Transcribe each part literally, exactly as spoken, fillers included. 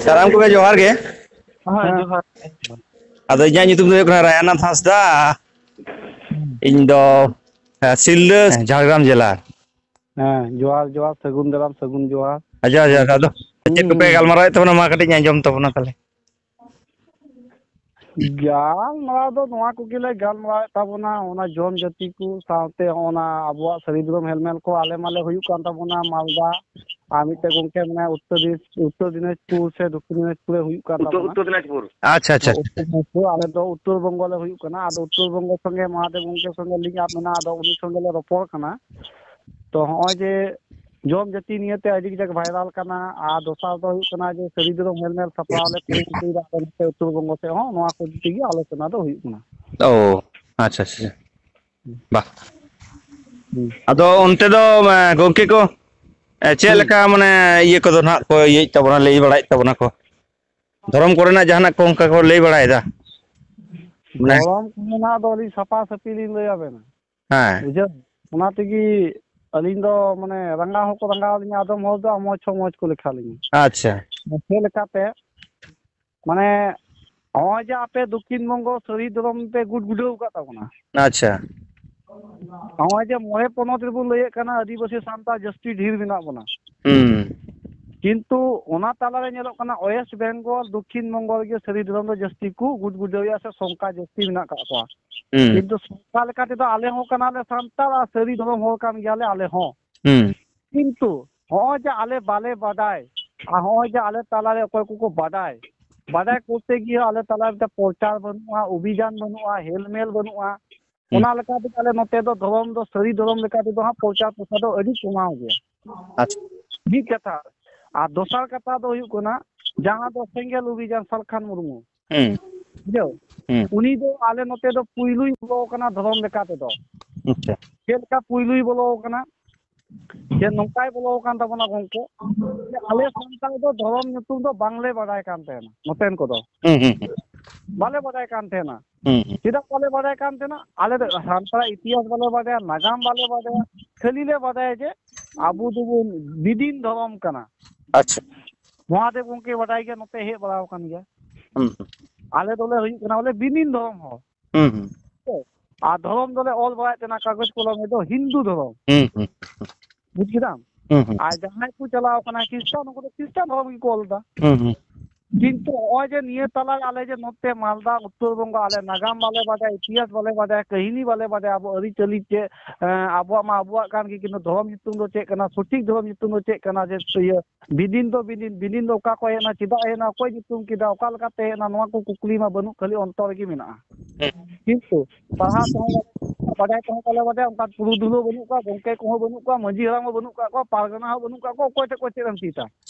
ᱥᱟᱱᱟᱢ ᱠᱚᱜᱮ ᱡᱚᱦᱟᱨ ᱜᱮ᱾ ᱦᱮᱸ, ᱡᱚᱦᱟᱨ᱾ ᱟᱫᱚ ᱤᱧᱟᱹᱜ ᱧᱩᱛᱩᱢ ᱫᱚ ᱦᱩᱭᱩᱜ ᱠᱟᱱᱟ ᱨᱟᱭᱟᱱᱟᱛᱷ ᱦᱟᱸᱥᱫᱟ᱾ ᱤᱧ ᱫᱚ, ᱦᱮᱸ, ᱥᱤᱞᱫᱟᱹ, ᱡᱷᱟᱲᱜᱨᱟᱢ ᱡᱮᱞᱟ᱾ ᱦᱮᱸ, ᱡᱚᱦᱟᱨ, ᱡᱚᱦᱟᱨ, ᱥᱟᱹᱜᱩᱱ ᱫᱟᱨᱟᱢ, ᱥᱟᱹᱜᱩᱱ ᱡᱚᱦᱟᱨ᱾ ᱟᱪᱪᱷᱟ, ᱟᱪᱪᱷᱟ, ᱟᱫᱚ ᱪᱮᱫ ᱠᱚᱯᱮ ᱦᱩᱸ᱾ ᱜᱟᱞᱢᱟᱨᱟᱣᱮᱫ ᱛᱟᱵᱚᱱᱟ, ᱢᱟ ᱠᱟᱹᱴᱤᱡ ᱟᱸᱡᱚᱢ ᱛᱟᱵᱚᱱᱟ ᱛᱟᱦᱞᱮ᱾ ᱜᱟᱞᱢᱟᱨᱟᱣ ᱫᱚ ᱱᱚᱣᱟ ᱠᱚᱜᱮ ᱞᱮ ᱜᱟᱞᱢᱟᱨᱟᱣᱮᱫ ᱛᱟᱵᱚᱱᱟ, ᱚᱱᱟ ᱡᱚᱱ ᱡᱟᱹᱛᱤ ᱠᱚ ᱥᱟᱶᱛᱮ ᱚᱱᱟ ᱟᱵᱚᱣᱟᱜ ᱥᱟᱹᱨᱤ ᱫᱷᱚᱨᱚᱢ ᱦᱮᱞᱢᱮᱞ ᱠᱚ ᱟᱞᱮ ᱢᱟᱞᱮ ᱦᱩᱭᱩᱜ ᱠᱟᱱ ᱛᱟᱵᱚᱱᱟ ᱢᱟᱞᱫᱟ, ᱟᱨ ᱢᱤᱫᱴᱮᱡ ᱜᱚᱝᱠᱮ ᱢᱮᱱᱟᱭᱟ ᱩᱛᱛᱚᱨ ᱫᱤᱥ-, ᱩᱛᱛᱚᱨ ᱫᱤᱱᱟᱡᱽᱯᱩᱨ ᱥᱮ ᱫᱚᱠᱠᱷᱤᱱ ᱫᱤᱱᱟᱡᱽᱯᱩᱨ ᱨᱮ ᱦᱩᱭᱩᱜ ᱠᱟᱱ ᱩᱛᱛᱚᱨ, ᱛᱟᱵᱚᱱᱟ᱾ ᱩᱛᱛᱚᱨ ᱫᱤᱱᱟᱡᱽᱯᱩᱨ᱾ ᱟᱪᱪᱷᱟ, ᱟᱪᱪᱷᱟ, ᱟᱪᱪᱷᱟ᱾ ᱩᱛᱛᱚᱨ ᱫᱤᱱᱟᱡᱽᱯᱩᱨ, ᱟᱞᱮ ᱫᱚ ᱩᱛᱛᱚᱨ ᱵᱚᱝᱜᱚ ᱞᱮ ᱦᱩᱭᱩᱜ ᱠᱟᱱᱟ᱾ ᱟᱫᱚ ᱩᱛᱛᱚᱨ ᱵᱚᱝᱜᱚ ᱥᱚᱸᱜᱮ ᱢᱚᱦᱟᱫᱮᱵ ᱜᱚᱝᱠᱮ ᱥᱚᱸᱜᱮ link up ᱢᱮᱱᱟᱜᱼᱟ, ᱟᱫᱚ ᱩᱱᱤ ᱥᱚᱸᱜᱮ ᱞᱮ ᱨᱚᱯᱚᱲ ᱠᱟᱱᱟ᱾ ᱛᱚ ᱦᱚᱸᱜᱼᱚᱭ ᱡᱮ ᱡᱚᱢ ᱡᱟᱹᱛᱤ ᱱᱤᱭᱮᱛᱮ ᱟᱹᱰᱤ ᱠᱟᱡᱟᱠ viral ᱠᱟᱱᱟ, ᱟᱨ ᱫᱚᱥᱟᱨ ᱫᱚ ᱦᱩᱭᱩᱜ ᱠᱟᱱᱟ ᱡᱮ ᱥᱟᱹᱨᱤ ᱫᱷᱚᱨᱚᱢ ᱦᱮᱞᱢᱮᱞ ᱥᱟᱯᱲᱟᱣ ᱞᱮ ᱠᱩᱨᱩᱢᱩᱴᱩᱭᱮᱫᱟ ᱟᱞᱮ ᱱᱚᱛᱮ ᱩᱛᱛᱚᱨ ᱵᱚᱝᱜᱚ ᱥᱮᱫ ᱦᱚᱸ, ᱱᱚᱣᱟ ᱠᱚ ᱫᱤᱠ ᱫᱤᱭᱮ ᱟᱞᱳᱪᱚᱱᱟ ᱫᱚ ᱦᱩᱭᱩᱜ ᱠᱟᱱᱟ᱾ ᱚ, ᱟᱪᱪᱷᱟ, ᱟᱪᱪᱷᱟ᱾ ᱵᱟᱦ᱾ ᱦᱩᱸ᱾ ᱟᱫᱚ ᱚᱱᱛᱮ ᱫᱚ, ᱮ, ᱜᱚᱝᱠᱮ ᱠᱚ, ᱮ, ᱪᱮᱫ ᱦᱩᱸ᱾ ᱞᱮᱠᱟ ᱢᱟᱱᱮ ᱤᱭᱟᱹ ᱠᱚᱫᱚ ᱱᱟᱦᱟᱜ ᱠᱚ ᱤᱭᱟᱹᱭᱮᱫ ᱛᱟᱵᱚᱱᱟ, ᱞᱟᱹᱭ ᱵᱟᱲᱟᱭᱮᱫ ᱛᱟᱵᱚᱱᱟ ᱠᱚ? ᱫᱷᱚᱨᱚᱢ ᱠᱚᱨᱮᱱᱟᱜ ᱡᱟᱦᱟᱱᱟᱜ ᱠᱚ ᱚᱱᱠᱟ ᱠᱚ ᱞᱟᱹᱭ ᱵᱟᱲᱟᱭᱮᱫᱟ? ᱢᱟᱱᱮ ᱫᱷᱚᱨᱚᱢ ᱠᱚᱨᱮᱱᱟᱜ ᱫᱚ ᱟᱹᱞᱤᱧ ᱥᱟᱯᱷᱟ ᱥᱟᱹᱯᱷᱤ ᱞᱤᱧ ᱞᱟᱹᱭ ᱟᱵᱮᱱᱟ᱾ ᱦᱮᱸ᱾ ᱵᱩᱡᱷᱟᱹᱣ? ᱚᱱᱟ ᱛᱮᱜᱮ ᱟᱹᱞᱤᱧ ᱫᱚ ᱢᱟᱱᱮ ᱨᱟᱸᱜᱟᱣ ᱦᱚᱸᱠᱚ ᱨᱟᱸᱜᱟᱣ ᱞᱤᱧᱟ, ᱟᱫᱚᱢ ᱦᱚᱲ ᱫᱚ ᱢᱚᱡᱽ ᱦᱚᱸ ᱢᱚᱡᱽ ᱠᱚ ᱞᱮᱠᱷᱟ ᱞᱤᱧᱟ᱾ ᱟᱪᱪᱷᱟ᱾ ᱪᱮᱫ ᱞᱮᱠᱟᱛᱮ? ᱢᱟᱱᱮ ᱱᱚᱜᱼᱚᱭ ᱡᱮ ᱟᱯᱮ ᱫᱚᱠᱠᱷᱤᱱ ᱵᱚᱝᱜᱚ ᱥᱟᱹᱨᱤ ᱫᱷᱚᱨᱚᱢ ᱯᱮ ᱜᱩᱰ ᱜᱩᱰᱟᱹᱣ ᱟᱠᱟᱫ ᱛᱟᱵᱚᱱᱟ᱾ ᱟᱪᱪᱷᱟ᱾ ᱱᱚᱜᱼᱚᱭ ᱡᱮ ᱢᱚᱬᱮ ᱯᱚᱱᱚᱛ ᱨᱮᱵᱚᱱ ᱞᱟᱹᱭᱮᱫ ᱠᱟᱱᱟ ᱟᱹᱫᱤᱵᱟᱹᱥᱤ ᱥᱟᱱᱛᱟᱲ ᱡᱟᱹᱥᱛᱤ ᱰᱷᱮᱨ ᱢᱮᱱᱟᱜ ᱵᱚᱱᱟ᱾ ᱦᱩᱸ᱾ ᱠᱤᱱᱛᱩ ᱚᱱᱟ ᱛᱟᱞᱟᱨᱮ ᱧᱮᱞᱚᱜ ᱠᱟᱱᱟ ᱳᱭᱮᱥᱴ ᱵᱮᱝᱜᱚᱞ, ᱫᱚᱠᱠᱷᱤᱱ ᱵᱚᱝᱜᱚ ᱨᱮᱜᱮ ᱥᱟᱹᱨᱤ ᱫᱷᱚᱨᱚᱢ ᱫᱚ ᱡᱟᱹᱥᱛᱤ ᱠᱚ ᱜᱩᱰ ᱜᱩᱰᱟᱹᱣᱮᱫᱼᱟ ᱥᱮ ᱥᱚᱝᱠᱷᱟ ᱡᱟᱹᱥᱛᱤ ᱢᱮᱱᱟᱜ ᱟᱠᱟᱫ ᱠᱚᱣᱟ᱾ ᱦᱩᱸ᱾ ᱠᱤᱱᱛᱩ ᱥᱚᱝᱠᱷᱟ ᱞᱮᱠᱟ ᱛᱮᱫᱚ ᱟᱞᱮ ᱦᱚᱸ ᱠᱟᱱᱟᱞᱮ ᱥᱟᱱᱛᱟᱲ ᱟᱨ ᱥᱟᱹᱨᱤ ᱫᱷᱚᱨᱚᱢ ᱦᱚᱲ ᱠᱟᱱ ᱜᱮᱭᱟᱞᱮ ᱟᱞᱮ ᱦᱚᱸ᱾ ᱦᱩᱸ᱾ ᱠᱤᱱᱛᱩ ᱦᱚᱸᱜᱼᱚᱭ ᱡᱮ ᱟᱞᱮ ᱵᱟᱞᱮ ᱵᱟᱰᱟᱭ, ᱟᱨ ᱦᱚᱸᱜᱼᱚᱭ ᱡᱮ ᱟᱞᱮ ᱛᱟᱞᱟᱨᱮ ᱚᱠᱚᱭ ᱠᱚᱠᱚ ᱵᱟᱰᱟᱭ, ᱵᱟᱰᱟᱭ ᱠᱚᱨᱛᱮ ᱜᱤᱭᱮ ᱟᱞᱮ ᱛᱟᱞᱟᱨᱮ ᱢᱤᱫᱴᱮᱱ ᱯᱨᱚᱪᱟᱨ ᱵᱟᱹᱱᱩᱜᱼᱟ, ᱚᱵᱷᱤᱡᱟᱱ ᱵᱟᱹᱱᱩᱜᱼᱟ, ᱦᱮᱞᱢᱮᱞ ᱵᱟᱹᱱᱩᱜᱼᱟ᱾ ᱦᱩᱸ᱾ ᱚᱱᱟ ᱞᱮᱠᱟ ᱛᱮᱜᱮ ᱟᱞᱮ ᱱᱚᱛᱮ ᱫᱚ ᱫᱷᱚᱨᱚᱢ ᱫᱚ, ᱥᱟᱹᱨᱤ ᱫᱷᱚᱨᱚᱢ ᱞᱮᱠᱟ ᱛᱮᱫᱚ ᱦᱟᱸᱜ ᱯᱨᱚᱪᱟᱨ ᱯᱨᱚᱥᱟᱨ ᱫᱚ ᱟᱹᱰᱤ ᱠᱚᱢᱟᱣ ᱜᱮᱭᱟ᱾ ᱟᱪᱪᱷᱟ᱾ ᱢᱤᱫ ᱠᱟᱛᱷᱟ᱾ ᱟᱨ ᱫᱚᱥᱟᱨ ᱠᱟᱛᱷᱟ ᱫᱚ ᱦᱩᱭᱩᱜ ᱠᱟᱱᱟ, ᱡᱟᱦᱟᱸ ᱫᱚ ᱥᱮᱸᱜᱮᱞ ᱚᱵᱷᱤᱡᱟᱱ ᱥᱟᱞᱠᱷᱟᱱ ᱢᱩᱨᱢᱩ, ᱦᱩᱸ᱾ ᱵᱩᱡᱷᱟᱹᱣ? ᱦᱩᱸ᱾ ᱩᱱᱤ ᱫᱚ ᱟᱞᱮ ᱱᱚᱛᱮ ᱫᱚ ᱯᱩᱭᱞᱩᱭ ᱵᱚᱞᱚ ᱟᱠᱟᱱᱟ ᱫᱷᱚᱨᱚᱢ ᱞᱮᱠᱟ ᱛᱮᱫᱚ᱾ ᱟᱪᱪᱷᱟ᱾ ᱪᱮᱫ ᱞᱮᱠᱟ ᱯᱩᱭᱞᱩᱭ ᱵᱚᱞᱚ ᱟᱠᱟᱱᱟ? ᱡᱮ ᱱᱚᱝᱠᱟᱭ ᱵᱚᱞᱚ ᱟᱠᱟᱱ ᱛᱟᱵᱚᱱᱟ ᱜᱚᱝᱠᱮ, ᱡᱮ ᱟᱞᱮ ᱥᱟᱱᱛᱟᱲ ᱫᱚ ᱫᱷᱚᱨᱚᱢ ᱧᱩᱛᱩᱢ ᱫᱚ ᱵᱟᱝᱞᱮ ᱵᱟᱰᱟᱭ ᱠᱟᱱ ᱛᱟᱦᱮᱱᱟ, ᱱᱚᱛᱮᱱ ᱠᱚᱫᱚ᱾ ᱦᱩᱸ, ᱦᱩᱸ, ᱦᱩᱸ᱾ ᱵᱟᱞᱮ ᱵᱟᱰᱟᱭ ᱠᱟᱱ ᱛᱟᱦᱮᱱᱟ᱾ ᱦᱩᱸ, ᱦᱩᱸ᱾ ᱪᱮᱫᱟᱜ ᱵᱟᱞᱮ ᱵᱟᱰᱟᱭ ᱠᱟᱱ ᱛᱟᱦᱮᱱᱟ? ᱟᱞᱮ ᱫᱚ ᱥᱟᱱᱛᱟᱲᱟᱜ ᱤᱛᱤᱦᱟᱥ ᱵᱟᱞᱮ ᱵᱟᱰᱟᱭᱟ, ᱱᱟᱜᱟᱢ ᱵᱟᱞᱮ ᱵᱟᱰᱟᱭᱟ, ᱠᱷᱟᱹᱞᱤ ᱞᱮ ᱵᱟᱰᱟᱭᱟ ᱡᱮ ᱟᱵᱚ ᱫᱚᱵᱚᱱ ᱵᱤᱫᱤᱱ ᱫᱷᱚᱨᱚᱢ ᱠᱟᱱᱟ᱾ ᱟᱪᱪᱷᱟ᱾ ᱢᱚᱦᱟᱫᱮᱵ ᱜᱚᱢᱠᱮ ᱵᱟᱰᱟᱭ ᱜᱮᱭᱟ, ᱱᱚᱛᱮ ᱦᱮᱡ ᱵᱟᱲᱟ ᱟᱠᱟᱱ ᱜᱮᱭᱟ᱾ ᱦᱩᱸ, ᱦᱩᱸ᱾ ᱟᱞᱮ ᱫᱚᱞᱮ ᱦᱩᱭᱩᱜ ᱠᱟᱱᱟ ᱵᱚᱞᱮ ᱵᱤᱱᱤᱱ ᱫᱷᱚᱨᱚᱢ ᱦᱚᱲ᱾ ᱦᱩᱸ, ᱦᱩᱸ᱾ ᱟᱨ ᱫᱷᱚᱨᱚᱢ ᱫᱚᱞᱮ ᱚᱞ ᱵᱟᱲᱟᱭᱮᱫ ᱛᱟᱦᱮᱱᱟ ᱠᱟᱜᱚᱡᱽ ᱠᱚᱞᱚᱢ ᱨᱮᱫᱚ ᱦᱤᱱᱫᱩ ᱫᱷᱚᱨᱚᱢ᱾ ᱦᱩᱸ, ᱦᱩᱸ᱾ ᱵᱩᱡ ᱠᱮᱫᱟᱢ? ᱦᱩᱸ, ᱦᱩᱸ᱾ ᱟᱨ ᱡᱟᱦᱟᱸᱭ ᱠᱚ ᱪᱟᱞᱟᱣ ᱠᱟᱱᱟ ᱠᱷᱨᱤᱥᱴᱟᱱ, ᱩᱱᱠᱩ ᱫᱚ ᱠᱷᱨᱤᱥᱴᱟᱱ ᱫᱷᱚᱨᱚᱢ ᱜᱮᱠᱚ ᱚᱞ ᱮᱫᱟ᱾ ᱦᱩᱸ, ᱦᱩᱸ᱾ ᱠᱤᱱᱛᱩ ᱱᱚᱜᱼᱚᱭ ᱡᱮ ᱱᱤᱭᱟᱹ ᱛᱟᱞᱟ ᱨᱮ ᱟᱞᱮ ᱡᱮ ᱱᱚᱛᱮ ᱢᱟᱞᱫᱟ, ᱩᱛᱛᱚᱨ ᱵᱚᱝᱜᱚ, ᱟᱞᱮ ᱱᱟᱜᱟᱢ ᱵᱟᱞᱮ ᱵᱟᱰᱟᱭᱟ, ᱤᱛᱤᱦᱟᱥ ᱵᱟᱞᱮ ᱵᱟᱰᱟᱭᱟ, ᱠᱟᱹᱦᱤᱱᱤ ᱵᱟᱞᱮ ᱵᱟᱰᱟᱭᱟ, ᱟᱵᱚ ᱟᱹᱨᱤᱪᱟᱹᱞᱤ ᱪᱮᱫ, ᱮᱸ, ᱟᱵᱚᱣᱟᱜ ᱢᱟ ᱟᱵᱚᱣᱟᱜ ᱠᱟᱱ ᱜᱮ, ᱠᱤᱱᱛᱩ ᱫᱷᱚᱨᱚᱢ ᱧᱩᱛᱩᱢ ᱫᱚ ᱪᱮᱫ ᱠᱟᱱᱟ, ᱥᱚᱴᱷᱤᱠ ᱫᱷᱚᱨᱚᱢ ᱧᱩᱛᱩᱢ ᱫᱚ ᱪᱮᱫ ᱠᱟᱱᱟ, ᱡᱮ ᱤᱭᱟᱹ ᱵᱤᱫᱤᱱ ᱫᱚ ᱵᱤᱫᱤᱱ, ᱵᱤᱫᱤᱱ ᱫᱚ ᱚᱠᱟ ᱠᱷᱚᱱ ᱦᱮᱡ ᱮᱱᱟ, ᱪᱮᱫᱟᱜ ᱦᱮᱡ ᱮᱱᱟ, ᱚᱠᱚᱭ ᱧᱩᱛᱩᱢ ᱠᱮᱫᱟ, ᱚᱠᱟ ᱞᱮᱠᱟᱛᱮ ᱦᱮᱡ ᱮᱱᱟ, ᱱᱚᱣᱟ ᱠᱚ ᱠᱩᱠᱞᱤ ᱢᱟ ᱵᱟᱹᱱᱩᱜ, ᱠᱷᱟᱹᱞᱤ ᱚᱱᱛᱚᱨ ᱨᱮᱜᱮ ᱢᱮᱱᱟᱜᱼᱟ᱾ ᱦᱩᱸ᱾ ᱠᱤᱱᱛᱩ ᱯᱟᱲᱦᱟᱜ ᱛᱮᱦᱚᱸ ᱵᱟᱰᱟᱭ ᱛᱮᱦᱚᱸ ᱵᱟᱞᱮ ᱵᱟᱰᱟᱭᱟ, ᱚᱱᱠᱟ ᱯᱩᱨᱩᱫᱷᱩᱞ ᱦᱚᱸ ᱵᱟᱹᱱᱩᱜ ᱠᱚᱣᱟ, ᱜᱚᱢᱠᱮ ᱠᱚᱦᱚᱸ ᱵᱟᱹᱱᱩᱜ ᱠᱚᱣᱟ, ᱢᱟᱹᱡᱷᱤ ᱦᱟᱲᱟᱢ ᱦᱚᱸ ᱵᱟᱹᱱᱩᱜ ᱠᱟᱜ ᱠᱚᱣᱟ, ᱯᱟᱨᱜᱟᱱᱟ ᱦᱚᱸ ᱵᱟᱹᱱᱩᱜ ᱠᱟᱜ ᱠᱚᱣᱟ, ᱚᱠᱚᱭ ᱴᱷᱮᱱ ᱠᱷᱚᱱ ᱪᱮᱫ ᱮᱢ ᱪᱮᱫᱟ?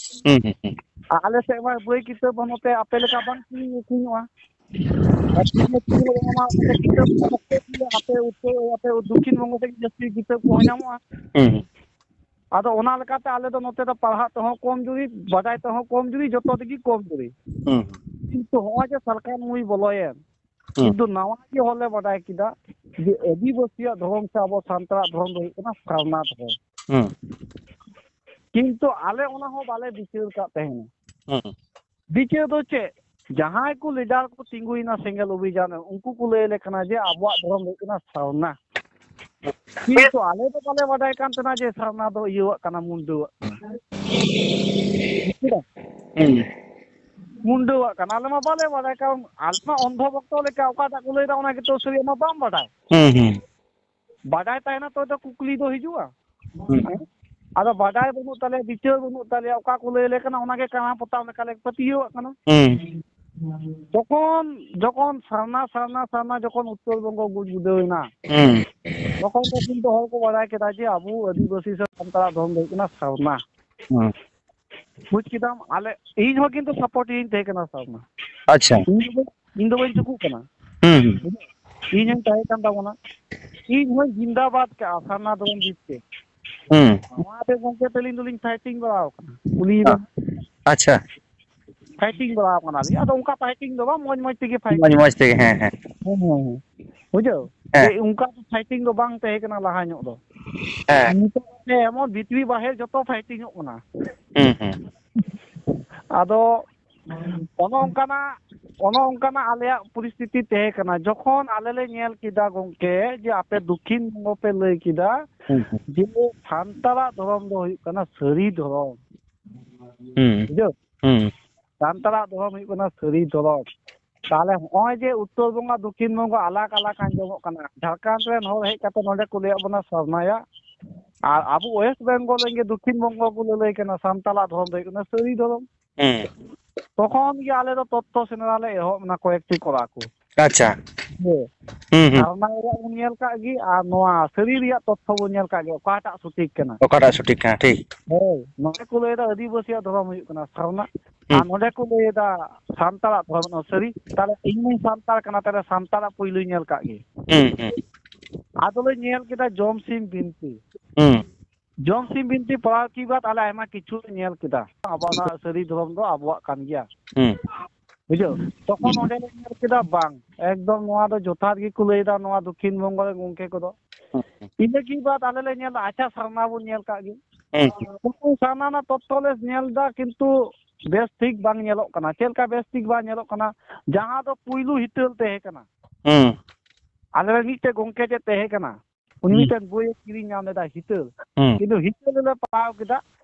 ᱦᱩᱸ, ᱦᱩᱸ, ᱦᱩᱸ᱾ ᱟᱨ ᱟᱞᱮ ᱥᱮᱫ ᱢᱟ ᱵᱳᱭ ᱠᱤᱛᱟᱹᱵ ᱦᱚᱸ ᱱᱚᱛᱮ ᱟᱯᱮ ᱞᱮᱠᱟ ᱵᱟᱝ ᱠᱤᱨᱤᱧ ᱟᱹᱠᱷᱨᱤᱧᱚᱜᱼᱟ᱾ ᱟᱨ ᱠᱤᱨᱤᱧ ᱟᱹᱠᱷᱨᱤᱧ ᱦᱚᱸ ᱵᱟᱝ, ᱚᱱᱟ ᱠᱤᱛᱟᱹᱵ ᱠᱚ ᱟᱯᱮ, ᱟᱯᱮ ᱩᱛᱛᱚᱨ, ᱟᱯᱮ ᱫᱚᱠᱠᱷᱤᱱ ᱵᱚᱝᱜᱚ ᱥᱮᱫ ᱜᱮ ᱡᱟᱹᱥᱛᱤ ᱠᱤᱛᱟᱹᱵ ᱠᱚᱦᱚᱸ ᱧᱟᱢᱚᱜᱼᱟ᱾ ᱦᱩᱸ, ᱦᱩᱸ᱾ ᱟᱫᱚ ᱚᱱᱟ ᱞᱮᱠᱟᱛᱮ ᱟᱞᱮ ᱫᱚ ᱱᱚᱛᱮ ᱫᱚ ᱯᱟᱲᱦᱟᱜ ᱛᱮᱦᱚᱸ ᱠᱚᱢ ᱡᱩᱨᱤ, ᱵᱟᱰᱟᱭ ᱛᱮᱦᱚᱸ ᱠᱚᱢ ᱡᱩᱨᱤ, ᱡᱚᱛᱚ ᱛᱮᱜᱮ ᱠᱚᱢ ᱡᱩᱨᱤ᱾ ᱦᱩᱸ, ᱦᱩᱸ᱾ ᱠᱤᱱᱛᱩ ᱦᱚᱸᱜᱼᱚᱭ ᱡᱮ ᱥᱚᱨᱠᱟᱨ ᱱᱩᱭ ᱵᱚᱞᱚᱭᱮᱱ, ᱦᱩᱸ᱾ ᱠᱤᱱᱛᱩ ᱱᱟᱣᱟ ᱜᱮ ᱦᱚᱲ ᱞᱮ ᱵᱟᱰᱟᱭ ᱠᱮᱫᱟ ᱡᱮ ᱟᱹᱫᱤᱵᱟᱹᱥᱤᱭᱟᱜ ᱫᱷᱚᱨᱚᱢ ᱥᱮ ᱟᱵᱚ ᱥᱟᱱᱛᱟᱲᱟᱜ ᱫᱷᱚᱨᱚᱢ ᱫᱚ ᱦᱩᱭᱩᱜ ᱠᱟᱱᱟ ᱥᱟᱨᱱᱟ ᱫᱷᱚᱨᱚᱢ᱾ ᱦᱩᱸ᱾ ᱠᱤᱱᱛᱩ ᱟᱞᱮ ᱚᱱᱟ ᱦᱚᱸ ᱵᱟᱞᱮ ᱵᱤᱪᱟᱹᱨ ᱠᱟᱫ ᱛᱟᱦᱮᱱᱟ᱾ ᱦᱩᱸ᱾ ᱵᱤᱪᱟᱹᱨ ᱫᱚ ᱪᱮᱫ? ᱡᱟᱦᱟᱸᱭ ᱠᱚ ᱞᱤᱰᱟᱨ ᱠᱚ ᱛᱤᱸᱜᱩᱭᱮᱱᱟ ᱥᱮᱸᱜᱮᱞ ᱚᱵᱷᱤᱡᱟᱱ ᱨᱮ, ᱩᱱᱠᱩ ᱠᱚ ᱞᱟᱹᱭ ᱟᱞᱮ ᱠᱟᱱᱟ ᱡᱮ ᱟᱵᱚᱣᱟᱜ ᱫᱷᱚᱨᱚᱢ ᱫᱚ ᱦᱩᱭᱩᱜ ᱠᱟᱱᱟ ᱥᱟᱨᱱᱟ᱾ ᱠᱤᱱᱛᱩ ᱟᱞᱮ ᱫᱚ ᱵᱟᱞᱮ ᱵᱟᱰᱟᱭ ᱠᱟᱱ ᱛᱟᱦᱮᱱᱟ ᱡᱮ ᱥᱟᱨᱱᱟ ᱫᱚ ᱤᱭᱟᱹᱣᱟᱜ ᱠᱟᱱᱟ, ᱢᱩᱱᱰᱟᱹᱣᱟᱜ ᱠᱟᱱᱟ᱾ ᱵᱩᱡ ᱠᱮᱫᱟᱢ? ᱦᱩᱸ᱾ ᱢᱩᱱᱰᱟᱹᱣᱟᱜ ᱠᱟᱱᱟ, ᱟᱞᱮ ᱢᱟ ᱵᱟᱞᱮ ᱵᱟᱰᱟᱭ, ᱠᱟᱨᱚᱱ ᱟᱞᱮ ᱢᱟ ᱚᱱᱫᱷᱚ ᱵᱷᱚᱠᱛᱚ ᱞᱮᱠᱟ ᱚᱠᱟᱴᱟᱜ ᱠᱚ ᱞᱟᱹᱭᱫᱟ ᱚᱱᱟ ᱜᱮᱛᱚ ᱥᱟᱹᱨᱤ, ᱢᱟ ᱵᱟᱢ ᱵᱟᱰᱟᱭ᱾ ᱦᱩᱸ, ᱦᱩᱸ᱾ ᱵᱟᱰᱟᱭ ᱛᱟᱦᱮᱱᱟ ᱛᱚ, ᱛᱚ ᱠᱩᱠᱞᱤ ᱫᱚ ᱦᱤᱡᱩᱜᱼᱟ᱾ ᱦᱩᱸ᱾ ᱦᱮᱸ? ᱟᱫᱚ ᱵᱟᱰᱟᱭ ᱵᱟᱹᱱᱩᱜ ᱛᱟᱞᱮᱭᱟ, ᱵᱤᱪᱟᱹᱨ ᱵᱟᱹᱱᱩᱜ ᱛᱟᱞᱮᱭᱟ, ᱚᱠᱟ ᱠᱚ ᱞᱟᱹᱭ ᱟᱞᱮ ᱠᱟᱱᱟ ᱚᱱᱟᱜᱮ ᱠᱟᱬᱟ ᱯᱚᱛᱟᱢ ᱞᱮᱠᱟᱞᱮ ᱯᱟᱹᱛᱭᱟᱹᱣᱟᱜ ᱠᱟᱱᱟ᱾ ᱦᱩᱸ᱾ ᱛᱚᱠᱷᱚᱱ ᱡᱚᱠᱷᱚᱱ ᱥᱟᱨᱱᱟ, ᱥᱟᱨᱱᱟ, ᱥᱟᱨᱱᱟ ᱡᱚᱠᱷᱚᱱ ᱩᱛᱛᱚᱨ ᱵᱚᱝᱜᱚ ᱜᱩᱡ ᱜᱩᱰᱟᱹᱣ ᱮᱱᱟ, ᱦᱩᱸ᱾ ᱛᱚᱠᱷᱚᱱ ᱫᱚ ᱠᱤᱱᱛᱩ ᱦᱚᱲ ᱠᱚ ᱵᱟᱰᱟᱭ ᱠᱮᱫᱟ ᱡᱮ ᱟᱵᱚ ᱟᱹᱫᱤᱵᱟᱹᱥᱤ ᱥᱮ ᱥᱟᱱᱛᱟᱲᱟᱜ ᱫᱷᱚᱨᱚᱢ ᱫᱚ ᱦᱩᱭᱩᱜ ᱠᱟᱱᱟ ᱥᱟᱨᱱᱟ᱾ ᱦᱩᱸ᱾ ᱵᱩᱡ ᱠᱮᱫᱟᱢ, ᱟᱞᱮ, ᱤᱧ ᱦᱚᱸ ᱠᱤᱱᱛᱩ ᱥᱟᱯᱳᱨᱴ ᱤᱧ ᱛᱟᱦᱮᱸ ᱠᱟᱱᱟ ᱥᱟᱨᱱᱟ᱾ ᱟᱪᱪᱷᱟ᱾ ᱤᱧ ᱫᱚ ᱵᱟᱹᱧ, ᱤᱧ ᱫᱚ ᱵᱟᱹᱧ ᱪᱩᱠᱩᱜ ᱠᱟᱱᱟ᱾ ᱦᱩᱸ, ᱦᱩᱸ᱾ ᱤᱧ ᱦᱚᱸᱧ ᱛᱟᱦᱮᱸ ᱠᱟᱱ ᱛᱟᱵᱚᱱᱟ, ᱤᱧ ᱦᱚᱸᱧ ᱡᱤᱱᱫᱟᱵᱟᱫ ᱠᱟᱜᱼᱟ ᱥᱟᱨᱱᱟ ᱫᱷᱚᱨᱚᱢ ᱡᱤᱛ ᱛᱮ᱾ ᱦᱩᱸ᱾ ᱱᱚᱣᱟ ᱛᱮ ᱜᱚᱢᱠᱮ ᱛᱟᱹᱞᱤᱧ ᱫᱚᱞᱤᱧ ᱯᱷᱟᱭᱴᱤᱝ ᱵᱟᱲᱟ ᱟᱠᱟᱱᱟ, ᱠᱩᱞᱤᱭᱮ ᱵᱮᱱ᱾ ᱟᱪᱪᱷᱟ᱾ ᱯᱷᱟᱭᱴᱤᱝ ᱵᱟᱲᱟ ᱟᱠᱟᱱᱟᱞᱤᱧ, ᱟᱫᱚ ᱚᱱᱠᱟ ᱯᱷᱟᱭᱴᱤᱝ ᱫᱚ ᱵᱟᱝ, ᱢᱚᱡᱽ ᱢᱚᱡᱽ ᱛᱮᱜᱮ ᱢᱚᱡᱽ ᱯᱷᱟᱭᱴᱤᱝ᱾ ᱢᱚᱡᱽ ᱛᱮᱜᱮ, ᱦᱮᱸ, ᱦᱮᱸ᱾ ᱦᱮᱸ, ᱦᱮᱸ, ᱦᱮᱸ᱾ ᱵᱩᱡᱷᱟᱹᱣ? ᱦᱮᱸ᱾ ᱡᱮ ᱚᱱᱠᱟ ᱫᱚ ᱯᱷᱟᱭᱴᱤᱝ ᱫᱚ ᱵᱟᱝ ᱛᱟᱦᱮᱸ ᱠᱟᱱᱟ ᱞᱟᱦᱟ ᱧᱚᱜ ᱫᱚ᱾ ᱦᱮᱸ᱾ ᱱᱤᱛᱚᱜ ᱫᱚ ᱮᱢᱚᱱ ᱵᱷᱤᱛᱨᱤ ᱵᱟᱦᱮᱨ ᱡᱚᱛᱚ ᱯᱷᱟᱭᱴᱤᱝᱚᱜ ᱠᱟᱱᱟ᱾ ᱦᱩᱸ, ᱦᱩᱸ᱾ ᱟᱫᱚ ᱚᱱᱮ ᱚᱱᱠᱟᱱᱟᱜ ᱚᱱᱮ ᱚᱱᱠᱟᱱᱟᱜ ᱟᱞᱮᱭᱟᱜ ᱯᱚᱨᱤᱥᱛᱷᱤᱛᱤ ᱛᱟᱦᱮᱸ ᱠᱟᱱᱟ᱾ ᱡᱚᱠᱷᱚᱱ ᱟᱞᱮ ᱞᱮ ᱧᱮᱞ ᱠᱮᱫᱟ ᱜᱚᱢᱠᱮ, ᱡᱮ ᱟᱯᱮ ᱫᱚᱠᱷᱤᱱ ᱵᱚᱝᱜᱚ ᱯᱮ ᱞᱟᱹᱭ ᱠᱮᱫᱟ, ᱦᱩᱸ, ᱦᱩᱸ, ᱡᱮ ᱥᱟᱱᱛᱟᱲᱟᱜ ᱫᱷᱚᱨᱚᱢ ᱫᱚ ᱦᱩᱭᱩᱜ ᱠᱟᱱᱟ ᱥᱟᱹᱨᱤ ᱫᱷᱚᱨᱚᱢ᱾ ᱦᱩᱸ, ᱵᱩᱡᱷᱟᱹᱣ? ᱦᱩᱸ, ᱥᱟᱱᱛᱟᱲᱟᱜ ᱫᱷᱚᱨᱚᱢ ᱦᱩᱭᱩᱜ ᱠᱟᱱᱟ ᱥᱟᱹᱨᱤ ᱫᱷᱚᱨᱚᱢ᱾ ᱛᱟᱦᱞᱮ ᱦᱚᱸᱜᱼᱚᱭ ᱡᱮ ᱩᱛᱛᱚᱨ ᱵᱚᱝᱜᱟ, ᱫᱚᱠᱷᱤᱱ ᱵᱚᱝᱜᱚ ᱟᱞᱟᱜᱽ ᱟᱞᱟᱜᱽ ᱟᱸᱡᱚᱢᱚᱜ ᱠᱟᱱᱟ᱾ ᱡᱷᱟᱲᱠᱷᱚᱸᱰ ᱨᱮᱱ ᱦᱚᱲ ᱦᱮᱡ ᱠᱟᱛᱮ ᱱᱚᱰᱮ ᱠᱚ ᱞᱟᱹᱭᱟᱜ ᱵᱚᱱᱟ ᱥᱟᱨᱱᱟᱭᱟ, ᱟᱨ ᱟᱵᱚ ᱳᱭᱮᱥᱴ ᱵᱮᱝᱜᱚᱞ ᱨᱮᱱ ᱜᱮ ᱫᱚᱠᱷᱤᱱ ᱵᱚᱝᱜᱚ ᱠᱚ ᱞᱟᱹᱞᱟᱹᱭ ᱠᱟᱱᱟ ᱥᱟᱱᱛᱟᱲᱟᱜ ᱫᱷᱚᱨᱚᱢ ᱫᱚ ᱦᱩᱭᱩᱜ ᱠᱟᱱᱟ ᱥᱟᱹᱨᱤ ᱫᱷᱚᱨᱚᱢ᱾ ᱦᱩᱸ᱾ ᱛᱚᱠᱷᱚᱱ ᱜᱮ ᱟᱞᱮ ᱫᱚ ᱛᱚᱛᱛᱷᱚ ᱥᱮᱸᱫᱽᱨᱟ ᱞᱮ ᱮᱦᱚᱵ ᱮᱱᱟ ᱠᱚᱭᱮᱠᱴᱤ ᱠᱚᱲᱟ ᱠᱚ᱾ ᱟᱪᱪᱷᱟ᱾ ᱦᱮᱸ᱾ ᱦᱩᱸ, ᱦᱩᱸ᱾ ᱥᱟᱨᱱᱟ ᱨᱮᱭᱟᱜ ᱵᱚᱱ ᱧᱮᱞ ᱠᱟᱜ ᱜᱮ, ᱟᱨ ᱱᱚᱣᱟ ᱥᱟᱹᱨᱤ ᱨᱮᱭᱟᱜ ᱛᱚᱛᱛᱷᱚ ᱵᱚᱱ ᱧᱮᱞ ᱠᱟᱜ ᱜᱮ, ᱚᱠᱟᱴᱟᱜ ᱥᱚᱴᱷᱤᱠ ᱠᱟᱱᱟ᱾ ᱚᱠᱟᱴᱟᱜ ᱥᱚᱴᱷᱤᱠ ᱠᱟᱱᱟ, ᱴᱷᱤᱠ᱾ ᱦᱳᱭ, ᱱᱚᱰᱮ ᱠᱚ ᱞᱟᱹᱭᱫᱟ ᱟᱹᱫᱤᱵᱟᱹᱥᱤᱭᱟᱜ ᱫᱷᱚᱨᱚᱢ ᱦᱩᱭᱩᱜ ᱠᱟᱱᱟ ᱥᱟᱨᱱᱟ, ᱦᱩᱸ᱾ ᱟᱨ ᱱᱚᱰᱮ ᱠᱚ ᱞᱟᱹᱭᱫᱟ ᱥᱟᱱᱛᱟᱲᱟᱜ ᱫᱷᱚᱨᱚᱢ ᱦᱩᱭᱩᱜ ᱠᱟᱱᱟ ᱥᱟᱹᱨᱤ᱾ ᱛᱟᱦᱞᱮ ᱤᱧ ᱢᱟᱧ ᱥᱟᱱᱛᱟᱲ ᱠᱟᱱᱟ, ᱛᱟᱦᱞᱮ ᱥᱟᱱᱛᱟᱲᱟᱜ ᱯᱳᱭᱞᱳᱧ ᱧᱮᱞ ᱠᱟᱜ ᱜᱮ᱾ ᱦᱩᱸ, ᱦᱩᱸ᱾ ᱟᱫᱚᱞᱮ ᱧᱮᱞ ᱠᱮᱫᱟ ᱡᱚᱢᱥᱤᱢ ᱵᱤᱱᱛᱤ᱾ ᱦᱩᱸ᱾ ᱡᱚᱢᱥᱤᱢ ᱵᱤᱱᱛᱤ ᱯᱟᱲᱦᱟᱣ ᱠᱮ ᱵᱟᱫ ᱟᱞᱮ ᱟᱭᱢᱟ ᱠᱤᱪᱷᱩ ᱞᱮ ᱧᱮᱞ ᱠᱮᱫᱟ᱾ ᱟᱵᱚ ᱚᱱᱟ ᱥᱟᱹᱨᱤ ᱫᱷᱚᱨᱚᱢ ᱫᱚ ᱟᱵᱚᱣᱟᱜ ᱠᱟᱱ ᱜᱮᱭᱟ᱾ ᱦᱩᱸ᱾ ᱵᱩᱡᱷᱟᱹᱣ? ᱛᱚᱠᱷᱚᱱ ᱦᱩᱸ᱾ ᱚᱸᱰᱮ ᱞᱮ ᱧᱮᱞ ᱠᱮᱫᱟ, ᱵᱟᱝ, ᱮᱠᱫᱚᱢ ᱱᱚᱣᱟ ᱫᱚ ᱡᱚᱛᱷᱟᱛ ᱜᱮᱠᱚ ᱞᱟᱹᱭᱫᱟ ᱱᱚᱣᱟ ᱫᱚᱠᱠᱷᱤᱱ ᱵᱚᱝᱜᱚ ᱨᱮᱱ ᱜᱚᱝᱠᱮ ᱠᱚᱫᱚ᱾ ᱦᱩᱸ᱾ ᱤᱱᱟᱹ ᱠᱮ ᱵᱟᱫ ᱟᱞᱮ ᱞᱮ ᱧᱮᱞ ᱫᱟ, ᱟᱪᱪᱷᱟ, ᱥᱟᱨᱱᱟ ᱵᱚᱱ ᱧᱮᱞ ᱠᱟᱜ ᱜᱮ᱾ ᱦᱩᱸ᱾ ᱩᱱᱠᱩ ᱥᱟᱨᱱᱟ ᱨᱮᱱᱟᱜ ᱛᱚᱛᱛᱷᱚ ᱞᱮ ᱧᱮᱞ ᱫᱟ, ᱠᱤᱱᱛᱩ ᱵᱮᱥ ᱴᱷᱤᱠ ᱵᱟᱝ ᱧᱮᱞᱚᱜ ᱠᱟᱱᱟ᱾ ᱪᱮᱫ ᱞᱮᱠᱟ ᱵᱮᱥ ᱴᱷᱤᱠ ᱵᱟᱝ ᱧᱮᱞᱚᱜ ᱠᱟᱱᱟ? ᱡᱟᱦᱟᱸ ᱫᱚ ᱯᱩᱭᱞᱩ ᱦᱤᱛᱟᱹᱞ ᱛᱟᱦᱮᱸ ᱠᱟᱱᱟ᱾ ᱦᱩᱸ᱾ ᱟᱞᱮ ᱨᱮᱱ ᱢᱤᱫᱴᱮᱡ ᱜᱚᱝᱠᱮ ᱪᱮᱫ ᱛᱟᱦᱮᱸ ᱠᱟᱱᱟ, ᱩᱱᱤ ᱦᱩᱸ᱾ ᱢᱤᱫᱴᱮᱱ ᱵᱳᱭᱮ ᱠᱤᱨᱤᱧ ᱧᱟᱢ ᱞᱮᱫᱟ, ᱦᱤᱛᱟᱹᱞ᱾ ᱦᱩᱸ᱾ ᱠᱤᱱᱛᱩ ᱦᱤᱛᱟᱹᱞ ᱨᱮᱞᱮ ᱯᱟᱲᱦᱟᱣ ᱠᱮᱫᱟ,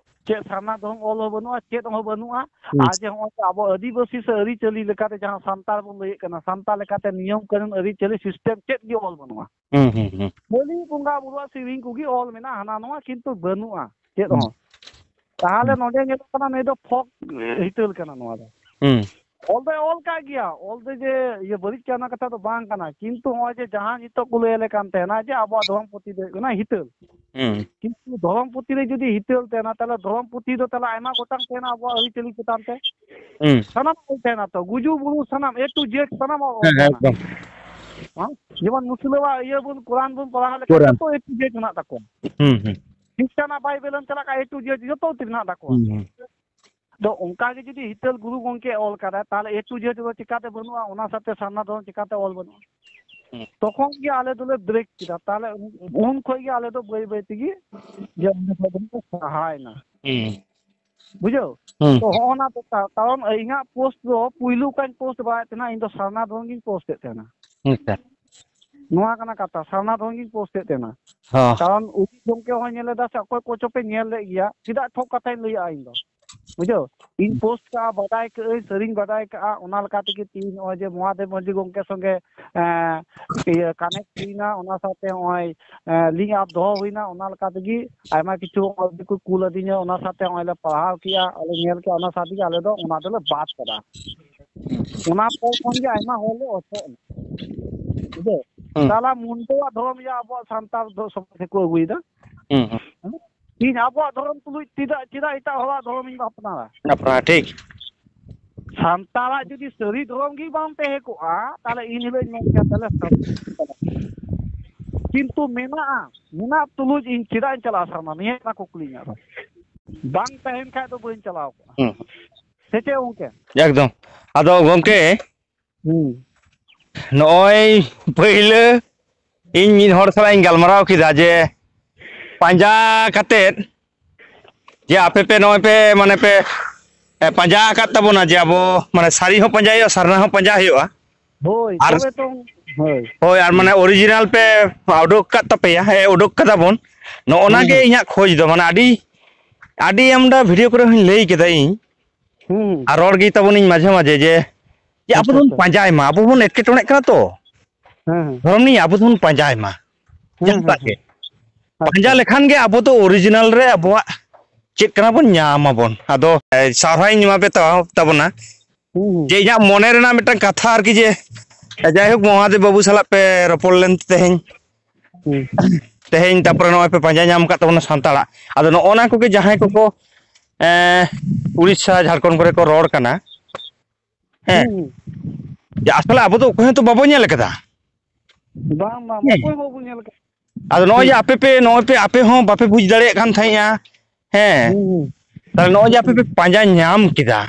ᱪᱮᱫ ᱥᱟᱨᱱᱟ ᱫᱷᱚᱨᱚᱢ ᱚᱞ ᱦᱚᱸ ᱵᱟᱹᱱᱩᱜᱼᱟ, ᱪᱮᱫ ᱦᱚᱸ ᱵᱟᱹᱱᱩᱜᱼᱟ᱾ ᱦᱩᱸ᱾ ᱟᱨ ᱡᱮ ᱦᱚᱸᱜᱼᱚᱭ ᱡᱮ ᱟᱵᱚ ᱟᱹᱫᱤᱵᱟᱹᱥᱤ ᱥᱮ ᱟᱹᱨᱤᱪᱟᱹᱞᱤ ᱞᱮᱠᱟᱛᱮ ᱡᱟᱦᱟᱸ ᱥᱟᱱᱛᱟᱲ ᱵᱚᱱ ᱞᱟᱹᱭᱮᱫ ᱠᱟᱱᱟ, ᱥᱟᱱᱛᱟᱲ ᱞᱮᱠᱟᱛᱮ ᱱᱤᱭᱚᱢ ᱠᱟᱹᱱᱩᱱ ᱟᱹᱨᱤᱪᱟᱹᱞᱤ system ᱪᱮᱫ ᱜᱮ ᱚᱞ ᱵᱟᱹᱱᱩᱜᱼᱟ᱾ ᱦᱩᱸ, ᱦᱩᱸ, ᱦᱩᱸ᱾ ᱠᱷᱟᱹᱞᱤ ᱵᱚᱸᱜᱟ ᱵᱩᱨᱩᱣᱟᱜ ᱥᱮᱨᱮᱧ ᱠᱚᱜᱮ ᱚᱞ ᱢᱮᱱᱟᱜᱼᱟ, ᱦᱟᱱᱟ ᱱᱚᱣᱟ, ᱠᱤᱱᱛᱩ ᱵᱟᱹᱱᱩᱜᱼᱟ ᱪᱮᱫ ᱦᱩᱸ᱾ ᱦᱚᱸ᱾ ᱛᱟᱦᱚᱞᱮ ᱦᱩᱸ᱾ ᱱᱚᱰᱮ ᱧᱮᱞᱚᱜ ᱠᱟᱱᱟ, ᱱᱩᱭ ᱫᱚ folk ᱦᱤᱛᱟᱹᱞ ᱠᱟᱱᱟ ᱱᱚᱣᱟ ᱫᱚ᱾ ᱦᱩᱸ᱾ ᱚᱞ ᱫᱚᱭ ᱚᱞ ᱠᱟᱜ ᱜᱮᱭᱟ, ᱚᱞ ᱫᱚ ᱡᱮ ᱤᱭᱟᱹ ᱵᱟᱹᱲᱤᱡ ᱠᱟᱱᱟ ᱠᱟᱛᱷᱟ ᱫᱚ ᱵᱟᱝ ᱠᱟᱱᱟ, ᱠᱤᱱᱛᱩ ᱱᱚᱜᱼᱚᱭ ᱡᱮ ᱡᱟᱦᱟᱸ ᱱᱤᱛᱚᱜ ᱠᱚ ᱞᱟᱹᱭ ᱟᱞᱮ ᱠᱟᱱ ᱛᱟᱦᱮᱱᱟ ᱡᱮ ᱟᱵᱚᱣᱟᱜ ᱫᱷᱚᱨᱚᱢ ᱯᱩᱛᱷᱤ ᱫᱚ ᱦᱩᱭᱩᱜ ᱠᱟᱱᱟ ᱦᱤᱛᱟᱹᱞ, ᱦᱩᱸ᱾ ᱠᱤᱱᱛᱩ ᱫᱷᱚᱨᱚᱢ ᱯᱩᱛᱷᱤ ᱨᱮ ᱡᱩᱫᱤ ᱦᱤᱛᱟᱹᱞ ᱛᱟᱦᱮᱱᱟ, ᱛᱟᱦᱚᱞᱮ ᱫᱷᱚᱨᱚᱢ ᱯᱩᱛᱷᱤ ᱫᱚ ᱛᱟᱦᱚᱞᱮ ᱟᱭᱢᱟ ᱜᱚᱴᱟᱝ ᱛᱟᱦᱮᱱᱟ ᱟᱵᱚᱣᱟᱜ ᱟᱹᱨᱤᱪᱟᱹᱞᱤ ᱪᱮᱛᱟᱱ ᱛᱮ᱾ ᱦᱩᱸ᱾ ᱥᱟᱱᱟᱢᱟᱜ ᱚᱞ ᱛᱟᱦᱮᱱᱟ ᱛᱚ, ᱜᱩᱡᱩᱜ ᱵᱩᱨᱩ ᱥᱟᱱᱟᱢ A to Z ᱥᱟᱱᱟᱢᱟᱜ ᱚᱞ ᱦᱮᱸ, ᱛᱟᱦᱮᱱᱟ᱾ ᱮᱠᱫᱚᱢ᱾ ᱦᱮᱸ? ᱡᱮᱢᱚᱱ ᱢᱩᱥᱞᱟᱹᱣᱟᱜ ᱤᱭᱟᱹ ᱵᱚᱱ, ᱠᱳᱨᱟᱱ ᱵᱚᱱ ᱯᱟᱲᱦᱟᱣ ᱞᱮᱠᱷᱟᱱ ᱠᱳᱨᱟᱱ᱾ ᱡᱚᱛᱚ A to Z ᱢᱮᱱᱟᱜ ᱛᱟᱠᱚᱣᱟ᱾ ᱦᱩᱸ, ᱦᱩᱸ᱾ ᱠᱷᱨᱤᱥᱴᱟᱱᱟᱜ ᱵᱟᱭᱵᱮᱞ ᱮᱢ ᱪᱟᱞᱟᱜ ᱠᱷᱟᱱ A to Z ᱡᱚᱛᱚ ᱛᱮ ᱢᱮᱱᱟᱜ ᱛᱟᱠᱚᱣᱟ᱾ ᱦᱩᱸ, ᱦᱩᱸ᱾ ᱟᱫᱚ ᱚᱱᱠᱟ ᱜᱮ ᱡᱩᱫᱤ ᱦᱤᱛᱟᱹᱞ ᱜᱩᱨᱩ ᱜᱚᱢᱠᱮ ᱚᱞ ᱠᱟᱫᱟᱭ, ᱛᱟᱦᱚᱞᱮ A to Z ᱫᱚ ᱪᱤᱠᱟᱛᱮ ᱵᱟᱹᱱᱩᱜᱼᱟ? ᱚᱱᱟ ᱥᱟᱶᱛᱮ ᱥᱟᱨᱱᱟ ᱫᱷᱚᱨᱚᱢ ᱪᱤᱠᱟᱛᱮ ᱚᱞ ᱵᱟᱹᱱᱩᱜᱼᱟ? ᱦᱩᱸ᱾ ᱛᱚᱠᱷᱚᱱ ᱜᱮ ᱟᱞᱮ ᱫᱚᱞᱮ break ᱠᱮᱫᱟ᱾ ᱛᱟᱦᱚᱞᱮ ᱩᱱ, ᱩᱱ ᱠᱷᱚᱱ ᱜᱮ ᱟᱞᱮ ᱫᱚ ᱵᱟᱹᱭ ᱵᱟᱹᱭ ᱛᱮᱜᱮ ᱡᱮ ᱚᱸᱰᱮ ᱠᱷᱚᱱ ᱫᱚᱞᱮ ᱥᱟᱦᱟᱭᱮᱱᱟ᱾ ᱦᱩᱸ᱾ ᱵᱩᱡᱷᱟᱹᱣ᱾ ᱦᱩᱸ᱾ ᱛᱚ ᱦᱚᱸᱜᱼᱚ ᱱᱟ ᱫᱚᱨᱠᱟᱨ, ᱠᱟᱨᱚᱱ ᱤᱧᱟᱹᱜ ᱯᱳᱥᱴ ᱫᱚ ᱯᱩᱭᱞᱩ ᱚᱠᱟᱧ ᱯᱳᱥᱴ ᱵᱟᱲᱟᱭᱮᱫ ᱛᱟᱦᱮᱱᱟ, ᱤᱧ ᱫᱚ ᱥᱟᱨᱱᱟ ᱫᱷᱚᱨᱚᱢ ᱜᱤᱧ ᱯᱳᱥᱴ ᱮᱫ ᱛᱟᱦᱮᱱᱟ᱾ ᱟᱪᱪᱷᱟ᱾ ᱱᱚᱣᱟ ᱠᱟᱱᱟ ᱠᱟᱛᱷᱟ, ᱥᱟᱨᱱᱟ ᱫᱷᱚᱨᱚᱢ ᱜᱤᱧ ᱯᱳᱥᱴ ᱮᱫ ᱛᱟᱦᱮᱱᱟ᱾ ᱦᱚᱸ᱾ ᱠᱟᱨᱚᱱ ᱩᱱᱤ ᱜᱚᱢᱠᱮ ᱦᱚᱸᱭ ᱧᱮᱞ ᱮᱫᱟ ᱥᱮ, ᱚᱠᱚᱭ ᱠᱚᱪᱚ ᱯᱮ ᱧᱮᱞ ᱞᱮᱫ ᱜᱮᱭᱟ, ᱪᱮᱫᱟᱜ ᱴᱷᱚᱠ ᱠᱟᱛᱷᱟᱧ ᱞᱟᱹᱭᱟ ᱤᱧ ᱫᱚ, ᱵᱩᱡᱷᱟᱹᱣ? ᱤᱧ ᱯᱳᱥᱴ ᱠᱟᱜᱼᱟ, ᱵᱟᱰᱟᱭ ᱠᱟᱜᱼᱟᱹᱧ, ᱥᱟᱹᱨᱤᱧ ᱵᱟᱰᱟᱭ ᱠᱟᱜᱼᱟ, ᱚᱱᱟ ᱞᱮᱠᱟ ᱛᱮᱜᱮ ᱛᱮᱦᱤᱧ ᱱᱚᱜᱼᱚᱭ ᱡᱮ ᱢᱚᱦᱟᱫᱮᱵ ᱢᱟᱹᱡᱷᱤ ᱜᱚᱢᱠᱮ ᱥᱚᱸᱜᱮ, ᱮᱸ, ᱤᱭᱟᱹ, ᱠᱟᱱᱮᱠᱴ ᱦᱩᱭᱱᱟ, ᱚᱱᱟ ᱥᱟᱶᱛᱮ ᱱᱚᱜᱼᱚᱭ, ᱮᱸ, ᱞᱤᱝᱠ ᱟᱯ ᱫᱚᱦᱚ ᱦᱩᱭᱱᱟ, ᱚᱱᱟ ᱞᱮᱠᱟ ᱛᱮᱜᱮ ᱟᱭᱢᱟ ᱠᱤᱪᱷᱩ ᱱᱚᱜᱼᱚᱭ ᱠᱚ ᱠᱩᱞ ᱟᱹᱫᱤᱧᱟ, ᱚᱱᱟ ᱥᱟᱶᱛᱮ ᱱᱚᱜᱼᱚᱭ ᱞᱮ ᱯᱟᱲᱦᱟᱣ ᱠᱮᱜᱼᱟ, ᱟᱞᱮ ᱧᱮᱞ ᱠᱮᱜᱼᱟ, ᱚᱱᱟ ᱥᱟᱶ ᱛᱮᱜᱮ ᱟᱞᱮ ᱫᱚ ᱚᱱᱟ ᱫᱚᱞᱮ ᱵᱟᱫ ᱠᱟᱫᱟ᱾ ᱚᱱᱟ ᱯᱚᱨ ᱠᱷᱚᱱ ᱜᱮ ᱟᱭᱢᱟ ᱦᱚᱲ ᱞᱮ ᱚᱪᱚᱜ ᱮᱱᱟ᱾ ᱵᱩᱡᱷᱟᱹᱣ? ᱦᱩᱸ᱾ ᱛᱟᱦᱞᱮ ᱢᱩᱱᱰᱟᱹᱣᱟᱜ ᱫᱷᱚᱨᱚᱢ ᱜᱮ ᱟᱵᱚᱣᱟᱜ ᱥᱟᱱᱛᱟᱲ ᱫᱚ ᱥᱚᱢᱟᱡᱽ ᱨᱮᱠᱚ ᱟᱹᱜᱩᱭᱮᱫᱟ᱾ ᱦᱩᱸ, ᱦᱩᱸ᱾ ᱤᱧ ᱟᱵᱚᱣᱟᱜ ᱫᱷᱚᱨᱚᱢ ᱛᱩᱞᱩᱡ ᱪᱮᱫᱟᱜ, ᱪᱮᱫᱟᱜ ᱮᱴᱟᱜ ᱦᱚᱲᱟᱜ ᱫᱷᱚᱨᱚᱢ ᱤᱧ ᱟᱯᱱᱟᱨᱟ? ᱟᱯᱱᱟᱨᱟ, ᱴᱷᱤᱠ᱾ ᱥᱟᱱᱛᱟᱲᱟᱜ ᱡᱩᱫᱤ ᱥᱟᱹᱨᱤ ᱫᱷᱚᱨᱚᱢ ᱜᱮ ᱵᱟᱝ ᱛᱟᱦᱮᱸ ᱠᱚᱜᱼᱟ, ᱛᱟᱦᱞᱮ ᱤᱧ ᱦᱤᱞᱳᱜ ᱤᱧ ᱢᱮᱱ ᱠᱮᱭᱟ, ᱛᱟᱦᱞᱮ ᱥᱟᱹᱨᱤ ᱫᱷᱚᱨᱚᱢ ᱠᱟᱱᱟ᱾ ᱠᱤᱱᱛᱩ ᱢᱮᱱᱟᱜᱼᱟ, ᱢᱮᱱᱟᱜ ᱛᱩᱞᱩᱡ ᱤᱧ ᱪᱮᱫᱟᱜ ᱤᱧ ᱪᱟᱞᱟᱜᱼᱟ ᱥᱟᱨᱱᱟ? ᱱᱤᱭᱟᱹ ᱠᱟᱱᱟ ᱠᱩᱠᱞᱤ ᱤᱧᱟᱹᱜ ᱫᱚ᱾ ᱵᱟᱝ ᱛᱟᱦᱮᱱ ᱠᱷᱟᱡ ᱫᱚ ᱵᱟᱹᱧ ᱪᱟᱞᱟᱣ ᱠᱚᱜᱼᱟ᱾ ᱦᱩᱸ᱾ ᱥᱮ ᱪᱮᱫ ᱜᱚᱝᱠᱮ? ᱮᱠᱫᱚᱢ᱾ ᱟᱫᱚ ᱜᱚᱝᱠᱮ, ᱦᱩᱸ᱾ ᱱᱚᱜᱼᱚᱭ ᱯᱟᱹᱭᱞᱟᱹ ᱤᱧ ᱢᱤᱫ ᱦᱚᱲ ᱥᱟᱞᱟᱜ ᱤᱧ ᱜᱟᱞᱢᱟᱨᱟᱣ ᱠᱮᱫᱟ ᱡᱮ ᱯᱟᱸᱡᱟ ᱠᱟᱛᱮᱫ ᱡᱮ ᱟᱯᱮ ᱯᱮ ᱱᱚᱜᱼᱚᱭ ᱯᱮ ᱢᱟᱱᱮ ᱯᱮ, ᱮ, ᱯᱟᱸᱡᱟ ᱟᱠᱟᱫ ᱛᱟᱵᱚᱱᱟ ᱡᱮ ᱟᱵᱚ ᱢᱟᱱᱮ ᱥᱟᱹᱨᱤ ᱦᱚᱸ ᱯᱟᱸᱡᱟ ᱦᱩᱭᱩᱜᱼᱟ, ᱥᱟᱨᱱᱟ ᱦᱚᱸ ᱯᱟᱸᱡᱟ ᱦᱩᱭᱩᱜᱼᱟ᱾ ᱦᱳᱭ, ᱟᱨ ᱛᱚᱵᱮ ᱛᱚ, ᱦᱳᱭ᱾ ᱦᱳᱭ, ᱟᱨ ᱢᱟᱱᱮ ᱚᱨᱤᱡᱤᱱᱟᱞ ᱯᱮ ᱩᱰᱩᱠ ᱟᱠᱟᱫ ᱛᱟᱯᱮᱭᱟ, ᱦᱮᱸ, ᱩᱰᱩᱠ ᱠᱟᱫᱟ ᱵᱚᱱ᱾ ᱱᱚᱜᱼᱚ ᱱᱟ ᱦᱩᱸ, ᱜᱮ ᱦᱩᱸ᱾ ᱤᱧᱟᱹᱜ ᱠᱷᱚᱡᱽ ᱫᱚ, ᱢᱟᱱᱮ ᱟᱹᱰᱤ, ᱟᱹᱰᱤ ᱟᱢᱫᱟ ᱵᱷᱤᱰᱤᱭᱳ ᱠᱚᱨᱮ ᱦᱚᱸᱧ ᱞᱟᱹᱭ ᱠᱟᱫᱟ ᱤᱧ, ᱦᱩᱸ, ᱦᱩᱸ᱾ ᱟᱨ ᱨᱚᱲ ᱜᱮ ᱛᱟᱵᱚᱱᱤᱧ ᱢᱟᱡᱷᱮ ᱢᱟᱡᱷᱮ ᱡᱮ, ᱡᱮ ᱟᱵᱚ ᱟᱪᱪᱷᱟ, ᱫᱚᱵᱚᱱ ᱟᱪᱪᱷᱟ᱾ ᱯᱟᱸᱡᱟᱭ ᱢᱟ, ᱟᱵᱚ ᱵᱚᱱ ᱮᱴᱠᱮᱴᱚᱬᱮᱜ ᱠᱟᱱᱟ ᱛᱚ᱾ ᱦᱮᱸ, ᱦᱮᱸ᱾ ᱫᱷᱚᱨᱚᱢ ᱱᱤᱭᱮ ᱟᱵᱚ ᱫᱚᱵᱚᱱ ᱯᱟᱸᱡᱟᱭ ᱢᱟ᱾ ᱦᱮᱸ, ᱡᱟᱦᱟᱸ ᱦᱮᱸ, ᱫᱟᱜ ᱜᱮ᱾ ᱦᱮᱸ᱾ ᱯᱟᱸᱡᱟ ᱟᱪᱪᱷᱟ᱾ ᱞᱮᱠᱷᱟᱱ ᱜᱮ ᱟᱵᱚ ᱫᱚ ᱚᱨᱤᱡᱤᱱᱟᱞ ᱨᱮ ᱟᱵᱚᱣᱟᱜ ᱪᱮᱫ ᱠᱟᱱᱟ ᱵᱚᱱ ᱧᱟᱢ ᱟᱵᱚᱱ᱾ ᱟᱫᱚ, ᱮ, ᱥᱟᱨᱦᱟᱣᱤᱧ ᱮᱢᱟ ᱯᱮ ᱛᱟ-, ᱛᱟᱵᱚᱱᱟ᱾ ᱦᱩᱸ, ᱦᱩᱸ᱾ ᱡᱮ ᱤᱧᱟᱹᱜ ᱢᱚᱱᱮ ᱨᱮᱱᱟᱜ ᱢᱤᱫᱴᱟᱝ ᱠᱟᱛᱷᱟ ᱟᱨᱠᱤ ᱡᱮ, ᱡᱟᱭᱦᱳᱠ, ᱢᱚᱦᱟᱫᱮᱵ ᱵᱟᱹᱵᱩ ᱥᱟᱞᱟᱜ ᱯᱮ ᱨᱚᱯᱚᱲ ᱞᱮᱱ ᱛᱮᱦᱮᱧ᱾ ᱦᱩᱸ᱾ ᱛᱮᱦᱮᱧ ᱛᱟᱯᱚᱨᱮ ᱱᱚᱜᱼᱚᱭ ᱯᱮ ᱯᱟᱸᱡᱟ ᱧᱟᱢ ᱟᱠᱟᱫ ᱛᱟᱵᱚᱱᱟ ᱥᱟᱱᱛᱟᱲᱟᱜ᱾ ᱟᱫᱚ ᱱᱚᱜᱼᱚ ᱱᱟ ᱠᱚᱜᱮ ᱡᱟᱦᱟᱸᱭ ᱠᱚᱠᱚ, ᱮᱸ, ᱩᱲᱤᱥᱥᱟ, ᱡᱷᱟᱲᱠᱷᱚᱸᱰ ᱠᱚᱨᱮ ᱠᱚ ᱨᱚᱲ ᱠᱟᱱᱟ, ᱦᱮᱸ, ᱦᱩᱸ, ᱦᱩᱸ᱾ ᱡᱮ ᱟᱥᱚᱞᱮ ᱟᱵᱚ ᱫᱚ ᱚᱠᱚᱭ ᱦᱚᱸᱛᱚ ᱵᱟᱵᱚ ᱧᱮᱞ ᱟᱠᱟᱫᱟ᱾ ᱵᱟᱝ, ᱵᱟᱝ, ᱦᱮᱸ᱾ ᱚᱠᱚᱭ ᱦᱚᱸ ᱵᱟᱵᱚ ᱧᱮᱞ ᱟᱠᱟᱫᱟ᱾ ᱟᱫᱚ ᱱᱚᱜᱼᱚᱭ ᱡᱮ ᱦᱩᱸ᱾ ᱟᱯᱮ ᱯᱮ, ᱱᱚᱜᱼᱚᱭ ᱯᱮ, ᱟᱯᱮ ᱦᱚᱸ ᱵᱟᱯᱮ ᱵᱩᱡᱽ ᱫᱟᱲᱮᱭᱟᱜ ᱠᱟᱱ ᱛᱟᱦᱮᱸᱫᱼᱟ, ᱦᱮᱸ᱾ ᱦᱩᱸ, ᱦᱩᱸ᱾ ᱛᱟᱦᱞᱮ ᱱᱚᱜᱼᱚᱭ ᱡᱮ ᱟᱯᱮ ᱯᱮ ᱯᱟᱸᱡᱟ ᱧᱟᱢ ᱠᱮᱫᱟ,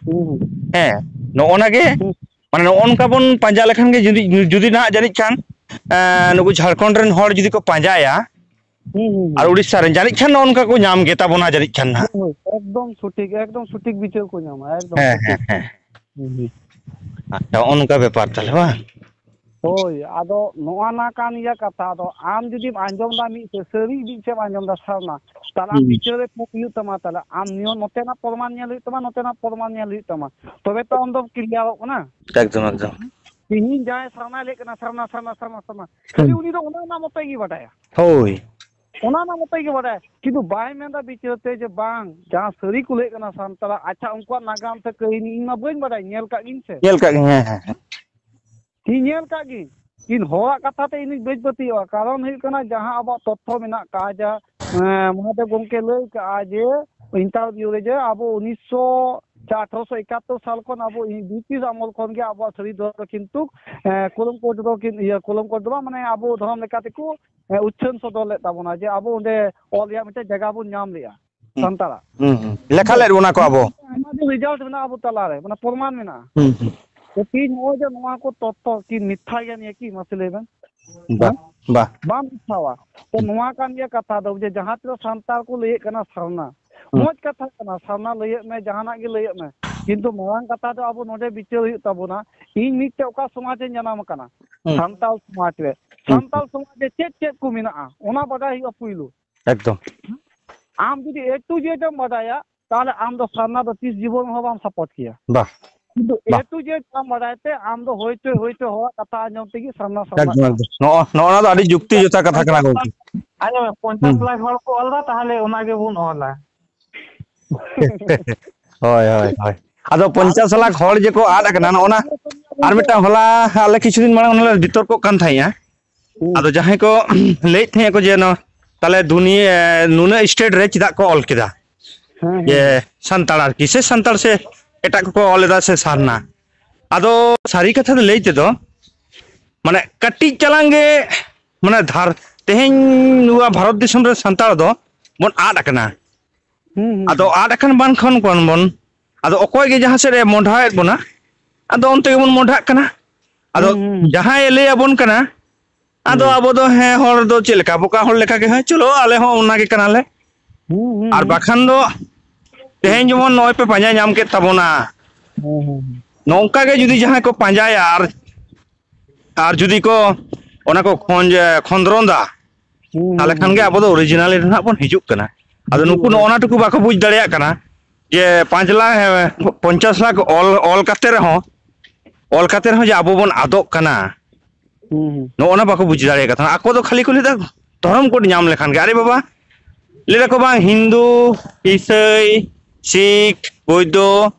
ᱦᱩᱸ, ᱦᱩᱸ᱾ ᱦᱮᱸ, ᱱᱚᱜᱼᱚ ᱱᱟ ᱜᱮ, ᱦᱩᱸ᱾ ᱢᱟᱱᱮ ᱱᱚᱜᱼᱚ ᱱᱚᱝᱠᱟ ᱵᱚᱱ ᱯᱟᱸᱡᱟ ᱞᱮᱠᱷᱟᱱ ᱜᱮ ᱡᱩᱫᱤ, ᱡᱩᱫᱤ ᱱᱟᱦᱟᱜ ᱡᱟᱹᱱᱤᱡ ᱠᱷᱟᱱ, ᱮᱸ, ᱱᱩᱠᱩ ᱡᱷᱟᱲᱠᱷᱚᱸᱰ ᱨᱮᱱ ᱦᱚᱲ ᱡᱩᱫᱤ ᱠᱚ ᱯᱟᱸᱡᱟᱭᱟ, ᱦᱩᱸ, ᱦᱩᱸ, ᱟᱨ ᱦᱩᱸ᱾ ᱩᱲᱤᱥᱥᱟ ᱨᱮᱱ ᱡᱟᱹᱱᱤᱡ ᱠᱷᱟᱱ ᱱᱚᱜᱼᱚ ᱱᱚᱝᱠᱟ ᱠᱚ ᱧᱟᱢ ᱜᱮ ᱛᱟᱵᱚᱱᱟ ᱡᱟᱹᱱᱤᱡ ᱠᱷᱟᱱ ᱱᱟᱦᱟᱜ᱾ ᱦᱳᱭ, ᱮᱠᱫᱚᱢ ᱥᱚᱴᱷᱤᱠ, ᱮᱠᱫᱚᱢ ᱥᱚᱴᱷᱤᱠ ᱵᱤᱪᱟᱹᱨ ᱠᱚ ᱧᱟᱢᱟ, ᱮᱠᱫᱚᱢ ᱦᱮᱸ, ᱥᱚᱴᱷᱤᱠ᱾ ᱦᱮᱸ, ᱦᱮᱸ᱾ ᱦᱩᱸ, ᱦᱩᱸ᱾ ᱟᱪᱪᱷᱟ, ᱱᱚᱜᱼᱚ ᱱᱚᱝᱠᱟ ᱵᱮᱯᱟᱨ ᱛᱟᱦᱞᱮ ᱵᱟᱝ? ᱦᱳᱭ, ᱟᱫᱚ ᱱᱚᱣᱟ ᱱᱟ ᱠᱟᱱ ᱜᱮᱭᱟ ᱠᱟᱛᱷᱟ᱾ ᱟᱫᱚ ᱟᱢ ᱡᱩᱫᱤᱢ ᱟᱸᱡᱚᱢ ᱫᱟ ᱢᱤᱫ ᱥᱮᱫ, ᱥᱟᱹᱨᱤ ᱢᱤᱫ ᱥᱮᱫ ᱮᱢ ᱟᱸᱡᱚᱢ ᱫᱟ ᱥᱟᱨᱱᱟ, ᱛᱟᱦᱞᱮ ᱟᱢ ᱦᱩᱸ᱾ ᱵᱤᱪᱟᱹᱨ ᱨᱮ ᱠᱷᱩᱵ ᱦᱩᱭᱩᱜ ᱛᱟᱢᱟ᱾ ᱛᱟᱦᱞᱮ ᱟᱢ ᱱᱤᱭᱟᱹ ᱱᱚᱛᱮᱱᱟᱜ ᱯᱨᱚᱢᱟᱱ ᱧᱮᱞ ᱦᱩᱭᱩᱜ ᱛᱟᱢᱟ, ᱱᱚᱛᱮᱱᱟᱜ ᱯᱨᱚᱢᱟᱱ ᱧᱮᱞ ᱦᱩᱭᱩᱜ ᱛᱟᱢᱟ, ᱛᱚᱵᱮ ᱛᱚ ᱟᱢ ᱫᱚᱢ ᱠᱞᱤᱭᱟᱨᱚᱜ ᱠᱟᱱᱟ᱾ ᱮᱠᱫᱚᱢ, ᱮᱠᱫᱚᱢ᱾ ᱛᱤᱦᱤᱧ ᱡᱟᱦᱟᱸᱭ ᱥᱟᱨᱱᱟᱭ ᱞᱟᱹᱭᱮᱫ ᱠᱟᱱᱟ, ᱥᱟᱨᱱᱟ, ᱥᱟᱨᱱᱟ, ᱥᱟᱨᱱᱟ, ᱥᱟᱨᱱᱟ, ᱠᱷᱟᱹᱞᱤ ᱦᱩᱸ᱾ ᱩᱱᱤ ᱫᱚ ᱚᱱᱟ ᱨᱮᱱᱟᱜ ᱢᱚᱛᱚᱡ ᱜᱮ ᱵᱟᱰᱟᱭᱟ᱾ ᱦᱳᱭ᱾ ᱚᱱᱟ ᱨᱮᱱᱟᱜ ᱢᱚᱛᱚᱡ ᱜᱮ ᱵᱟᱰᱟᱭᱟ, ᱠᱤᱱᱛᱩ ᱵᱟᱭ ᱢᱮᱱᱫᱟ ᱵᱤᱪᱟᱹᱨ ᱛᱮ ᱡᱮ ᱵᱟᱝ, ᱡᱟᱦᱟᱸ ᱥᱟᱹᱨᱤ ᱠᱚ ᱞᱟᱹᱭᱮᱫ ᱠᱟᱱᱟ ᱥᱟᱱᱛᱟᱲᱟᱜ, ᱟᱪᱪᱷᱟ, ᱩᱱᱠᱩᱣᱟᱜ ᱱᱟᱜᱟᱢ ᱥᱮ ᱠᱟᱹᱦᱱᱤ ᱤᱧ ᱢᱟ ᱵᱟᱹᱧ ᱵᱟᱰᱟᱭ, ᱧᱮᱞ ᱠᱟᱜ ᱜᱤᱧ ᱥᱮ᱾ ᱧᱮᱞ ᱠᱟᱜ ᱜᱤᱧ, ᱦᱮᱸ, ᱦᱮᱸ, ᱦᱮᱸ᱾ ᱤᱧ ᱧᱮᱞ ᱠᱟᱜ ᱜᱤᱧ, ᱤᱧ ᱦᱚᱲᱟᱜ ᱠᱟᱛᱷᱟ ᱛᱮ ᱤᱧ ᱵᱟᱹᱧ ᱯᱟᱹᱛᱭᱟᱹᱜᱼᱟ᱾ ᱠᱟᱨᱚᱱ ᱦᱩᱭᱩᱜ ᱠᱟᱱᱟ, ᱡᱟᱦᱟᱸ ᱟᱵᱚᱣᱟᱜ ᱛᱚᱛᱛᱷᱚ ᱢᱮᱱᱟᱜ ᱠᱟᱜᱼᱟ, ᱡᱟ, ᱮᱸ, ᱢᱚᱦᱟᱫᱮᱵ ᱜᱚᱢᱠᱮ ᱞᱟᱹᱭ ᱠᱟᱜᱼᱟ ᱡᱮ ᱤᱱᱴᱟᱨᱵᱷᱤᱭᱩ ᱨᱮ, ᱡᱮ ᱟᱵᱚ ᱩᱱᱤᱥᱥᱚ ᱥᱮ ᱟᱴᱷᱨᱚᱥᱚ ᱮᱠᱟᱛᱛᱳᱨ ᱥᱟᱞ ᱠᱷᱚᱱ ᱟᱵᱚ ᱤ-, ᱵᱨᱤᱴᱤᱥ ᱟᱢᱚᱞ ᱠᱷᱚᱱ ᱜᱮ ᱟᱵᱚᱣᱟᱜ ᱥᱟᱹᱨᱤ ᱫᱷᱚᱨᱚᱢ ᱫᱚ ᱠᱤᱱᱛᱩ, ᱮᱸ, ᱠᱚᱞᱚᱢ ᱠᱳᱰ ᱫᱚ ᱠᱤᱱ-, ᱤᱭᱟᱹ, ᱠᱚᱞᱚᱢ ᱠᱳᱰ ᱫᱚ ᱵᱟᱝ, ᱢᱟᱱᱮ ᱟᱵᱚ ᱫᱷᱚᱨᱚᱢ ᱞᱮᱠᱟ ᱛᱮᱠᱚ, ᱮᱸ, ᱩᱪᱷᱟᱹᱱ ᱥᱚᱫᱚᱨ ᱞᱮᱫ ᱛᱟᱵᱚᱱᱟ, ᱡᱮ ᱟᱵᱚ ᱚᱸᱰᱮ ᱚᱞ ᱨᱮᱭᱟᱜ ᱢᱤᱫᱴᱮᱱ ᱡᱟᱭᱜᱟ ᱵᱚᱱ ᱧᱟᱢ ᱞᱮᱜᱼᱟ᱾ ᱦᱩᱸ᱾ ᱥᱟᱱᱛᱟᱲᱟᱜ᱾ ᱦᱩᱸ, ᱦᱩᱸ᱾ ᱞᱮᱠᱷᱟ ᱞᱮᱫ ᱵᱚᱱᱟ ᱠᱚ ᱟᱵᱚ᱾ ᱟᱭᱢᱟ ᱫᱤᱱ ᱨᱮᱡᱟᱞᱴ ᱢᱮᱱᱟᱜᱼᱟ ᱟᱵᱚ ᱛᱟᱞᱟᱨᱮ, ᱢᱟᱱᱮ ᱯᱨᱚᱢᱟᱱ ᱢᱮᱱᱟᱜᱼᱟ᱾ ᱦᱩᱸ, ᱦᱩᱸ᱾ ᱛᱚ ᱛᱤᱦᱤᱧ ᱱᱚᱜᱼᱚᱭ ᱡᱮ ᱱᱚᱣᱟ ᱠᱚ ᱛᱚᱛᱛᱷᱚ ᱠᱤ ᱢᱤᱛᱷᱭᱟ ᱜᱮᱭᱟ ᱱᱤᱭᱟᱹ ᱠᱤ? ᱢᱟᱥᱮ ᱞᱟᱹᱭ ᱵᱮᱱ᱾ ᱵᱟ, ᱦᱮᱸ? ᱵᱟ᱾ ᱵᱟᱝ ᱢᱤᱛᱷᱭᱟᱣᱟ᱾ ᱛᱚ ᱦᱩᱸ᱾ ᱱᱚᱣᱟ ᱠᱟᱱ ᱜᱮᱭᱟ ᱠᱟᱛᱷᱟ ᱫᱚ ᱡᱮ ᱡᱟᱦᱟᱸ ᱛᱤᱱᱟᱹᱜ ᱥᱟᱱᱛᱟᱲ ᱠᱚ ᱞᱟᱹᱭᱮᱫ ᱠᱟᱱᱟ ᱥᱟᱨᱱᱟ, ᱦᱩᱸ᱾ ᱢᱚᱡᱽ ᱠᱟᱛᱷᱟ ᱠᱟᱱᱟ, ᱥᱟᱨᱱᱟ ᱞᱟᱹᱭᱮᱫ ᱢᱮ, ᱡᱟᱦᱟᱱᱟᱜ ᱜᱮ ᱞᱟᱹᱭᱮᱫ ᱢᱮ, ᱠᱤᱱᱛᱩ ᱢᱟᱨᱟᱝ ᱠᱟᱛᱷᱟ ᱫᱚ ᱟᱵᱚ ᱱᱚᱰᱮ ᱵᱤᱪᱟᱹᱨ ᱦᱩᱭᱩᱜ ᱛᱟᱵᱚᱱᱟ, ᱤᱧ ᱢᱤᱫᱴᱮᱡ ᱚᱠᱟ ᱥᱚᱢᱟᱡᱽ ᱨᱮᱧ ᱡᱟᱱᱟᱢ ᱟᱠᱟᱱᱟ, ᱦᱩᱸ᱾ ᱥᱟᱱᱛᱟᱲ ᱥᱚᱢᱟᱡᱽ ᱨᱮ, ᱦᱩᱸ᱾ ᱥᱟᱱᱛᱟᱲ ᱥᱚᱢᱟᱡᱽ ᱨᱮ ᱪᱮᱫ ᱪᱮᱫ ᱠᱚ ᱢᱮᱱᱟᱜᱼᱟ ᱚᱱᱟ ᱵᱟᱰᱟᱭ ᱦᱩᱭᱩᱜᱼᱟ ᱯᱩᱭᱞᱩ᱾ ᱮᱠᱫᱚᱢ᱾ ᱟᱢ ᱡᱩᱫᱤ A to Z ᱮᱢ ᱵᱟᱰᱟᱭᱟ, ᱛᱟᱦᱚᱞᱮ ᱟᱢ ᱫᱚ ᱥᱟᱨᱱᱟ ᱫᱚ ᱛᱤᱥ ᱡᱤᱵᱚᱱ ᱦᱚᱸ ᱵᱟᱢ ᱥᱟᱯᱳᱨᱴ ᱠᱮᱭᱟ᱾ ᱵᱟ, ᱠᱤᱱᱛᱩ ᱵᱟ᱾ A to Z ᱵᱟᱢ ᱵᱟᱰᱟᱭ ᱛᱮ ᱟᱢ ᱫᱚ ᱦᱳᱭᱛᱳ, ᱦᱳᱭᱛᱳ ᱦᱚᱲᱟᱜ ᱠᱟᱛᱷᱟ ᱟᱸᱡᱚᱢ ᱛᱮᱜᱮ ᱥᱟᱨᱱᱟ, ᱥᱟᱨᱱᱟ ᱮᱠᱫᱚᱢ, ᱠᱟᱱᱟ᱾ ᱮᱠᱫᱚᱢ᱾ ᱱᱚᱜᱼᱚ, ᱱᱚᱜᱼᱚ ᱱᱚᱣᱟ ᱫᱚ ᱟᱹᱰᱤ ᱡᱩᱠᱛᱤ ᱡᱚᱛᱟ ᱠᱟᱛᱷᱟ ᱠᱟᱱᱟ ᱜᱚᱝᱠᱮ᱾ ᱟᱸᱡᱚᱢ ᱢᱮ, ᱯᱚᱧᱪᱟᱥ ᱦᱩᱸ᱾ ᱞᱟᱠᱷ ᱦᱚᱲ ᱠᱚ ᱚᱞ ᱫᱟ, ᱛᱟᱦᱚᱞᱮ ᱚᱱᱟ ᱜᱮᱵᱚᱱ ᱚᱞᱟ᱾ ᱦᱳᱭ, ᱦᱳᱭ, ᱦᱳᱭ᱾ ᱟᱫᱚ ᱟᱞᱮ ᱯᱚᱧᱪᱟᱥ ᱞᱟᱠᱷ ᱦᱚᱲ ᱡᱮᱠᱚ ᱟᱫ ᱟᱠᱟᱱᱟ, ᱱᱚᱜᱼᱚ ᱱᱟ ᱟᱨ ᱢᱤᱫᱴᱟᱝ ᱦᱚᱞᱟ ᱟᱞᱮ ᱠᱤᱪᱷᱩ ᱫᱤᱱ ᱢᱟᱲᱟᱝ ᱚᱱᱟ ᱞᱮ ᱵᱤᱛᱚᱨᱠᱚᱜ ᱠᱟᱱ ᱛᱟᱦᱮᱸᱜᱼᱟ᱾ ᱦᱩᱸ᱾ ᱟᱫᱚ ᱡᱟᱦᱟᱸᱭ ᱠᱚ ᱞᱟᱹᱭᱮᱫ ᱛᱟᱦᱮᱸᱜ ᱠᱚ ᱡᱮ ᱱᱚᱣᱟ ᱛᱟᱦᱞᱮ ᱫᱩᱱᱤᱭᱟᱹ, ᱱᱩᱱᱟᱹᱜ ᱥᱴᱮᱴ ᱨᱮ ᱪᱮᱫᱟᱜ ᱠᱚ ᱚᱞ ᱠᱮᱫᱟ? ᱦᱮᱸ, ᱡᱮ ᱦᱮᱸ᱾ ᱥᱟᱱᱛᱟᱲ ᱟᱨᱠᱤ, ᱥᱮ ᱥᱟᱱᱛᱟᱲ ᱥᱮ ᱮᱴᱟᱜ ᱠᱚᱠᱚ ᱚᱞ ᱮᱫᱟ ᱥᱮ ᱥᱟᱨᱱᱟ᱾ ᱟᱫᱚ ᱥᱟᱹᱨᱤ ᱠᱟᱛᱷᱟ ᱫᱚ ᱞᱟᱹᱭ ᱛᱮᱫᱚ, ᱢᱟᱱᱮ ᱠᱟᱹᱴᱤᱡ ᱪᱟᱞᱟᱝ ᱜᱮ, ᱢᱟᱱᱮ ᱫᱷᱟᱨ-, ᱛᱮᱦᱮᱧ ᱱᱚᱣᱟ ᱵᱷᱟᱨᱚᱛ ᱫᱤᱥᱚᱢ ᱨᱮ ᱥᱟᱱᱛᱟᱲ ᱫᱚ ᱵᱚᱱ ᱟᱫ ᱟᱠᱟᱱᱟ᱾ ᱦᱩᱸ, ᱦᱩᱸ, ᱟᱫᱚ ᱦᱩᱸ᱾ ᱟᱫ ᱟᱠᱟᱱ ᱵᱟᱝ ᱠᱷᱚᱱ ᱠᱷᱚᱱ ᱵᱚᱱ, ᱟᱫᱚ ᱚᱠᱚᱭ ᱜᱮ ᱡᱟᱦᱟᱸ ᱥᱮᱫ ᱮ ᱢᱚᱸᱰᱷᱟᱭᱮᱫ ᱵᱚᱱᱟ, ᱟᱫᱚ ᱚᱱᱛᱮ ᱜᱮᱵᱚᱱ ᱢᱚᱸᱰᱷᱟᱜ ᱠᱟᱱᱟ᱾ ᱟᱫᱚ ᱦᱩᱸ, ᱦᱩᱸ, ᱦᱩᱸ᱾ ᱡᱟᱦᱟᱸᱭ ᱮ ᱞᱟᱹᱭ ᱟᱵᱚᱱ ᱠᱟᱱᱟ, ᱟᱫᱚ ᱦᱩᱸ᱾ ᱟᱵᱚ ᱫᱚ ᱦᱮᱸ ᱦᱚᱲ ᱫᱚ ᱪᱮᱫ ᱞᱮᱠᱟ ᱵᱚᱠᱟ ᱦᱚᱲ ᱞᱮᱠᱟ ᱜᱮ, ᱦᱮᱸ ᱪᱚᱞᱚ ᱟᱞᱮ ᱦᱚᱸ ᱚᱱᱟ ᱜᱮ ᱠᱟᱱᱟᱞᱮ᱾ ᱦᱩᱸ, ᱦᱩᱸ, ᱟᱨ ᱦᱩᱸ᱾ ᱵᱟᱠᱷᱟᱱ ᱫᱚ ᱛᱮᱦᱮᱧ ᱡᱮᱢᱚᱱ ᱱᱚᱜᱼᱚᱭ ᱯᱮ ᱯᱟᱸᱡᱟ ᱧᱟᱢ ᱠᱮᱫ ᱛᱟᱵᱚᱱᱟ᱾ ᱦᱩᱸ, ᱦᱩᱸ, ᱦᱩᱸ᱾ ᱱᱚᱝᱠᱟ ᱜᱮ ᱡᱩᱫᱤ ᱡᱟᱦᱟᱸᱭ ᱠᱚ ᱯᱟᱸᱡᱟᱭᱟ ᱟᱨ, ᱟᱨ ᱡᱩᱫᱤ ᱠᱚ ᱚᱱᱟ ᱠᱚ ᱠᱷᱚᱸᱡ-, ᱠᱷᱚᱸᱫᱽᱨᱚᱸᱫᱟ, ᱦᱩᱸ, ᱛᱟᱦᱚᱞᱮ ᱦᱩᱸ, ᱠᱷᱟᱱ ᱜᱮ ᱦᱩᱸ᱾ ᱟᱵᱚ ᱫᱚ original ᱨᱮ ᱱᱟᱦᱟᱜ ᱵᱚᱱ ᱦᱤᱡᱩᱜ ᱠᱟᱱᱟ᱾ ᱟᱫᱚ ᱦᱤᱡᱩᱜ ᱱᱩᱠᱩ ᱠᱟᱱᱟ᱾ ᱱᱚᱜᱼᱚ ᱱᱟ ᱴᱩᱠᱩ ᱵᱟᱠᱚ ᱵᱩᱡᱽ ᱫᱟᱲᱮᱭᱟᱜ ᱠᱟᱱᱟ ᱡᱮ ᱯᱟᱸᱪ ᱞᱟᱠᱷ, ᱯᱚᱧᱪᱟᱥ ᱞᱟᱠᱷ ᱚᱞ, ᱚᱞ ᱠᱟᱛᱮ ᱨᱮᱦᱚᱸ, ᱚᱞ ᱠᱟᱛᱮ ᱨᱮᱦᱚᱸ ᱡᱮ ᱟᱵᱚ ᱵᱚᱱ ᱟᱫᱚᱜ ᱠᱟᱱᱟ, ᱦᱩᱸ, ᱦᱩᱸ᱾ ᱱᱚᱜᱼᱚ ᱱᱟ ᱵᱟᱠᱚ ᱵᱩᱡᱽ ᱫᱟᱲᱮᱭᱟᱜ ᱠᱟᱱᱟ᱾ ᱟᱠᱚ ᱫᱚ ᱠᱷᱟᱹᱞᱤ ᱠᱚ ᱞᱟᱹᱭᱫᱟ ᱫᱷᱚᱨᱚᱢ code ᱧᱟᱢ ᱞᱮᱠᱷᱟᱱ ᱜᱮ, ᱟᱨᱮ ᱵᱟᱵᱟ, ᱞᱟᱹᱭ ᱫᱟᱠᱚ ᱵᱟᱝ ᱦᱤᱱᱫᱩ, ᱤᱥᱟᱹᱭ, ᱥᱤᱠᱷ, ᱵᱳᱭᱫᱷᱚ,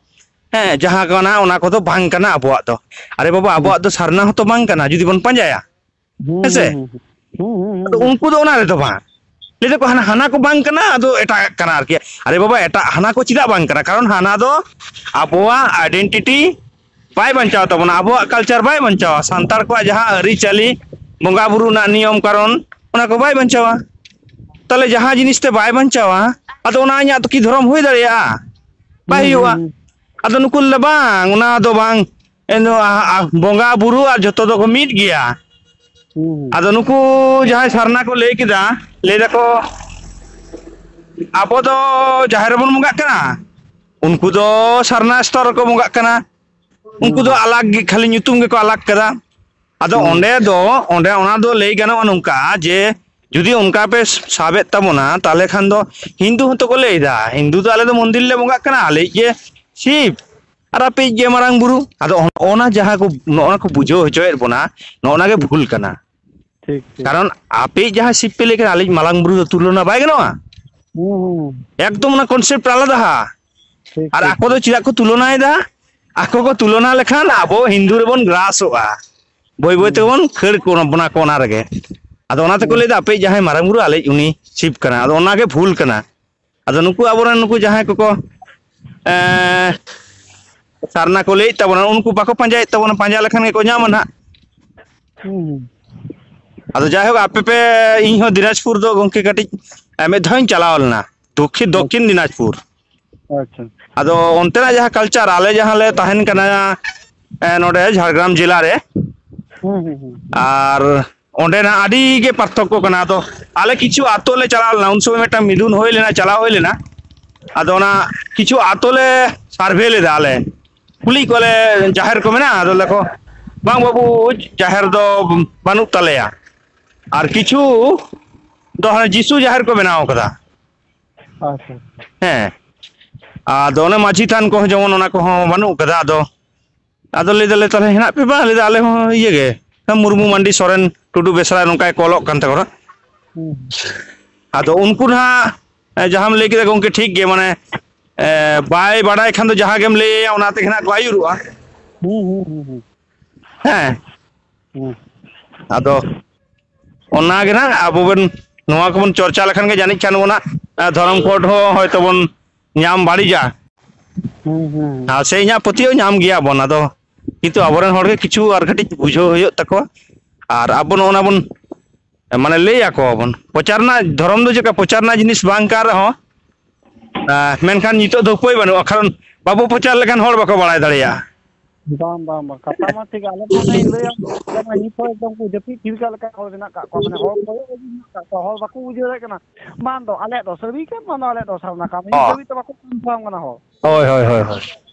ᱦᱮᱸ, ᱡᱟᱦᱟᱸ ᱠᱟᱱᱟ ᱚᱱᱟ ᱠᱚᱫᱚ ᱵᱟᱝ ᱠᱟᱱᱟ ᱟᱵᱚᱣᱟᱜ ᱫᱚ᱾ ᱟᱨᱮ ᱵᱟᱵᱟ, ᱦᱩᱸ᱾ ᱟᱵᱚᱣᱟᱜ ᱫᱚ ᱥᱟᱨᱱᱟ ᱦᱚᱸᱛᱚ ᱵᱟᱝ ᱠᱟᱱᱟ ᱡᱩᱫᱤ ᱵᱚᱱ ᱯᱟᱸᱡᱟᱭᱟ᱾ ᱦᱩᱸ, ᱦᱮᱸᱥᱮ? ᱦᱩᱸ, ᱦᱩᱸ, ᱦᱩᱸ᱾ ᱦᱩᱸ, ᱦᱩᱸ, ᱦᱩᱸ, ᱟᱫᱚ ᱦᱩᱸ᱾ ᱩᱱᱠᱩ ᱫᱚ ᱚᱱᱟ ᱨᱮᱫᱚ ᱵᱟᱝ᱾ ᱞᱟᱹᱭ ᱫᱟᱠᱚ ᱦᱟᱱᱟ, ᱦᱟᱱᱟ ᱠᱚ ᱵᱟᱝ ᱠᱟᱱᱟ, ᱟᱫᱚ ᱮᱴᱟᱜ ᱠᱟᱱᱟ ᱟᱨᱠᱤ᱾ ᱟᱨᱮ ᱵᱟᱵᱟ, ᱮᱴᱟᱜ ᱦᱟᱱᱟ ᱠᱚ ᱪᱮᱫᱟᱜ ᱵᱟᱝ ᱠᱟᱱᱟ? ᱠᱟᱨᱚᱱ ᱦᱟᱱᱟ ᱫᱚ ᱟᱵᱚᱣᱟᱜ identity ᱵᱟᱭ ᱵᱟᱧᱪᱟᱣ ᱛᱟᱵᱚᱱᱟ, ᱟᱵᱚᱣᱟᱜ culture ᱵᱟᱭ ᱵᱟᱧᱪᱟᱣᱟ, ᱥᱟᱱᱛᱟᱲ ᱠᱚᱣᱟᱜ ᱡᱟᱦᱟᱸ ᱟᱹᱨᱤᱪᱟᱹᱞᱤ, ᱵᱚᱸᱜᱟ ᱵᱩᱨᱩ ᱨᱮᱱᱟᱜ ᱱᱤᱭᱚᱢ ᱠᱟᱨᱚᱱ, ᱚᱱᱟ ᱠᱚ ᱵᱟᱭ ᱵᱟᱧᱪᱟᱣᱟ᱾ ᱛᱟᱦᱚᱞᱮ ᱡᱟᱦᱟᱸ ᱡᱤᱱᱤᱥ ᱛᱮ ᱵᱟᱭ ᱵᱟᱧᱪᱟᱣᱟ, ᱟᱫᱚ ᱚᱱᱟ ᱤᱧᱟᱹᱜ ᱫᱚ ᱠᱤ ᱫᱷᱚᱨᱚᱢ ᱦᱩᱭ ᱫᱟᱲᱮᱭᱟᱜᱼᱟ? ᱵᱟᱭ ᱦᱩᱸ, ᱦᱩᱸ, ᱦᱩᱭᱩᱜᱼᱟ᱾ ᱦᱩᱸ᱾ ᱟᱫᱚ ᱱᱩᱠᱩ ᱞᱟᱹᱭ ᱫᱟ, "ᱵᱟᱝ, ᱚᱱᱟ ᱫᱚ ᱵᱟᱝ, ᱮᱱ ᱫᱚ, ᱟ, ᱟ, ᱵᱚᱸᱜᱟ ᱵᱩᱨᱩ ᱟᱨ ᱡᱚᱛᱚ ᱫᱚᱠᱚ ᱢᱤᱫ ᱜᱮᱭᱟ᱾" ᱦᱩᱸ, ᱦᱩᱸ᱾ ᱟᱫᱚ ᱱᱩᱠᱩ ᱡᱟᱦᱟᱸᱭ ᱥᱟᱨᱱᱟ ᱠᱚ ᱞᱟᱹᱭ ᱠᱮᱫᱟ, ᱞᱟᱹᱭ ᱫᱟᱠᱚ, "ᱟᱵᱚ ᱫᱚ ᱡᱟᱦᱮᱨ ᱨᱮᱵᱚᱱ ᱵᱚᱸᱜᱟᱜ ᱠᱟᱱᱟ, ᱩᱱᱠᱩ ᱫᱚ ᱥᱟᱨᱱᱟ ᱥᱛᱚᱨ ᱨᱮᱠᱚ ᱵᱚᱸᱜᱟᱜ ᱠᱟᱱᱟ, ᱩᱱᱠᱩ ᱦᱩᱸ, ᱫᱚ ᱦᱩᱸ᱾ ᱟᱞᱟᱜᱽ ᱜᱮ, ᱠᱷᱟᱹᱞᱤ ᱧᱩᱛᱩᱢ ᱜᱮᱠᱚ ᱟᱞᱟᱜᱽ ᱠᱟᱫᱟ᱾" ᱟᱫᱚ ᱦᱩᱸ᱾ ᱚᱸᱰᱮ ᱫᱚ, ᱚᱸᱰᱮ ᱚᱱᱟ ᱫᱚ ᱞᱟᱹᱭ ᱜᱟᱱᱚᱜᱼᱟ ᱱᱚᱝᱠᱟ ᱡᱮ, ᱡᱩᱫᱤ ᱚᱱᱠᱟ ᱯᱮ ᱥᱟᱵᱮᱫ ᱛᱟᱵᱚᱱᱟ, ᱛᱟᱦᱚᱞᱮ ᱠᱷᱟᱱ ᱫᱚ ᱦᱤᱱᱫᱩ ᱦᱚᱸᱛᱚ ᱠᱚ ᱞᱟᱹᱭ ᱮᱫᱟ, ᱦᱤᱱᱫᱩ ᱫᱚ ᱟᱞᱮ ᱫᱚ ᱢᱚᱱᱫᱤᱨ ᱞᱮ ᱵᱚᱸᱜᱟᱜ ᱠᱟᱱᱟ, ᱟᱞᱮᱭᱤᱡ ᱜᱮ ᱥᱤᱵ ᱟᱨ ᱟᱯᱮᱭᱤᱡ ᱜᱮ ᱢᱟᱨᱟᱝ ᱵᱩᱨᱩ᱾ ᱟᱫᱚ ᱚᱱᱟ ᱡᱟᱦᱟᱸ ᱠᱚ, ᱱᱚᱜᱼᱚ ᱱᱟ ᱠᱚ ᱵᱩᱡᱷᱟᱹᱣ ᱦᱚᱪᱚᱭᱮᱫ ᱵᱚᱱᱟ, ᱱᱚᱜᱼᱚ ᱱᱟ ᱜᱮ ᱵᱷᱩᱞ ᱠᱟᱱᱟ᱾ ᱴᱷᱤᱠ, ᱴᱷᱤᱠ᱾ ᱠᱟᱨᱚᱱ ᱟᱯᱮᱭᱤᱡ ᱡᱟᱦᱟᱸ ᱥᱤᱵ ᱯᱮ ᱞᱟᱹᱭ ᱠᱟᱱᱟ, ᱟᱞᱮᱭᱤᱡ ᱢᱟᱨᱟᱝ ᱵᱩᱨᱩ ᱫᱚ ᱛᱩᱞᱚᱱᱟ ᱵᱟᱭ ᱜᱟᱱᱚᱜᱼᱟ? ᱦᱩᱸ, ᱦᱩᱸ᱾ ᱮᱠᱫᱚᱢ ᱚᱱᱟ concept ᱟᱞᱟᱫᱟ ᱦᱟ᱾ ᱴᱷᱤᱠ, ᱟᱨ ᱴᱷᱤᱠ, ᱟᱠᱚ ᱫᱚ ᱴᱷᱤᱠ᱾ ᱪᱮᱫᱟᱜ ᱠᱚ ᱛᱩᱞᱚᱱᱟᱭᱮᱫᱟ? ᱟᱠᱚ ᱠᱚ ᱛᱩᱞᱚᱱᱟ ᱞᱮᱠᱷᱟᱱ ᱟᱵᱚ ᱦᱤᱱᱫᱩ ᱨᱮᱵᱚᱱ ᱜᱨᱟᱥᱚᱜᱼᱟ᱾ ᱵᱟᱹᱭ ᱵᱟᱹᱭ ᱦᱩᱸ᱾ ᱛᱮᱵᱚᱱ ᱠᱷᱟᱹᱲ ᱠᱚ ᱚᱱᱟ ᱠᱚ ᱚᱱᱟ ᱨᱮᱜᱮ᱾ ᱟᱫᱚ ᱚᱱᱟ ᱛᱮᱠᱚ ᱦᱩᱸ᱾ ᱞᱟᱹᱭᱫᱟ, "ᱟᱯᱮᱭᱤᱡ ᱡᱟᱦᱟᱸᱭ ᱢᱟᱨᱟᱝ ᱵᱩᱨᱩ, ᱟᱞᱮᱭᱤᱡ ᱩᱱᱤ ᱥᱤᱵ ᱠᱟᱱᱟ᱾" ᱟᱫᱚ ᱚᱱᱟᱜᱮ ᱵᱷᱩᱞ ᱠᱟᱱᱟ᱾ ᱟᱫᱚ ᱱᱩᱠᱩ ᱟᱵᱚᱨᱮᱱ ᱱᱩᱠᱩ ᱡᱟᱦᱟᱸᱭ ᱠᱚᱠᱚ, ᱮᱸ, ᱥᱟᱨᱱᱟ ᱠᱚ ᱞᱟᱹᱭᱮᱫ ᱛᱟᱵᱚᱱᱟ, ᱩᱱᱠᱩ ᱵᱟᱠᱚ ᱯᱟᱸᱡᱟᱭᱮᱫ ᱛᱟᱵᱚᱱᱟ, ᱯᱟᱸᱡᱟ ᱞᱮᱠᱷᱟᱱ ᱜᱮᱠᱚ ᱧᱟᱢᱟ ᱱᱟᱦᱟᱜ᱾ ᱦᱩᱸ᱾ ᱟᱫᱚ ᱡᱟᱭᱦᱳᱠ, ᱟᱯᱮ ᱯᱮ, ᱤᱧ ᱦᱚᱸ ᱫᱤᱱᱟᱡᱽᱯᱩᱨ ᱫᱚ ᱜᱚᱢᱠᱮ ᱠᱟᱹᱴᱤᱡ, ᱮ, ᱢᱤᱫ ᱫᱷᱟᱣ ᱤᱧ ᱪᱟᱞᱟᱣ ᱞᱮᱱᱟ, ᱫᱚᱠᱠᱷᱤ-, ᱟᱪᱪᱷᱟ᱾ ᱫᱚᱠᱠᱷᱤᱱ ᱫᱤᱱᱟᱡᱽᱯᱩᱨ᱾ ᱟᱪᱪᱷᱟ᱾ ᱟᱫᱚ ᱚᱱᱛᱮᱱᱟᱜ ᱡᱟᱦᱟᱸ culture, ᱟᱞᱮ ᱡᱟᱦᱟᱸ ᱞᱮ ᱛᱟᱦᱮᱱ ᱠᱟᱱᱟ, ᱮ, ᱱᱚᱰᱮ ᱡᱷᱟᱲᱜᱨᱟᱢ ᱡᱮᱞᱟ ᱨᱮ, ᱦᱩᱸ, ᱦᱩᱸ, ᱦᱩᱸ᱾ ᱟᱨ ᱚᱸᱰᱮᱱᱟᱜ ᱟᱹᱰᱤ ᱜᱮ ᱯᱟᱨᱛᱷᱚᱠᱠᱚ ᱠᱟᱱᱟ᱾ ᱟᱫᱚ ᱟᱞᱮ ᱠᱤᱪᱷᱩ ᱟᱛᱳ ᱞᱮ ᱪᱟᱞᱟᱣ ᱞᱮᱱᱟ, ᱩᱱ ᱥᱚᱢᱚᱭ ᱢᱤᱫᱴᱟᱝ ᱢᱤᱫᱩᱱ ᱦᱩᱭ ᱞᱮᱱᱟ, ᱪᱟᱞᱟᱣ ᱦᱩᱭ ᱞᱮᱱᱟ᱾ ᱟᱫᱚ ᱚᱱᱟ ᱠᱤᱪᱷᱩ ᱟᱛᱳ ᱞᱮ ᱥᱟᱨᱵᱷᱮ ᱞᱮᱫᱟ ᱟᱞᱮ, ᱠᱩᱞᱤ ᱠᱚᱣᱟᱞᱮ, "ᱡᱟᱦᱮᱨ ᱠᱚ ᱢᱮᱱᱟᱜᱼᱟ?" ᱟᱫᱚ ᱞᱟᱹᱭ ᱟᱠᱚ, "ᱵᱟᱝ ᱵᱟᱹᱵᱩ, ᱡᱟᱦᱮᱨ ᱫᱚ ᱵᱟᱹᱱᱩᱜ ᱛᱟᱞᱮᱭᱟ, ᱟᱨ ᱠᱤᱪᱷᱩ ᱫᱚ ᱦᱟᱱᱮ ᱡᱤᱥᱩ ᱡᱟᱦᱮᱨ ᱠᱚ ᱵᱮᱱᱟᱣ ᱠᱟᱫᱟ, ᱟᱪᱪᱷᱟ᱾ ᱦᱮᱸ, ᱟᱫᱚ ᱚᱱᱮ ᱢᱟᱹᱡᱷᱤ ᱛᱷᱟᱱ ᱠᱚᱦᱚᱸ ᱡᱮᱢᱚᱱ ᱚᱱᱟ ᱠᱚᱦᱚᱸ ᱵᱟᱹᱱᱩᱜ ᱠᱟᱫᱟ᱾" ᱟᱫᱚ ᱟᱫᱚ ᱞᱟᱹᱭ ᱫᱟᱞᱮ, "ᱛᱟᱦᱚᱞᱮ ᱦᱮᱱᱟᱜ ᱯᱮ ᱵᱟᱝ?" ᱞᱟᱹᱭ ᱫᱟ, "ᱟᱞᱮ ᱦᱚᱸ ᱤᱭᱟᱹ ᱜᱮ, ᱢᱩᱨᱢᱩ, ᱢᱟᱱᱰᱤ, ᱥᱚᱨᱮᱱ, ᱴᱩᱰᱩ, ᱵᱮᱥᱨᱟ ᱱᱚᱝᱠᱟ ᱜᱮᱠᱚ ᱚᱞᱚᱜ ᱠᱟᱱ ᱛᱟᱠᱚᱣᱟ᱾" ᱦᱩᱸ᱾ ᱟᱫᱚ ᱩᱱᱠᱩ ᱱᱟᱦᱟᱜ, ᱮ, ᱡᱟᱦᱟᱸᱢ ᱞᱟᱹᱭ ᱠᱮᱫᱟ ᱜᱚᱢᱠᱮ, ᱴᱷᱤᱠ ᱜᱮ, ᱢᱟᱱᱮ, ᱮ, ᱵᱟᱭ ᱵᱟᱲᱟᱭ ᱠᱷᱟᱱ ᱫᱚ ᱡᱟᱦᱟᱸ ᱜᱮᱢ ᱞᱟᱹᱭ ᱟᱭᱟ, ᱚᱱᱟ ᱛᱮᱜᱮ ᱱᱟᱦᱟᱜ ᱠᱚ ᱟᱹᱭᱩᱨᱚᱜᱼᱟ᱾ ᱦᱩᱸ, ᱦᱩᱸ, ᱦᱩᱸ, ᱦᱩᱸ᱾ ᱦᱮᱸ, ᱦᱩᱸ᱾ ᱟᱫᱚ ᱚᱱᱟ ᱜᱮ ᱱᱟᱦᱟᱜ ᱟᱵᱚ ᱵᱚᱱ, ᱱᱚᱣᱟ ᱠᱚᱵᱚᱱ ᱪᱚᱨᱪᱟ ᱞᱮᱠᱷᱟᱱ ᱜᱮ ᱡᱟᱹᱱᱤᱡ ᱠᱷᱟᱱ ᱵᱚᱱ ᱱᱟᱦᱟᱜ, ᱮ, ᱫᱷᱚᱨᱚᱢ ᱠᱳᱰ ᱦᱚᱸ ᱦᱚᱭᱛᱳ ᱵᱚᱱ ᱧᱟᱢ ᱵᱟᱹᱲᱤᱡᱟ᱾ ᱦᱩᱸ, ᱦᱩᱸ, ᱦᱩᱸ᱾ ᱟᱨ ᱥᱮ ᱤᱧᱟᱹᱜ ᱯᱟᱹᱛᱭᱟᱹᱣ ᱧᱟᱢ ᱜᱮᱭᱟ ᱵᱚᱱ, ᱟᱫᱚ ᱠᱤᱱᱛᱩ ᱟᱵᱚᱨᱮᱱ ᱦᱚᱲ ᱜᱮ ᱠᱤᱪᱷᱩ ᱟᱨ ᱠᱟᱹᱴᱤᱡ ᱵᱩᱡᱷᱟᱹᱣ ᱦᱩᱭᱩᱜ ᱛᱟᱠᱚᱣᱟ᱾ ᱟᱨ ᱟᱵᱚ ᱱᱚᱜᱼᱚ ᱱᱟ ᱵᱚᱱ, ᱢᱟᱱᱮ, ᱞᱟᱹᱭ ᱟᱠᱚᱣᱟᱵᱚᱱ, ᱯᱨᱚᱪᱟᱨ ᱨᱮᱱᱟᱜ, ᱫᱷᱚᱨᱚᱢ ᱫᱚ ᱪᱮᱫᱠᱟ ᱯᱨᱚᱪᱟᱨ ᱨᱮᱱᱟᱜ ᱡᱤᱱᱤᱥ ᱵᱟᱝ ᱠᱟᱱ ᱨᱮᱦᱚᱸ, ᱟᱸ, ᱢᱮᱱᱠᱷᱟᱱ ᱱᱤᱛᱚᱜ ᱫᱚ ᱩᱯᱟᱹᱭ ᱵᱟᱹᱱᱩᱜᱼᱟ, ᱠᱟᱨᱚᱱ ᱵᱟᱵᱚ ᱯᱨᱚᱪᱟᱨ ᱞᱮᱠᱷᱟᱱ ᱦᱚᱲ ᱵᱟᱠᱚ ᱵᱟᱲᱟᱭ ᱫᱟᱲᱮᱭᱟᱜᱼᱟ᱾ ᱵᱟᱝ, ᱵᱟᱝ, ᱵᱟᱝ, ᱠᱟᱛᱷᱟ ᱢᱟ ᱴᱷᱤᱠ, ᱟᱞᱮ ᱢᱟ ᱚᱱᱮᱧ ᱞᱟᱹᱭᱟᱢ, ᱟᱞᱮ ᱢᱟ ᱱᱤᱛ ᱦᱚᱸ ᱮᱠᱫᱚᱢ ᱠᱚ ᱡᱟᱹᱯᱤᱫ ᱛᱷᱤᱨ ᱠᱟᱜ ᱞᱮᱠᱟ ᱦᱚᱲ ᱢᱮᱱᱟᱜ ᱠᱟᱜ ᱠᱚᱣᱟ, ᱢᱟᱱᱮ, ᱦᱚᱲ ᱠᱚᱭᱚᱜ ᱨᱮᱜᱮ ᱢᱮᱱᱟᱜ ᱠᱟᱜ ᱠᱚᱣᱟ, ᱦᱚᱲ ᱵᱟᱠᱚ ᱵᱩᱡᱷᱟᱹᱣ ᱫᱟᱲᱮᱭᱟᱜ ᱠᱟᱱᱟ᱾ ᱵᱟᱝ ᱫᱚ ᱟᱞᱮᱭᱟᱜ ᱫᱚ ᱥᱟᱹᱨᱤ ᱠᱟᱱ, ᱵᱟᱝ ᱫᱚ ᱟᱞᱮᱭᱟᱜ ᱫᱚ ᱥᱟᱨᱱᱟ ᱠᱟᱱ, ᱱᱤᱛ ᱚ᱾ ᱫᱷᱟᱹᱵᱤᱡ ᱛᱮ ᱵᱟᱠᱚ ᱠᱚᱱᱯᱷᱟᱨᱢ ᱠᱟᱱᱟ ᱦᱚᱲ᱾ ᱦᱳᱭ, ᱦᱳᱭ, ᱦᱳᱭ, ᱦᱳᱭ᱾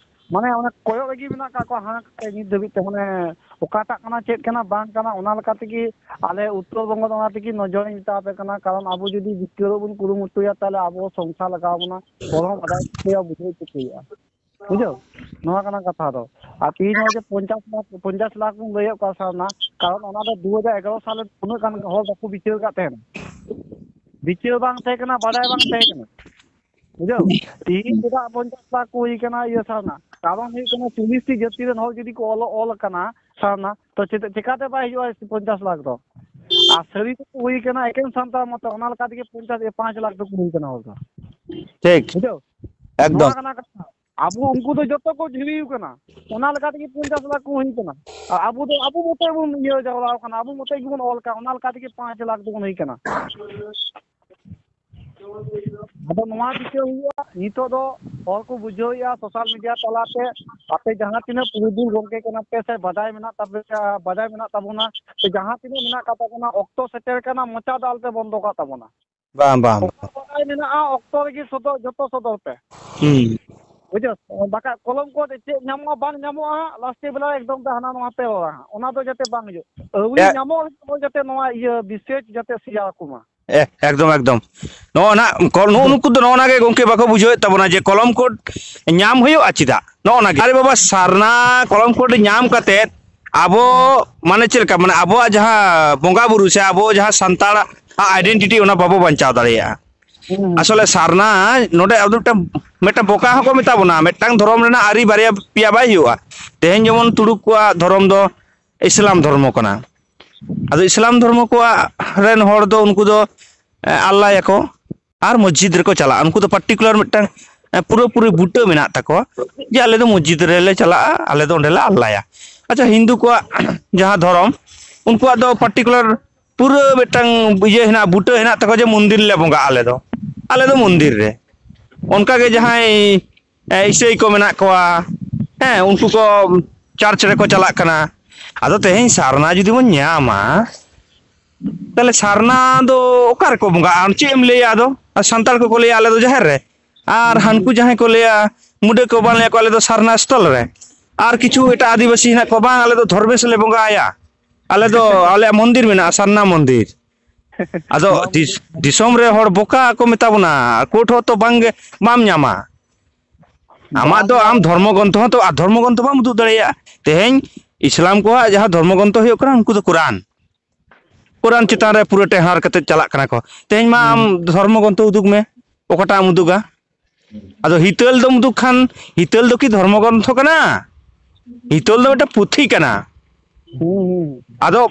ᱢᱟᱱᱮ, ᱚᱱᱟ ᱠᱚᱭᱚᱜ ᱨᱮᱜᱮ ᱢᱮᱱᱟᱜ ᱠᱟᱜ ᱠᱚᱣᱟ ᱦᱟᱱᱟ ᱠᱟᱛᱮ ᱱᱤᱛ ᱫᱷᱟᱹᱵᱤᱡ ᱛᱮ, ᱢᱟᱱᱮ, ᱚᱠᱟᱴᱟᱜ ᱠᱟᱱᱟ, ᱪᱮᱫ ᱠᱟᱱᱟ, ᱵᱟᱝ ᱠᱟᱱᱟ, ᱚᱱᱟ ᱞᱮᱠᱟ ᱛᱮᱜᱮ ᱟᱞᱮ ᱩᱛᱛᱚᱨ ᱵᱚᱝᱜᱚ ᱫᱚ ᱚᱱᱟ ᱛᱮᱜᱮ ᱱᱚᱡᱚᱨᱤᱧ ᱢᱮᱛᱟ ᱟᱯᱮ ᱠᱟᱱᱟ, ᱠᱟᱨᱚᱱ ᱟᱵᱚ ᱡᱩᱫᱤ ᱡᱤᱛᱠᱟᱹᱨᱚᱜ ᱵᱚᱱ ᱠᱩᱨᱩᱢᱩᱴᱩᱭᱟ, ᱛᱟᱦᱞᱮ ᱟᱵᱚ ᱥᱚᱝᱥᱟᱨ ᱞᱟᱜᱟᱣ ᱵᱚᱱᱟ, ᱦᱚᱲ ᱦᱚᱸ ᱵᱟᱰᱟᱭ ᱦᱚᱪᱚᱭᱟ, ᱵᱩᱡᱷᱟᱹᱣ ᱦᱚᱪᱚ ᱠᱚ ᱦᱩᱭᱩᱜᱼᱟ᱾ ᱵᱩᱡᱷᱟᱹᱣ? ᱱᱚᱣᱟ ᱠᱟᱱᱟ ᱠᱟᱛᱷᱟ ᱫᱚ᱾ ᱟᱨ ᱛᱤᱦᱤᱧ ᱱᱚᱜᱼᱚᱭ ᱡᱮ ᱯᱚᱧᱪᱟᱥ ᱞᱟᱠᱷ, ᱯᱚᱧᱪᱟᱥ ᱞᱟᱠᱷ ᱵᱚᱱ ᱞᱟᱹᱭᱮᱫ ᱠᱚᱣᱟ ᱥᱟᱨᱱᱟ, ᱠᱟᱨᱚᱱ ᱚᱱᱟ ᱫᱚ ᱫᱩ ᱦᱟᱡᱟᱨ ᱮᱜᱟᱨᱚ ᱥᱟᱞ ᱨᱮ ᱩᱱᱟᱹᱜ ᱜᱟᱱ ᱦᱚᱲ ᱵᱟᱠᱚ ᱵᱤᱪᱟᱹᱨ ᱟᱠᱟᱫ ᱛᱟᱦᱮᱱᱟ᱾ ᱵᱤᱪᱟᱹᱨ ᱵᱟᱝ ᱛᱟᱦᱮᱸ ᱠᱟᱱᱟ, ᱵᱟᱰᱟᱭ ᱵᱟᱝ ᱛᱟᱦᱮᱸ ᱠᱟᱱᱟ᱾ ᱵᱩᱡᱷᱟᱹᱣ? ᱛᱤᱦᱤᱧ ᱪᱮᱫᱟᱜ ᱯᱚᱧᱪᱟᱥ ᱞᱟᱠᱷ ᱠᱚ ᱦᱩᱭ ᱠᱟᱱᱟ ᱤᱭᱟᱹ ᱥᱟᱨᱱᱟ? ᱠᱟᱨᱚᱱ ᱦᱩᱭᱩᱜ ᱠᱟᱱᱟ, ᱪᱚᱞᱞᱤᱥ ᱴᱤ ᱡᱟᱹᱛᱤ ᱨᱮᱱ ᱦᱚᱲ ᱡᱩᱫᱤ ᱠᱚ ᱚᱞ, ᱚᱞ ᱟᱠᱟᱱᱟ ᱥᱟᱨᱱᱟ, ᱛᱚ ᱪᱮᱫ, ᱪᱮᱠᱟᱛᱮ ᱵᱟᱭ ᱦᱤᱡᱩᱜᱼᱟ ᱯᱚᱧᱪᱟᱥ ᱞᱟᱠᱷ ᱫᱚ? ᱟᱨ ᱥᱟᱹᱨᱤ ᱫᱚᱠᱚ ᱦᱩᱭ ᱠᱟᱱᱟ ᱮᱠᱮᱱ ᱥᱟᱱᱛᱟᱲ ᱢᱚᱛᱚ, ᱚᱱᱟ ᱞᱮᱠᱟ ᱛᱮᱜᱮ ᱯᱚᱧᱪᱟᱥ, ᱯᱟᱸᱪ ᱞᱟᱠᱷ ᱫᱚᱠᱚ ᱦᱩᱭ ᱠᱟᱱᱟ ᱦᱚᱲ ᱫᱚ᱾ ᱴᱷᱤᱠ, ᱵᱩᱡᱷᱟᱹᱣ? ᱮᱠᱫᱚᱢ᱾ ᱱᱚᱣᱟ ᱠᱟᱱᱟ ᱠᱟᱛᱷᱟ᱾ ᱟᱵᱚ ᱩᱱᱠᱩ ᱫᱚ ᱡᱚᱛᱚ ᱠᱚ ᱡᱷᱤᱨᱤ ᱠᱟᱱᱟ, ᱚᱱᱟ ᱞᱮᱠᱟ ᱛᱮᱜᱮ ᱯᱚᱧᱪᱟᱥ ᱞᱟᱠᱷ ᱠᱚ ᱦᱩᱭ ᱠᱟᱱᱟ᱾ ᱟᱨ ᱟᱵᱚ ᱫᱚ ᱟᱵᱚ ᱢᱚᱛᱚ ᱵᱚᱱ ᱤᱭᱟᱹ ᱡᱟᱣᱨᱟ ᱠᱟᱱᱟ, ᱟᱵᱚ ᱢᱚᱛᱚ ᱜᱮᱵᱚᱱ ᱚᱞ ᱠᱟᱜ, ᱚᱱᱟ ᱞᱮᱠᱟ ᱛᱮᱜᱮ ᱯᱟᱸᱪ ᱞᱟᱠᱷ ᱫᱚᱵᱚᱱ ᱦᱩᱭ ᱠᱟᱱᱟ᱾ ᱟᱫᱚ ᱱᱚᱣᱟ ᱪᱤᱠᱟᱹ ᱦᱩᱭᱩᱜᱼᱟ? ᱱᱤᱛᱚᱜ ᱫᱚ ᱦᱚᱲ ᱠᱚ ᱵᱩᱡᱷᱟᱹᱣᱮᱫᱼᱟ ᱥᱳᱥᱟᱞ ᱢᱤᱰᱤᱭᱟ ᱛᱟᱞᱟᱛᱮ, ᱟᱯᱮ ᱡᱟᱦᱟᱸ ᱛᱤᱱᱟᱹᱜ ᱯᱩᱨᱩᱫᱷᱩᱞ ᱜᱚᱢᱠᱮ ᱠᱟᱱᱟ ᱯᱮ ᱥᱮ ᱵᱟᱰᱟᱭ ᱢᱮᱱᱟᱜ ᱛᱟᱯᱮᱭᱟ, ᱵᱟᱰᱟᱭ ᱢᱮᱱᱟᱜ ᱛᱟᱵᱚᱱᱟ, ᱥᱮ ᱡᱟᱦᱟᱸ ᱛᱤᱱᱟᱹᱜ ᱢᱮᱱᱟᱜ ᱟᱠᱟᱫ ᱛᱟᱵᱚᱱᱟ, ᱚᱠᱛᱚ ᱥᱮᱴᱮᱨ ᱠᱟᱱᱟ, ᱢᱚᱪᱟ ᱫᱚ ᱟᱞᱚᱯᱮ ᱵᱚᱱᱫᱚ ᱠᱟᱜ ᱛᱟᱵᱚᱱᱟ᱾ ᱵᱟᱝ, ᱵᱟᱝ, ᱵᱟᱝ᱾ ᱚᱠᱛᱚ ᱵᱟᱰᱟᱭ ᱢᱮᱱᱟᱜᱼᱟ, ᱚᱠᱛᱚ ᱨᱮᱜᱮ ᱥᱚᱫᱚᱨ, ᱡᱚᱛᱚ ᱥᱚᱫᱚᱨ ᱯᱮ᱾ ᱦᱩᱸ᱾ ᱵᱩᱡᱷᱟᱹᱣ? ᱵᱟᱠᱷᱟᱡ ᱠᱚᱞᱚᱢ ᱠᱚ ᱪᱮᱫ ᱧᱟᱢᱚᱜᱼᱟ ᱵᱟᱝ ᱧᱟᱢᱚᱜᱼᱟ, ᱞᱟᱥᱴᱮ ᱵᱮᱞᱟ ᱮᱠᱫᱚᱢ ᱛᱮ ᱦᱟᱱᱟ ᱱᱚᱣᱟ ᱯᱮ ᱨᱚᱲᱟ ᱦᱟᱸᱜ, ᱚᱱᱟ ᱫᱚ ᱡᱟᱛᱮ ᱵᱟᱝ ᱦᱩᱭᱩᱜ᱾ ᱟᱹᱣᱨᱤ ᱮ- ᱧᱟᱢᱚᱜ ᱨᱮᱜᱮ ᱡᱟᱛᱮ ᱱᱚᱣᱟ ᱤᱭᱟᱹ ᱵᱤᱥᱮᱥ ᱡᱟᱛᱮ ᱥᱮᱭᱟ ᱟᱠᱚ ᱢᱟ᱾ ᱮ, ᱮᱠᱫᱚᱢ, ᱮᱠᱫᱚᱢ᱾ ᱱᱚᱜᱼᱚ ᱱᱟ, ᱠᱚ-, ᱱᱩᱜᱼᱩ ᱱᱩᱠᱩ ᱫᱚ ᱱᱚᱜᱼᱚ ᱱᱟ ᱜᱮ ᱜᱚᱢᱠᱮ ᱵᱟᱠᱚ ᱵᱩᱡᱷᱟᱹᱣᱮᱫ ᱛᱟᱵᱚᱱᱟ ᱡᱮ ᱠᱚᱞᱚᱢ ᱠᱳᱰ ᱧᱟᱢ ᱦᱩᱭᱩᱜᱼᱟ ᱪᱮᱫᱟᱜ? ᱱᱚᱜᱼᱚ ᱱᱟ ᱜᱮ᱾ ᱟᱨᱮ ᱵᱟᱵᱟ, ᱥᱟᱨᱱᱟ ᱠᱚᱞᱚᱢ ᱠᱳᱰ ᱧᱟᱢ ᱠᱟᱛᱮᱫ ᱟᱵᱚ, ᱢᱟᱱᱮ ᱪᱮᱫ ᱞᱮᱠᱟ, ᱢᱟᱱᱮ ᱟᱵᱚᱣᱟᱜ ᱡᱟᱦᱟᱸ ᱵᱚᱸᱜᱟ ᱵᱩᱨᱩ ᱥᱮ ᱟᱵᱚ ᱡᱟᱦᱟᱸ ᱥᱟᱱᱛᱟᱲᱟᱜ identity, ᱚᱱᱟ ᱵᱟᱵᱚ ᱵᱟᱧᱪᱟᱣ ᱫᱟᱲᱮᱭᱟᱜᱼᱟ᱾ ᱟᱥᱚᱞᱮ ᱥᱟᱨᱱᱟ ᱱᱚᱰᱮ ᱟᱵᱚ ᱢᱤᱫᱴᱟᱝ, ᱢᱤᱫᱴᱟᱝ ᱵᱚᱠᱟ ᱦᱚᱸᱠᱚ ᱢᱮᱛᱟ ᱵᱚᱱᱟ, ᱢᱤᱫᱴᱟᱝ ᱫᱷᱚᱨᱚᱢ ᱨᱮᱱᱟᱜ ᱟᱹᱨᱤ ᱵᱟᱨᱭᱟ ᱯᱮᱭᱟ ᱵᱟᱭ ᱦᱩᱭᱩᱜᱼᱟ᱾ ᱛᱮᱦᱮᱧ ᱡᱮᱢᱚᱱ ᱛᱩᱲᱩᱠ ᱠᱚᱣᱟᱜ ᱫᱷᱚᱨᱚᱢ ᱫᱚ ᱤᱥᱞᱟᱢ ᱫᱷᱚᱨᱢᱚ ᱠᱟᱱᱟ᱾ ᱟᱫᱚ ᱤᱥᱞᱟᱢ ᱫᱷᱚᱨᱢᱚ ᱠᱚᱣᱟᱜ ᱨᱮᱱ ᱦᱚᱲ ᱫᱚ ᱩᱱᱠᱩ ᱫᱚ, ᱮ, ᱟᱞᱞᱟᱭᱟᱠᱚ ᱟᱨ ᱢᱚᱥᱡᱤᱫ ᱨᱮᱠᱚ ᱪᱟᱞᱟᱜᱼᱟ᱾ ᱩᱱᱠᱩ ᱫᱚ ᱯᱟᱨᱴᱤᱠᱩᱞᱟᱨ ᱢᱤᱫᱴᱟᱝ, ᱮ, ᱯᱩᱨᱟᱹᱯᱩᱨᱤ ᱵᱩᱴᱟᱹ ᱢᱮᱱᱟᱜ ᱛᱟᱠᱚᱣᱟ ᱡᱮ ᱟᱞᱮ ᱫᱚ ᱢᱚᱥᱡᱤᱫ ᱨᱮᱞᱮ ᱪᱟᱞᱟᱜᱼᱟ, ᱟᱞᱮ ᱫᱚ ᱚᱸᱰᱮ ᱞᱮ ᱟᱞᱞᱟᱭᱟ᱾ ᱟᱪᱪᱷᱟ, ᱦᱤᱱᱫᱩ ᱠᱚᱣᱟᱜ ᱡᱟᱦᱟᱸ ᱫᱷᱚᱨᱚᱢ, ᱩᱱᱠᱩᱣᱟᱜ ᱫᱚ ᱯᱟᱨᱴᱤᱠᱩᱞᱟᱨ ᱯᱩᱨᱟᱹ ᱢᱤᱫᱴᱟᱝ ᱤᱭᱟᱹ ᱦᱮᱱᱟᱜᱼᱟ, ᱵᱩᱴᱟᱹ ᱦᱮᱱᱟᱜ ᱛᱟᱠᱚᱣᱟ ᱡᱮ ᱢᱚᱱᱫᱤᱨ ᱞᱮ ᱵᱚᱸᱜᱟᱜᱼᱟ ᱟᱞᱮ ᱫᱚ, ᱟᱞᱮ ᱫᱚ ᱢᱚᱱᱫᱤᱨ ᱨᱮ᱾ ᱚᱱᱠᱟᱜᱮ ᱡᱟᱦᱟᱸᱭ, ᱮ, ᱤᱥᱟᱹᱭ ᱠᱚ ᱢᱮᱱᱟᱜ ᱠᱚᱣᱟ, ᱦᱮᱸ, ᱩᱱᱠᱩ ᱠᱚ ᱪᱟᱨᱪ ᱨᱮᱠᱚ ᱪᱟᱞᱟᱜ ᱠᱟᱱᱟ᱾ ᱟᱫᱚ ᱛᱮᱦᱮᱧ ᱥᱟᱨᱱᱟ ᱡᱩᱫᱤ ᱵᱚᱱ ᱧᱟᱢᱟ, ᱛᱟᱦᱞᱮ ᱥᱟᱨᱱᱟ ᱫᱚ ᱚᱠᱟ ᱨᱮᱠᱚ ᱵᱚᱸᱜᱟᱜᱼᱟ? ᱟᱢ ᱪᱮᱫ ᱮᱢ ᱞᱟᱹᱭᱟ? ᱟᱫᱚ ᱟᱨ ᱥᱟᱱᱛᱟᱲ ᱠᱚᱠᱚ ᱞᱟᱹᱭᱟ ᱟᱞᱮ ᱫᱚ ᱡᱟᱦᱮᱨ ᱨᱮ, ᱟᱨ ᱦᱟᱱᱠᱩ ᱡᱟᱦᱟᱸᱭ ᱠᱚ ᱞᱟᱹᱭᱟ, ᱢᱩᱰᱟᱹ ᱠᱚ ᱵᱟᱝ ᱞᱟᱹᱭᱟ ᱠᱚ ᱟᱞᱮ ᱫᱚ ᱥᱟᱨᱱᱟ ᱥᱛᱷᱚᱞ ᱨᱮ, ᱟᱨ ᱠᱤᱪᱷᱩ ᱮᱴᱟᱜ ᱟᱹᱫᱤᱵᱟᱹᱥᱤ ᱦᱮᱱᱟᱜ ᱠᱚᱣᱟ, ᱵᱟᱝ ᱟᱞᱮ ᱫᱚ ᱫᱷᱚᱨᱢᱮᱥ ᱞᱮ ᱵᱚᱸᱜᱟ ᱟᱭᱟ, ᱟᱞᱮ ᱫᱚ ᱟᱞᱮᱭᱟᱜ ᱢᱚᱱᱫᱤᱨ ᱢᱮᱱᱟᱜᱼᱟ ᱥᱟᱨᱱᱟ ᱢᱚᱱᱫᱤᱨ᱾ ᱟᱫᱚ ᱫᱤᱥ-, ᱫᱤᱥᱚᱢ ᱨᱮ ᱦᱚᱲ ᱵᱚᱠᱟ ᱠᱚ ᱢᱮᱛᱟ ᱵᱚᱱᱟ, ᱠᱳᱨᱴ ᱦᱚᱸ ᱛᱚ ᱵᱟᱝ ᱜᱮ ᱵᱟᱢ ᱧᱟᱢᱟ᱾ ᱟᱢᱟᱜ ᱫᱚ ᱟᱢ ᱫᱷᱚᱨᱢᱚ ᱜᱨᱚᱱᱛᱷᱚ ᱦᱚᱸ ᱛᱚ, ᱟᱨ ᱫᱷᱚᱨᱢᱚ ᱜᱨᱚᱱᱛᱷᱚ ᱵᱟᱢ ᱩᱫᱩᱜ ᱫᱟᱲᱮᱭᱟᱜᱼᱟ᱾ ᱛᱮᱦᱮᱧ ᱤᱥᱞᱟᱢ ᱠᱚᱣᱟᱜ ᱡᱟᱦᱟᱸ ᱫᱷᱚᱨᱢᱚ ᱜᱨᱚᱱᱛᱷᱚ ᱦᱩᱭᱩᱜ ᱠᱟᱱᱟ, ᱩᱱᱠᱩ ᱫᱚ ᱠᱳᱨᱟᱱ᱾ ᱠᱳᱨᱟᱱ ᱪᱮᱛᱟᱱ ᱨᱮ ᱯᱩᱨᱟᱹ ᱴᱮᱦᱟᱨ ᱠᱟᱛᱮ ᱪᱟᱞᱟᱜ ᱠᱟᱱᱟ ᱠᱚ᱾ ᱛᱮᱦᱮᱧ ᱢᱟ ᱟᱢ ᱫᱷᱚᱨᱢᱚ ᱜᱨᱚᱱᱛᱷᱚ ᱩᱫᱩᱜ ᱢᱮ, ᱚᱠᱟᱴᱟᱜ ᱮᱢ ᱩᱫᱩᱜᱟ? ᱟᱫᱚ ᱦᱤᱛᱟᱹᱞ ᱫᱚᱢ ᱩᱫᱩᱜ ᱠᱷᱟᱱ, ᱦᱤᱛᱟᱹᱞ ᱫᱚ ᱠᱤ ᱫᱷᱚᱨᱢᱚ ᱜᱨᱚᱱᱛᱷᱚ ᱠᱟᱱᱟ? ᱦᱤᱛᱟᱹᱞ ᱫᱚ ᱢᱤᱫᱴᱮᱱ ᱯᱩᱛᱷᱤ ᱠᱟᱱᱟ᱾ ᱦᱩᱸ, ᱦᱩᱸ᱾ ᱟᱫᱚ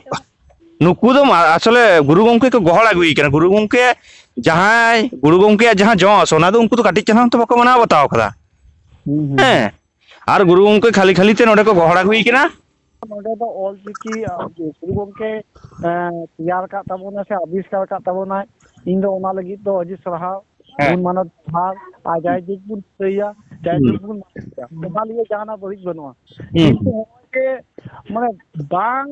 ᱱᱩᱠᱩ ᱫᱚ ᱢᱟ-, ᱟᱥᱚᱞᱮ ᱜᱩᱨᱩ ᱜᱚᱢᱠᱮ ᱠᱚ ᱜᱚᱦᱚᱲ ᱟᱹᱜᱩᱭ ᱠᱟᱱᱟ᱾ ᱜᱩᱨᱩ ᱜᱚᱢᱠᱮ ᱡᱟᱦᱟᱸᱭ, ᱜᱩᱨᱩ ᱜᱚᱢᱠᱮᱭᱟᱜ ᱡᱟᱦᱟᱸ ᱡᱚᱥ, ᱚᱱᱟ ᱫᱚ ᱩᱱᱠᱩ ᱫᱚ ᱠᱟᱹᱴᱤᱡ ᱪᱟᱞᱟᱝ ᱛᱚ ᱵᱟᱠᱚ ᱢᱟᱱᱟᱣ ᱵᱟᱛᱟᱣ ᱠᱟᱫᱟ᱾ ᱦᱩᱸ, ᱦᱩᱸ᱾ ᱦᱮᱸ, ᱟᱨ ᱜᱩᱨᱩ ᱜᱚᱢᱠᱮ ᱠᱷᱟᱹᱞᱤ ᱠᱷᱟᱹᱞᱤ ᱛᱮ ᱱᱚᱰᱮ ᱠᱚ ᱜᱚᱦᱚᱲ ᱟᱹᱜᱩᱭ ᱠᱟᱱᱟ᱾ ᱱᱚᱰᱮ ᱫᱚ ᱚᱞ ᱪᱤᱠᱤ, ᱟ, ᱜᱩᱨᱩ ᱜᱚᱢᱠᱮ, ᱮᱸ, ᱛᱮᱭᱟᱨ ᱟᱠᱟᱫ ᱛᱟᱵᱚᱱᱟ ᱥᱮ ᱟᱵᱤᱥᱠᱟᱨ ᱟᱠᱟᱫ ᱛᱟᱵᱚᱱᱟᱭ, ᱤᱧ ᱫᱚ ᱚᱱᱟ ᱞᱟᱹᱜᱤᱫ ᱫᱚ ᱟᱹᱰᱤ ᱥᱟᱨᱦᱟᱣ᱾ ᱦᱮᱸ᱾ ᱵᱚᱱ ᱢᱟᱱᱟᱣ ᱡᱚᱦᱟᱨ, ᱟᱨ ᱡᱟᱭ ᱡᱩᱜᱽ ᱵᱚᱱ ᱫᱤᱥᱟᱹᱭᱟ, ᱡᱟᱭ ᱦᱩᱸ᱾ ᱡᱩᱜᱽ ᱵᱚᱱ ᱢᱟᱱᱟᱣ ᱜᱮᱭᱟ᱾ ᱚᱱᱟ ᱞᱤᱭᱮ ᱡᱟᱦᱟᱱᱟᱜ ᱵᱟᱹᱲᱤᱡ ᱵᱟᱹᱱᱩᱜᱼᱟ᱾ ᱦᱩᱸ᱾ ᱠᱤᱱᱛᱩ ᱦᱚᱸᱜᱼᱚᱭ ᱡᱮ ᱢᱟᱱᱮ ᱵᱟᱝ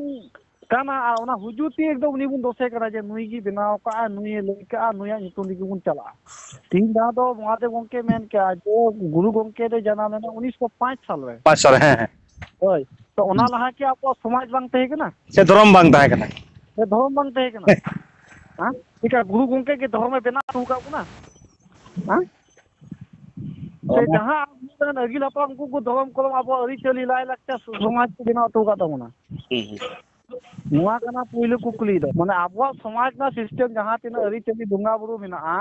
ᱠᱟᱱᱟ, ᱟᱨ ᱚᱱᱟ ᱦᱩᱡᱩᱛᱤ ᱮᱠᱫᱚᱢ ᱩᱱᱤ ᱵᱚᱱ ᱫᱳᱥᱮ ᱠᱟᱱᱟ ᱡᱮ ᱱᱩᱭ ᱜᱮ ᱵᱮᱱᱟᱣ ᱠᱟᱜᱼᱟ, ᱱᱩᱭᱮ ᱞᱟᱹᱭ ᱠᱟᱜᱼᱟ, ᱱᱩᱭᱟᱜ ᱧᱩᱛᱩᱢ ᱨᱮᱜᱮ ᱵᱚᱱ ᱪᱟᱞᱟᱜᱼᱟ᱾ ᱛᱤᱦᱤᱧ ᱡᱟᱦᱟᱸ ᱫᱚ ᱢᱚᱦᱟᱫᱮᱵ ᱜᱚᱢᱠᱮ ᱢᱮᱱ ᱠᱮᱜᱼᱟ ᱡᱮ ᱜᱩᱨᱩ ᱜᱚᱢᱠᱮ ᱫᱚᱭ ᱡᱟᱱᱟᱢ ᱞᱮᱱᱟ ᱩᱱᱤᱥᱥᱚ ᱯᱟᱸᱪ ᱥᱟᱞ ᱨᱮ᱾ ᱯᱟᱸᱪ ᱥᱟᱞ, ᱦᱮᱸ, ᱦᱮᱸ᱾ ᱦᱳᱭ᱾ ᱛᱚ ᱚᱱᱟ ᱦᱩᱸ᱾ ᱞᱟᱦᱟ ᱠᱤ ᱟᱵᱚᱣᱟᱜ ᱥᱚᱢᱟᱡᱽ ᱵᱟᱝ ᱛᱟᱦᱮᱸ ᱠᱟᱱᱟ? ᱥᱮ ᱫᱷᱚᱨᱚᱢ ᱵᱟᱝ ᱛᱟᱦᱮᱸ ᱠᱟᱱᱟ? ᱥᱮ ᱫᱷᱚᱨᱚᱢ ᱵᱟᱝ ᱛᱟᱦᱮᱸ ᱠᱟᱱᱟ? ᱦᱮᱸ᱾ ᱦᱮᱸ? ᱪᱮᱠᱟ ᱜᱩᱨᱩ ᱜᱚᱢᱠᱮ ᱜᱮ ᱫᱷᱚᱨᱚᱢᱮ ᱵᱮᱱᱟᱣ ᱦᱚᱴᱚ ᱟᱠᱟᱫ ᱵᱚᱱᱟ? ᱦᱮᱸ? ᱥᱮ ᱚᱱᱟ ᱡᱟᱦᱟᱸ ᱟᱵᱚᱨᱮᱱ ᱟᱹᱜᱤᱞ ᱦᱟᱯᱲᱟᱢ ᱩᱱᱠᱩ ᱠᱚ ᱫᱷᱚᱨᱚᱢ ᱠᱚᱨᱚᱢ ᱟᱵᱚᱣᱟᱜ ᱟᱹᱨᱤᱪᱟᱹᱞᱤ ᱞᱟᱭᱼᱞᱟᱠᱪᱟᱨ ᱥᱚᱢᱟᱡᱽ ᱠᱚ ᱵᱮᱱᱟᱣ ᱦᱚᱴᱚ ᱟᱠᱟᱫ ᱛᱟᱵᱚᱱᱟ? ᱦᱩᱸ, ᱦᱩᱸ᱾ ᱱᱚᱣᱟ ᱠᱟᱱᱟ ᱯᱩᱭᱞᱩ ᱠᱩᱠᱞᱤ ᱫᱚ, ᱢᱟᱱᱮ ᱟᱵᱚᱣᱟᱜ ᱥᱚᱢᱟᱡᱽ ᱨᱮᱱᱟᱜ system ᱡᱟᱦᱟᱸ ᱛᱤᱱᱟᱹᱜ ᱟᱹᱨᱤᱪᱟᱹᱞᱤ ᱵᱚᱸᱜᱟ ᱵᱩᱨᱩ ᱢᱮᱱᱟᱜᱼᱟ,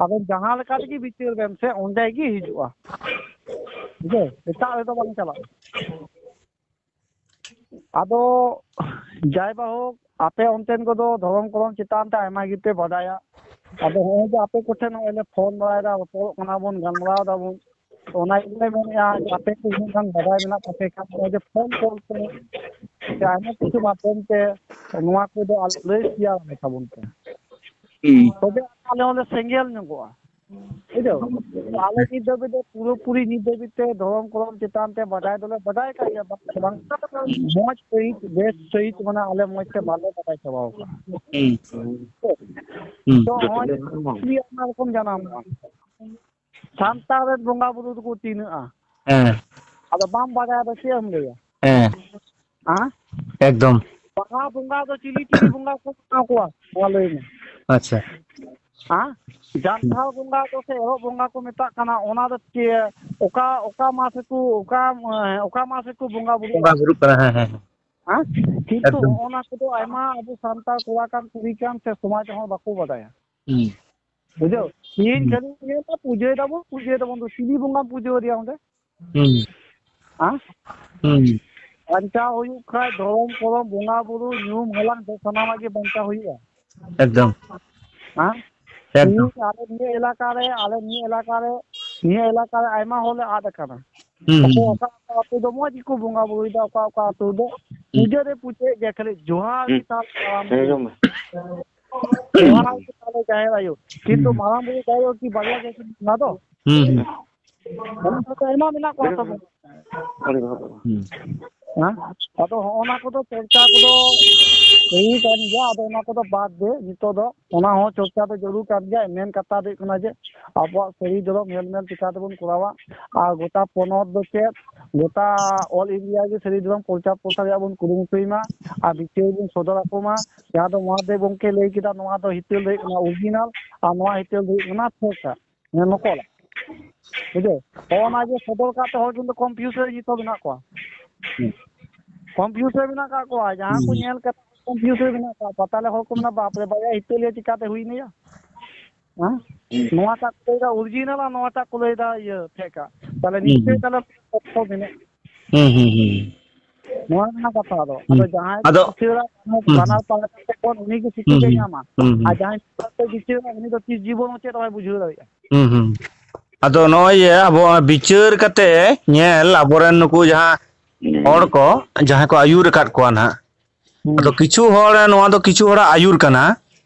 ᱟᱵᱮᱱ ᱡᱟᱦᱟᱸ ᱞᱮᱠᱟ ᱛᱮᱜᱮ ᱵᱤᱪᱟᱹᱨ ᱵᱮᱱ ᱥᱮ ᱚᱸᱰᱮ ᱜᱮ ᱦᱤᱡᱩᱜᱼᱟ, ᱵᱩᱡᱷᱟᱹᱣ? ᱮᱴᱟᱜ ᱨᱮᱫᱚ ᱵᱟᱝ ᱪᱟᱞᱟᱜᱼᱟ᱾ ᱟᱫᱚ ᱡᱟᱭ ᱵᱟ ᱦᱳᱠ, ᱟᱯᱮ ᱚᱱᱛᱮᱱ ᱠᱚᱫᱚ ᱫᱷᱚᱨᱚᱢ ᱠᱚᱨᱚᱢ ᱪᱮᱛᱟᱱ ᱛᱮ ᱟᱭᱢᱟ ᱜᱮᱯᱮ ᱵᱟᱰᱟᱭᱟ᱾ ᱟᱫᱚ ᱦᱚᱸᱜᱼᱚᱭ ᱡᱮ ᱟᱯᱮ ᱠᱚᱴᱷᱮᱱ ᱱᱚᱜᱼᱚᱭ ᱞᱮ ᱯᱷᱳᱱ ᱵᱟᱲᱟᱭᱮᱫᱟ, ᱨᱚᱯᱚᱲᱚᱜ ᱠᱟᱱᱟ ᱵᱚᱱ, ᱜᱟᱞᱢᱟᱨᱟᱣ ᱫᱟᱵᱚᱱ, ᱛᱚ ᱚᱱᱟ ᱜᱮᱞᱮ ᱢᱮᱱᱮᱫᱼᱟ ᱡᱮ ᱟᱯᱮ ᱠᱚ ᱩᱱᱟᱹᱜ ᱜᱟᱱ ᱵᱟᱰᱟᱭ ᱢᱮᱱᱟᱜ ᱛᱟᱯᱮ ᱠᱷᱟᱱ ᱱᱚᱜᱼᱚᱭ ᱡᱮ ᱯᱷᱳᱱ ᱠᱚᱞ ᱛᱮ ᱥᱮ ᱟᱭᱢᱟ ᱠᱤᱪᱷᱩ ᱢᱟᱫᱽᱫᱷᱚᱢ ᱛᱮ ᱱᱚᱣᱟ ᱠᱚᱫᱚ ᱟᱞᱮ ᱞᱟᱹᱭ ᱥᱮᱭᱟᱨ ᱟᱞᱮ ᱛᱟᱵᱚᱱ ᱯᱮ᱾ ᱦᱩᱸ᱾ ᱛᱚᱵᱮ ᱟᱞᱮ ᱦᱚᱸᱞᱮ ᱥᱮᱸᱜᱮᱞ ᱧᱚᱜᱚᱜᱼᱟ᱾ ᱵᱩᱡᱷᱟᱹᱣ? ᱟᱞᱮ ᱱᱤᱛ ᱫᱷᱟᱹᱵᱤᱡ ᱫᱚ ᱯᱩᱨᱟᱹᱯᱩᱨᱤ ᱱᱤᱛ ᱫᱷᱟᱹᱵᱤᱡ ᱛᱮ ᱫᱷᱚᱨᱚᱢ ᱠᱚᱨᱚᱢ ᱪᱮᱛᱟᱱ ᱛᱮ ᱵᱟᱰᱟᱭ ᱫᱚᱞᱮ ᱵᱟᱰᱟᱭ ᱠᱟᱜ ᱜᱮᱭᱟ, ᱵᱟᱝ ᱢᱚᱡᱽ ᱥᱟᱺᱦᱤᱡ, ᱵᱮᱥ ᱥᱟᱺᱦᱤᱡ ᱢᱟᱱᱮ ᱟᱞᱮ ᱢᱚᱡᱽ ᱛᱮ ᱵᱟᱞᱮ ᱵᱟᱰᱟᱭ ᱪᱟᱵᱟᱣ ᱠᱟᱜᱼᱟ᱾ ᱦᱩᱸ᱾ ᱦᱩᱸ᱾ ᱛᱚ ᱱᱚᱜᱼᱚᱭ ᱠᱩᱠᱞᱤ ᱟᱭᱢᱟ ᱨᱚᱠᱚᱢ ᱡᱟᱱᱟᱢᱚᱜᱼᱟ᱾ ᱥᱟᱱᱛᱟᱲ ᱨᱮᱱ ᱵᱚᱸᱜᱟ ᱵᱩᱨᱩ ᱫᱚᱠᱚ ᱛᱤᱱᱟᱹᱜᱼᱟ? ᱦᱮᱸ᱾ ᱟᱫᱚ ᱵᱟᱢ ᱵᱟᱰᱟᱭᱟ ᱫᱚ ᱪᱮᱫ ᱮᱢ ᱞᱟᱹᱭᱟ? ᱦᱮᱸ᱾ ᱦᱮᱸ? ᱮᱠᱫᱚᱢ᱾ ᱵᱟᱦᱟ ᱵᱚᱸᱜᱟ ᱫᱚ ᱪᱤᱞᱤ ᱪᱤᱞᱤ ᱵᱚᱸᱜᱟ ᱠᱚ ᱵᱮᱱᱟᱣ ᱠᱚᱣᱟ? ᱢᱟ ᱞᱟᱹᱭ ᱢᱮ᱾ ᱟᱪᱪᱷᱟ᱾ ᱦᱮᱸ? ᱡᱟᱱᱛᱷᱟᱲ ᱵᱚᱸᱜᱟ ᱫᱚ ᱥᱮ ᱮᱨᱚᱜ ᱵᱚᱸᱜᱟ ᱠᱚ ᱢᱮᱛᱟᱜ ᱠᱟᱱᱟ, ᱚᱱᱟ ᱫᱚ ᱪᱮ-, ᱚᱠᱟ, ᱚᱠᱟ ᱢᱟᱥ ᱨᱮᱠᱚ, ᱚᱠᱟ, ᱚᱠᱟ ᱢᱟᱥ ᱨᱮᱠᱚ ᱵᱚᱸᱜᱟ ᱵᱩᱨᱩᱜᱼᱟ? ᱵᱚᱸᱜᱟ ᱵᱩᱨᱩᱜ ᱠᱟᱱᱟ, ᱦᱮᱸ, ᱦᱮᱸ, ᱦᱮᱸ᱾ ᱦᱮᱸ? ᱠᱤᱱᱛᱩ ᱮᱠᱫᱚᱢ᱾ ᱦᱚᱸᱜᱼᱚ ᱱᱟ ᱠᱚᱫᱚ ᱟᱭᱢᱟ ᱟᱵᱚ ᱥᱟᱱᱛᱟᱲ ᱠᱚᱲᱟ ᱠᱟᱱ ᱠᱩᱲᱤ ᱠᱟᱱ ᱥᱮ ᱥᱚᱢᱟᱡᱽ ᱦᱚᱸ ᱵᱟᱠᱚ ᱵᱟᱰᱟᱭᱟ᱾ ᱦᱩᱸ᱾ ᱵᱩᱡᱷᱟᱹᱣ? ᱛᱤᱦᱤᱧ ᱦᱩᱸ᱾ ᱠᱷᱟᱹᱞᱤ ᱧᱮᱞ ᱢᱮ, ᱯᱩᱡᱟᱹᱭ ᱫᱟᱵᱚᱱ, ᱯᱩᱡᱟᱹᱭ ᱫᱟᱵᱚᱱ, ᱫᱚ ᱪᱤᱞᱤ ᱵᱚᱸᱜᱟᱢ ᱯᱩᱡᱟᱹ ᱟᱫᱮᱭᱟ ᱚᱸᱰᱮ? ᱦᱩᱸ᱾ ᱦᱮᱸ? ᱦᱩᱸ᱾ ᱵᱟᱧᱪᱟᱣ ᱦᱩᱭᱩᱜ ᱠᱷᱟᱡ ᱫᱷᱚᱨᱚᱢ ᱠᱚᱨᱚᱢ, ᱵᱚᱸᱜᱟ ᱵᱩᱨᱩ, ᱧᱩᱢ ᱦᱟᱞᱟᱝ ᱫᱚ ᱥᱟᱱᱟᱢᱟᱜ ᱜᱮ ᱵᱟᱧᱪᱟᱣ ᱦᱩᱭᱩᱜᱼᱟ᱾ ᱮᱠᱫᱚᱢ᱾ ᱦᱮᱸ? ᱮᱠᱫᱚᱢ᱾ ᱱᱤᱭᱟᱹ ᱟᱞᱮ ᱱᱤᱭᱟᱹ ᱮᱞᱟᱠᱟ ᱨᱮ, ᱟᱞᱮ ᱱᱤᱭᱟᱹ ᱮᱞᱟᱠᱟ ᱨᱮ, ᱱᱤᱭᱟᱹ ᱮᱞᱟᱠᱟ ᱨᱮ ᱟᱭᱢᱟ ᱦᱚᱲ ᱞᱮ ᱟᱫ ᱟᱠᱟᱱᱟ᱾ ᱦᱩᱸ, ᱚᱠᱚᱭ ᱦᱩᱸ᱾ ᱚᱠᱟ ᱚᱠᱟ ᱟᱹᱛᱩ ᱫᱚ ᱢᱚᱡᱽ ᱜᱮᱠᱚ ᱵᱚᱸᱜᱟ ᱵᱩᱨᱩᱭᱮᱫᱟ, ᱚᱠᱟ ᱚᱠᱟ ᱟᱹᱛᱩ ᱫᱚ ᱦᱩᱸ᱾ ᱯᱩᱡᱟᱹ ᱨᱮ ᱯᱩᱡᱟᱹᱭᱮᱫ ᱜᱮᱭᱟ, ᱠᱷᱟᱹᱞᱤ ᱡᱚᱦᱟᱨ ᱦᱩᱸ᱾ ᱜᱮ ᱛᱟᱦᱚᱞᱮ ᱛᱟᱲᱟᱢ ᱦᱮᱸ, ᱤᱫᱤ᱾ ᱡᱚᱢ ᱢᱮ᱾ ᱦᱩᱸ᱾ ᱚᱱᱟ ᱜᱮ ᱛᱟᱦᱚᱞᱮ ᱡᱟᱦᱮᱨ ᱟᱭᱳ᱾ ᱠᱤᱱᱛᱩ ᱦᱩᱸ᱾ ᱢᱟᱨᱟᱝ ᱵᱩᱨᱩ ᱡᱟᱦᱮᱨ ᱟᱭᱳ ᱠᱤ ᱵᱟᱨᱭᱟ ᱜᱮ ᱠᱤᱱ ᱚᱱᱟ ᱫᱚ? ᱦᱩᱸ, ᱦᱩᱸ᱾ ᱚᱱᱟ ᱫᱚ ᱟᱭᱢᱟ ᱢᱮᱱᱟᱜ ᱠᱚᱣᱟ ᱛᱚ᱾ ᱦᱩᱸ᱾ ᱦᱮᱸ? ᱟᱫᱚ ᱦᱚᱸᱜᱼᱚ ᱱᱟ ᱠᱚᱫᱚ ᱪᱚᱨᱪᱟ ᱠᱚᱫᱚ ᱦᱩᱭ ᱠᱟᱱ ᱜᱮᱭᱟ, ᱟᱫᱚ ᱚᱱᱟ ᱠᱚᱫᱚ ᱵᱟᱫ ᱫᱮ, ᱱᱤᱛᱚᱜ ᱫᱚ ᱚᱱᱟ ᱦᱚᱸ ᱪᱚᱨᱪᱟ ᱫᱚ ᱡᱟᱹᱨᱩᱲ ᱠᱟᱱ ᱜᱮᱭᱟ᱾ ᱢᱮᱱ ᱠᱟᱛᱷᱟ ᱫᱚ ᱦᱩᱭᱩᱜ ᱠᱟᱱᱟ ᱡᱮ ᱟᱵᱚᱣᱟᱜ ᱥᱟᱹᱨᱤ ᱫᱷᱚᱨᱚᱢ ᱦᱮᱞᱢᱮᱞ ᱪᱤᱠᱟ ᱛᱮᱵᱚᱱ ᱠᱚᱨᱟᱣᱟ, ᱟᱨ ᱜᱚᱴᱟ ᱯᱚᱱᱚᱛ ᱫᱚ ᱪᱮᱫ, ᱜᱚᱴᱟ all India ᱜᱮ ᱥᱟᱹᱨᱤ ᱫᱷᱚᱨᱚᱢ ᱯᱨᱚᱪᱟᱨ ᱯᱨᱚᱥᱟᱨ ᱨᱮᱭᱟᱜ ᱵᱚᱱ ᱠᱩᱨᱩᱢᱩᱴᱩᱭ ᱢᱟ, ᱟᱨ ᱵᱤᱪᱟᱹᱨ ᱵᱚᱱ ᱥᱚᱫᱚᱨ ᱟᱠᱚ ᱢᱟ᱾ ᱡᱟᱦᱟᱸ ᱫᱚ ᱢᱚᱦᱟᱫᱮᱵ ᱜᱚᱢᱠᱮ ᱞᱟᱹᱭ ᱠᱮᱫᱟ, ᱱᱚᱣᱟ ᱫᱚ ᱦᱤᱛᱟᱹᱞ ᱫᱚ ᱦᱩᱭᱩᱜ ᱠᱟᱱᱟ original, ᱟᱨ ᱱᱚᱣᱟ ᱦᱤᱛᱟᱹᱞ ᱫᱚ ᱦᱩᱭᱩᱜ ᱠᱟᱱᱟ fake ᱟᱜ, ᱦᱮᱸ, ᱱᱚᱠᱚᱞᱟᱜ᱾ ᱵᱩᱡᱷᱟᱹᱣ? ᱦᱚᱸᱜᱼᱚ ᱱᱟ ᱡᱮ ᱥᱚᱫᱚᱨ ᱠᱟᱜ ᱛᱮ ᱦᱚᱲ ᱠᱤᱱᱛᱩ confuse ᱨᱮ ᱡᱚᱛᱚ ᱢᱮᱱᱟᱜ ᱠᱚᱣᱟ᱾ ᱦᱩᱸ᱾ Confuse ᱨᱮ ᱢᱮᱱᱟᱜ ᱠᱟᱜ ᱠᱚᱣᱟ, ᱡᱟᱦᱟᱸ ᱠᱚ ᱦᱩᱸ᱾ ᱧᱮᱞ ᱠᱟᱛᱮ confuse ᱨᱮ ᱢᱮᱱᱟᱜ ᱠᱟᱜ ᱠᱚᱣᱟ᱾ ᱛᱟᱦᱞᱮ ᱦᱚᱲ ᱠᱚ ᱢᱮᱱᱟ, "ᱵᱟᱯ ᱨᱮ ᱵᱟᱵᱟ, ᱦᱤᱛᱟᱹᱞᱤᱭᱟᱹ ᱪᱤᱠᱟᱛᱮ ᱦᱩᱭ ᱱᱟᱭᱟ?" ᱦᱮᱸ? ᱦᱩᱸ᱾ ᱱᱚᱣᱟᱴᱟᱜ ᱠᱚ ᱞᱟᱹᱭᱫᱟ original ᱟᱨ ᱱᱚᱣᱟᱴᱟᱜ ᱠᱚ ᱞᱟᱹᱭᱫᱟ ᱤᱭᱟᱹ fake ᱟᱜ᱾ ᱛᱟᱦᱞᱮ ᱦᱩᱸ, ᱱᱤᱥᱪᱚᱭ ᱦᱩᱸ᱾ ᱛᱟᱦᱞᱮ ᱛᱚᱛᱛᱷᱚ ᱢᱮᱱᱟᱜᱼᱟ᱾ ᱦᱩᱸ, ᱦᱩᱸ, ᱦᱩᱸ᱾ ᱱᱚᱣᱟ ᱨᱮᱱᱟᱜ ᱠᱟᱛᱷᱟ ᱫᱚ᱾ ᱦᱩᱸ᱾ ᱟᱫᱚ ᱡᱟᱦᱟᱸᱭ ᱟᱫᱚ ᱵᱤᱪᱟᱹᱨᱟ, ᱦᱩᱸ, ᱦᱩᱸ᱾ ᱵᱟᱱᱟᱨ ᱯᱟᱦᱴᱟ ᱠᱷᱚᱱ ᱩᱱᱤ ᱜᱮ ᱥᱤᱠᱷᱟᱹ ᱦᱩᱸ, ᱜᱮ ᱦᱩᱸ᱾ ᱧᱟᱢᱟ᱾ ᱦᱩᱸ, ᱦᱩᱸ᱾ ᱟᱨ ᱡᱟᱦᱟᱸᱭ ᱵᱤᱪᱟᱹᱨᱟ ᱩᱱᱤ ᱫᱚ ᱛᱤᱥ ᱡᱤᱵᱚᱱ ᱦᱚᱸ ᱪᱮᱫ ᱦᱚᱸ ᱵᱟᱭ ᱵᱩᱡᱷᱟᱹᱣ ᱫᱟᱲᱮᱭᱟᱜᱼᱟ᱾ ᱦᱩᱸ, ᱦᱩᱸ᱾ ᱟᱫᱚ ᱱᱚᱜᱼᱚᱭ ᱡᱮ ᱟᱵᱚ ᱵᱤᱪᱟᱹᱨ ᱠᱟᱛᱮ ᱧᱮᱞ, ᱟᱵᱚᱨᱮᱱ ᱱᱩᱠᱩ ᱡᱟᱦᱟᱸ ᱦᱚᱲ ᱠᱚ, ᱡᱟᱦᱟᱸᱭ ᱠᱚ ᱟᱹᱭᱩᱨ ᱟᱠᱟᱫ ᱠᱚᱣᱟ ᱱᱟᱦᱟᱜ, ᱦᱩᱸ᱾ ᱟᱫᱚ ᱠᱤᱪᱷᱩ ᱦᱚᱲ, ᱱᱚᱣᱟ ᱫᱚ ᱠᱤᱪᱷᱩ ᱦᱚᱲᱟᱜ ᱟᱹᱭᱩᱨ ᱠᱟᱱᱟ᱾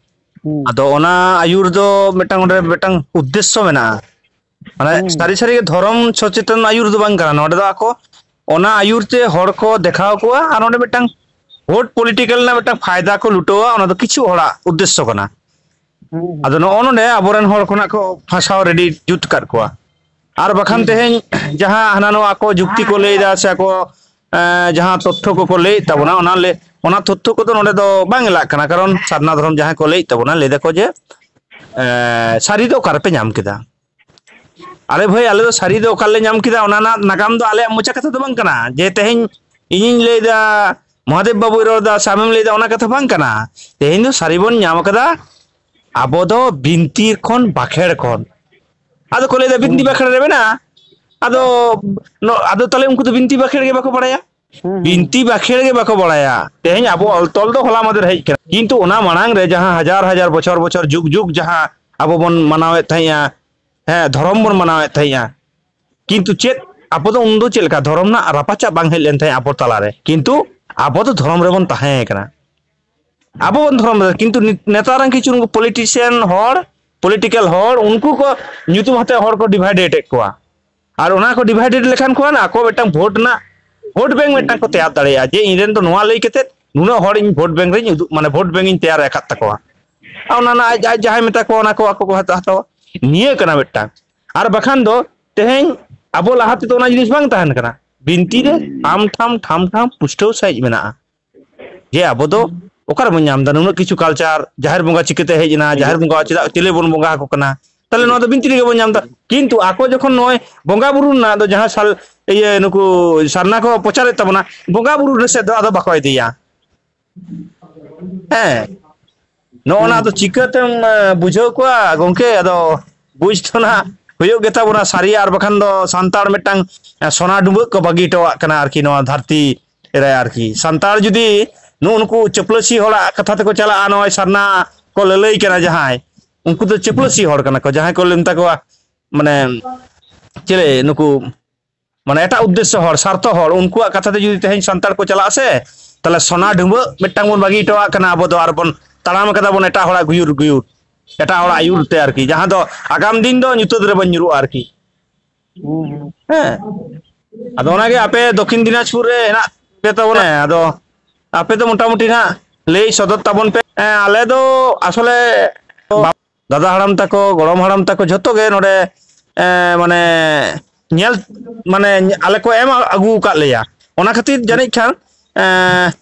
ᱦᱩᱸ᱾ ᱟᱫᱚ ᱚᱱᱟ ᱟᱹᱭᱩᱨ ᱫᱚ ᱢᱤᱫᱴᱟᱝ, ᱚᱸᱰᱮ ᱢᱤᱫᱴᱟᱝ ᱩᱫᱽᱫᱮᱥᱥᱚ ᱢᱮᱱᱟᱜᱼᱟ᱾ ᱢᱟᱱᱮ ᱦᱩᱸ᱾ ᱥᱟᱹᱨᱤ ᱥᱟᱹᱨᱤ ᱜᱮ ᱫᱷᱚᱨᱚᱢ ᱥᱚᱪᱮᱛᱚᱱ ᱟᱹᱭᱩᱨ ᱫᱚ ᱵᱟᱝ ᱠᱟᱱᱟ᱾ ᱱᱚᱸᱰᱮ ᱫᱚ ᱟᱠᱚ ᱚᱱᱟ ᱟᱹᱭᱩᱨ ᱛᱮ ᱦᱚᱲ ᱠᱚ ᱫᱮᱠᱷᱟᱣ ᱠᱚᱣᱟ ᱟᱨ ᱱᱚᱸᱰᱮ ᱢᱤᱫᱴᱟᱝ ᱵᱷᱳᱴ political ᱨᱮᱱᱟᱜ ᱢᱤᱫᱴᱟᱝ ᱯᱷᱟᱭᱫᱟ ᱠᱚ ᱞᱩᱴᱟᱹᱣᱟ᱾ ᱚᱱᱟ ᱫᱚ ᱠᱤᱪᱷᱩ ᱦᱚᱲᱟᱜ ᱩᱫᱽᱫᱮᱥᱥᱚ ᱠᱟᱱᱟ᱾ ᱦᱩᱸ, ᱦᱩᱸ᱾ ᱟᱫᱚ ᱱᱚᱜᱼᱚ ᱱᱚᱸᱰᱮ ᱟᱵᱚᱨᱮᱱ ᱦᱚᱲ ᱠᱷᱚᱱᱟᱜ ᱠᱚ ᱯᱷᱟᱸᱥᱟᱣ ready ᱡᱩᱛ ᱠᱟᱫ ᱠᱚᱣᱟ᱾ ᱟᱨ ᱵᱟᱠᱷᱟᱱ ᱦᱩᱸ᱾ ᱛᱮᱦᱮᱧ ᱡᱟᱦᱟᱸ ᱦᱟᱱᱟ ᱱᱚᱣᱟ ᱟᱠᱚ ᱡᱩᱠᱛᱤ ᱠᱚ ᱞᱟᱹᱭᱫᱟ ᱥᱮ ᱟᱠᱚ, ᱮᱸ, ᱡᱟᱦᱟᱸ ᱛᱚᱛᱛᱷᱚ ᱠᱚᱠᱚ ᱞᱟᱹᱭᱮᱫ ᱛᱟᱵᱚᱱᱟ, ᱚᱱᱟ ᱞᱮ-, ᱚᱱᱟ ᱛᱚᱛᱛᱷᱚ ᱠᱚᱫᱚ ᱱᱚᱸᱰᱮ ᱫᱚ ᱵᱟᱝ ᱮᱞᱟᱜ ᱠᱟᱱᱟ᱾ ᱠᱟᱨᱚᱱ ᱥᱟᱨᱱᱟ ᱫᱷᱚᱨᱚᱢ ᱡᱟᱦᱟᱸᱭ ᱠᱚ ᱞᱟᱹᱭᱮᱫ ᱛᱟᱵᱚᱱᱟ, ᱞᱟᱹᱭ ᱫᱟᱠᱚ ᱡᱮ, ᱮᱸ, ᱥᱟᱹᱨᱤ ᱫᱚ ᱚᱠᱟ ᱨᱮᱯᱮ ᱧᱟᱢ ᱠᱮᱫᱟ? ᱟᱨᱮ ᱵᱷᱟᱹᱭ, ᱟᱞᱮ ᱫᱚ ᱥᱟᱹᱨᱤ ᱫᱚ ᱚᱠᱟ ᱨᱮᱞᱮ ᱧᱟᱢ ᱠᱮᱫᱟ, ᱚᱱᱟ ᱨᱮᱱᱟᱜ ᱱᱟᱜᱟᱢ ᱫᱚ ᱟᱞᱮᱭᱟᱜ ᱢᱚᱪᱟ ᱠᱟᱛᱷᱟ ᱫᱚ ᱵᱟᱝ ᱠᱟᱱᱟ᱾ ᱡᱮ ᱛᱮᱦᱮᱧ ᱤᱧᱤᱧ ᱞᱟᱹᱭᱫᱟ, ᱢᱚᱦᱟᱫᱮᱵ ᱵᱟᱵᱩᱭ ᱨᱚᱲᱫᱟ ᱥᱮ ᱟᱢᱮᱢ ᱞᱟᱹᱭᱫᱟ, ᱚᱱᱟ ᱠᱟᱛᱷᱟ ᱵᱟᱝ ᱠᱟᱱᱟ᱾ ᱛᱮᱦᱮᱧ ᱫᱚ ᱥᱟᱹᱨᱤ ᱵᱚᱱ ᱧᱟᱢ ᱠᱟᱫᱟ, ᱟᱵᱚ ᱫᱚ ᱵᱤᱱᱛᱤ ᱠᱷᱚᱱ ᱵᱟᱠᱷᱮᱲ ᱠᱷᱚᱱ᱾ ᱟᱫᱚ ᱠᱚ ᱞᱟᱹᱭᱫᱟ, ᱵᱤᱱᱛᱤ ᱦᱩᱸ᱾ ᱵᱟᱠᱷᱮᱲ ᱨᱮ ᱢᱮᱱᱟᱜᱼᱟ᱾ ᱟᱫᱚ, ᱱᱚ-, ᱟᱫᱚ ᱛᱟᱦᱞᱮ ᱩᱱᱠᱩ ᱫᱚ ᱵᱤᱱᱛᱤ ᱵᱟᱠᱷᱮᱲ ᱜᱮ ᱵᱟᱠᱚ ᱵᱟᱲᱟᱭᱟ᱾ ᱦᱩᱸ, ᱦᱩᱸ, ᱦᱩᱸ᱾ ᱵᱤᱱᱛᱤ ᱵᱟᱠᱷᱮᱲ ᱜᱮ ᱵᱟᱠᱚ ᱵᱟᱲᱟᱭᱟ᱾ ᱛᱮᱦᱮᱧ ᱟᱵᱚ ᱚᱞ ᱛᱚᱞ ᱫᱚ ᱦᱚᱞᱟ ᱢᱟᱫᱷᱮᱨ ᱦᱮᱡ ᱠᱟᱱᱟ, ᱠᱤᱱᱛᱩ ᱚᱱᱟ ᱢᱟᱲᱟᱝ ᱨᱮ ᱡᱟᱦᱟᱸ ᱦᱟᱡᱟᱨ ᱦᱟᱡᱟᱨ ᱵᱚᱪᱷᱚᱨ ᱵᱚᱪᱷᱚᱨ ᱡᱩᱜᱽ ᱡᱩᱜᱽ ᱡᱟᱦᱟᱸ ᱟᱵᱚ ᱵᱚᱱ ᱢᱟᱱᱟᱣᱮᱫ ᱛᱟᱦᱮᱸᱜᱼᱟ, ᱦᱮᱸ, ᱫᱷᱚᱨᱚᱢ ᱵᱚᱱ ᱢᱟᱱᱟᱣᱮᱫ ᱛᱟᱦᱮᱸᱜᱼᱟ, ᱠᱤᱱᱛᱩ ᱪᱮᱫ ᱟᱵᱚ ᱫᱚ ᱩᱱᱫᱚ ᱪᱮᱫ ᱞᱮᱠᱟ ᱫᱷᱚᱨᱚᱢ ᱨᱮᱱᱟᱜ ᱨᱟᱯᱟᱪᱟᱜ ᱵᱟᱝ ᱦᱮᱡ ᱞᱮᱱ ᱛᱟᱦᱮᱸᱜ ᱟᱵᱚ ᱛᱟᱞᱟᱨᱮ, ᱠᱤᱱᱛᱩ ᱟᱵᱚ ᱫᱚ ᱫᱷᱚᱨᱚᱢ ᱨᱮᱵᱚᱱ ᱛᱟᱦᱮᱸ ᱠᱟᱱᱟ᱾ ᱟᱵᱚ ᱵᱚᱱ ᱫᱷᱚᱨᱚᱢ ᱨᱮ, ᱠᱤᱱᱛᱩ ᱱᱤᱛ- ᱱᱮᱛᱟᱨ ᱨᱮᱱ ᱠᱤᱪᱷᱩ ᱩᱱᱠᱩ ᱯᱚᱞᱤᱴᱤᱥᱤᱭᱟᱱ ᱦᱚᱲ, ᱯᱚᱞᱤᱴᱤᱠᱟᱞ ᱦᱚᱲ, ᱩᱱᱠᱩ ᱠᱚ ᱧᱩᱛᱩᱢ ᱦᱟᱛᱮ ᱦᱚᱲ ᱠᱚ ᱰᱤᱵᱷᱟᱭᱰᱮᱰ ᱮᱫ ᱠᱚᱣᱟ᱾ ᱟᱨ ᱚᱱᱟ ᱠᱚ ᱰᱤᱵᱷᱟᱭᱰᱮᱰ ᱞᱮᱠᱷᱟᱱ ᱠᱚ ᱟᱠᱚ ᱢᱤᱫᱴᱟᱝ ᱵᱷᱳᱴ ᱨᱮᱱᱟᱜ, ᱵᱷᱳᱴ ᱵᱮᱝᱠ ᱢᱤᱫᱴᱟᱝ ᱠᱚ ᱛᱮᱭᱟᱨ ᱫᱟᱲᱮᱭᱟᱜᱼᱟ, ᱡᱮ ᱤᱧ ᱨᱮᱱ ᱫᱚ ᱱᱚᱣᱟ ᱞᱟᱹᱭ ᱠᱟᱛᱮ ᱱᱩᱱᱟᱹᱜ ᱦᱚᱲ ᱤᱧ ᱵᱷᱳᱴ ᱵᱮᱝᱠ ᱨᱮᱧ ᱩᱫᱩᱜ, ᱢᱟᱱᱮ ᱵᱷᱳᱴ ᱵᱮᱝᱠ ᱤᱧ ᱛᱮᱭᱟᱨ ᱟᱠᱟᱫ ᱛᱟᱠᱚᱣᱟ᱾ ᱟᱨ ᱚᱱᱟ ᱨᱮᱱᱟᱜ ᱟᱡ, ᱟᱡ ᱡᱟᱦᱟᱸᱭ ᱢᱮᱛᱟ ᱠᱚᱣᱟ ᱚᱱᱟ ᱠᱚ ᱟᱠᱚ ᱠᱚ ᱦᱟᱛᱟᱣᱟ, ᱦᱟᱛᱟᱣᱟ᱾ ᱱᱤᱭᱟᱹ ᱠᱟᱱᱟ ᱢᱤᱫᱴᱟᱝ᱾ ᱟᱨ ᱵᱟᱠᱷᱟᱱ ᱫᱚ ᱛᱮᱦᱮᱧ ᱟᱵᱚ ᱞᱟᱦᱟ ᱛᱮᱫᱚ ᱚᱱᱟ ᱡᱤᱱᱤᱥ ᱵᱟᱝ ᱛᱟᱦᱮᱱ ᱠᱟᱱᱟ᱾ ᱵᱤᱱᱛᱤ ᱨᱮ ᱴᱷᱟᱢ ᱴᱷᱟᱢ ᱴᱷᱟᱢ ᱴᱷᱟᱢ ᱯᱩᱥᱴᱟᱹᱣ ᱥᱟᱺᱦᱤᱡ ᱢᱮᱱᱟᱜᱼᱟ᱾ ᱡᱮ ᱟᱵᱚ ᱫᱚ ᱚᱠᱟᱨᱮᱵᱚᱱ ᱧᱟᱢ ᱮᱫᱟ ᱱᱩᱱᱟᱹᱜ ᱠᱤᱪᱷᱩ ᱠᱟᱞᱪᱟᱨ, ᱡᱟᱦᱮᱨ ᱵᱚᱸᱜᱟ ᱪᱤᱠᱟᱹᱛᱮ ᱦᱮᱡ ᱮᱱᱟ, ᱡᱟᱦᱮᱨ ᱵᱚᱸᱜᱟ ᱪᱮᱫᱟᱜ ᱪᱤᱞᱤ ᱵᱚᱱ ᱵᱚᱸᱜᱟ ᱟᱠᱚ ᱠᱟᱱᱟ, ᱛᱟᱦᱞᱮ ᱱᱚᱣᱟ ᱫᱚ ᱵᱤᱱᱛᱤ ᱨᱮᱜᱮ ᱵᱚᱱ ᱧᱟᱢ ᱮᱫᱟ᱾ ᱠᱤᱱᱛᱩ ᱟᱠᱚ ᱡᱚᱠᱷᱚᱱ ᱱᱚᱜᱼᱚᱭ ᱵᱚᱸᱜᱟ ᱵᱩᱨᱩ ᱨᱮᱱᱟᱜ ᱫᱚ ᱡᱟᱦᱟᱸ ᱥᱟᱞ-, ᱤᱭᱟᱹ, ᱱᱩᱠᱩ ᱥᱟᱨᱱᱟ ᱠᱚ ᱯᱨᱚᱪᱟᱨᱮᱫ ᱛᱟᱵᱚᱱᱟ, ᱵᱚᱸᱜᱟ ᱵᱩᱨᱩ ᱨᱮ ᱥᱮᱫ ᱫᱚ ᱟᱫᱚ ᱵᱟᱠᱚ ᱤᱫᱤᱭᱟ᱾ ᱦᱮᱸ, ᱱᱚᱜᱼᱚ ᱱᱟ ᱫᱚ ᱪᱤᱠᱟᱹᱛᱮᱢ, ᱮ, ᱵᱩᱡᱷᱟᱹᱣ ᱠᱚᱣᱟ ᱜᱚᱝᱠᱮ? ᱟᱫᱚ ᱵᱩᱡᱽ ᱫᱚ ᱱᱟᱦᱟᱜ ᱦᱩᱭᱩᱜ ᱜᱮᱛᱟ ᱵᱚᱱᱟ ᱥᱟᱹᱨᱤ, ᱟᱨ ᱵᱟᱠᱷᱟᱱ ᱫᱚ ᱥᱟᱱᱛᱟᱲ ᱢᱤᱫᱴᱟᱝ, ᱮ, ᱥᱚᱱᱟ ᱰᱩᱸᱵᱟᱹᱜ ᱠᱚ ᱵᱟᱹᱜᱤ ᱦᱚᱴᱚᱣᱟᱜ ᱠᱟᱱᱟ ᱟᱨᱠᱤ ᱱᱚᱣᱟ ᱫᱷᱟᱹᱨᱛᱤ ᱨᱮ ᱟᱨᱠᱤ᱾ ᱥᱟᱱᱛᱟᱲ ᱡᱩᱫᱤ ᱱᱩᱜᱼᱩ ᱱᱩᱠᱩ ᱪᱟᱹᱯᱞᱟᱹᱥᱤ ᱦᱚᱲᱟᱜ ᱠᱟᱛᱷᱟ ᱛᱮᱠᱚ ᱪᱟᱞᱟᱜᱼᱟ, ᱱᱚᱜᱼᱚᱭ ᱥᱟᱨᱱᱟ ᱠᱚ ᱞᱟᱹᱞᱟᱹᱭ ᱠᱟᱱᱟ ᱡᱟᱦᱟᱸᱭ, ᱩᱱᱠᱩ ᱫᱚ ᱪᱟᱹᱯᱞᱟᱹᱥᱤ ᱦᱚᱲ ᱠᱟᱱᱟ ᱠᱚ, ᱡᱟᱦᱟᱸᱭ ᱠᱚ ᱢᱮᱛᱟ ᱠᱚᱣᱟ ᱢᱟᱱᱮ ᱪᱮᱞᱮ ᱱᱩᱠᱩ, ᱢᱟᱱᱮ ᱮᱴᱟᱜ ᱩᱫᱽᱫᱮᱥᱥᱚ ᱦᱚᱲ, ᱥᱟᱨᱛᱷᱚ ᱦᱚᱲ, ᱩᱱᱠᱩᱣᱟᱜ ᱠᱟᱛᱷᱟ ᱛᱮ ᱡᱩᱫᱤ ᱛᱮᱦᱮᱧ ᱥᱟᱱᱛᱟᱲ ᱠᱚ ᱪᱟᱞᱟᱜᱼᱟ ᱥᱮ, ᱛᱟᱦᱞᱮ ᱥᱚᱱᱟ ᱰᱷᱩᱸᱵᱟᱹᱜ ᱢᱤᱫᱴᱟᱝ ᱵᱚᱱ ᱵᱟᱹᱜᱤ ᱦᱚᱴᱚᱣᱟᱜ ᱠᱟᱱᱟ ᱟᱵᱚ ᱫᱚ, ᱟᱨ ᱵᱚᱱ ᱛᱟᱲᱟᱢ ᱠᱟᱫᱟ ᱵᱚᱱ ᱮᱴᱟᱜ ᱦᱚᱲᱟᱜ ᱜᱩᱭᱩᱨ ᱜᱩᱭᱩᱨ, ᱮᱴᱟᱜ ᱦᱚᱲᱟᱜ ᱟᱹᱭᱩᱨ ᱛᱮ ᱟᱨᱠᱤ, ᱡᱟᱦᱟᱸ ᱫᱚ ᱟᱜᱟᱢ ᱫᱤᱱ ᱫᱚ ᱧᱩᱛᱟᱹᱛ ᱨᱮᱵᱚᱱ ᱧᱩᱨᱩᱜᱼᱟ ᱟᱨᱠᱤ᱾ ᱦᱮᱸ, ᱟᱫᱚ ᱚᱱᱟᱜᱮ ᱟᱯᱮ ᱫᱚᱠᱠᱷᱤᱱ ᱫᱤᱱᱟᱡᱽᱯᱩᱨ ᱨᱮ ᱦᱮᱱᱟᱜ ᱯᱮ ᱛᱟᱵᱚᱱᱟ, ᱟᱫᱚ ᱟᱯᱮ ᱫᱚ ᱢᱚᱴᱟᱢᱩᱴᱤ ᱱᱟᱜ ᱞᱟᱹᱭ ᱥᱚᱫᱚᱨ ᱛᱟᱵᱚᱱ ᱯᱮ᱾ ᱦᱮᱸ, ᱟᱞᱮ ᱫᱚ ᱟᱥᱚᱞᱮ ᱫᱟᱫᱟ ᱦᱟᱲᱟᱢ ᱛᱟᱠᱚ, ᱜᱚᱲᱚᱢ ᱦᱟᱲᱟᱢ ᱛᱟᱠᱚ ᱡᱷᱚᱛᱚ ᱜᱮ ᱱᱚᱰᱮ, ᱮ, ᱢᱟᱱᱮ ᱧᱮᱞ, ᱢᱟᱱᱮ ᱟᱞᱮ ᱠᱚ ᱮᱢ ᱟᱹᱜᱩ ᱟᱠᱟᱫ ᱞᱮᱭᱟ᱾ ᱚᱱᱟ ᱠᱷᱟᱹᱛᱤᱨ ᱡᱟᱹᱱᱤᱡ ᱠᱷᱟᱱ, ᱮ,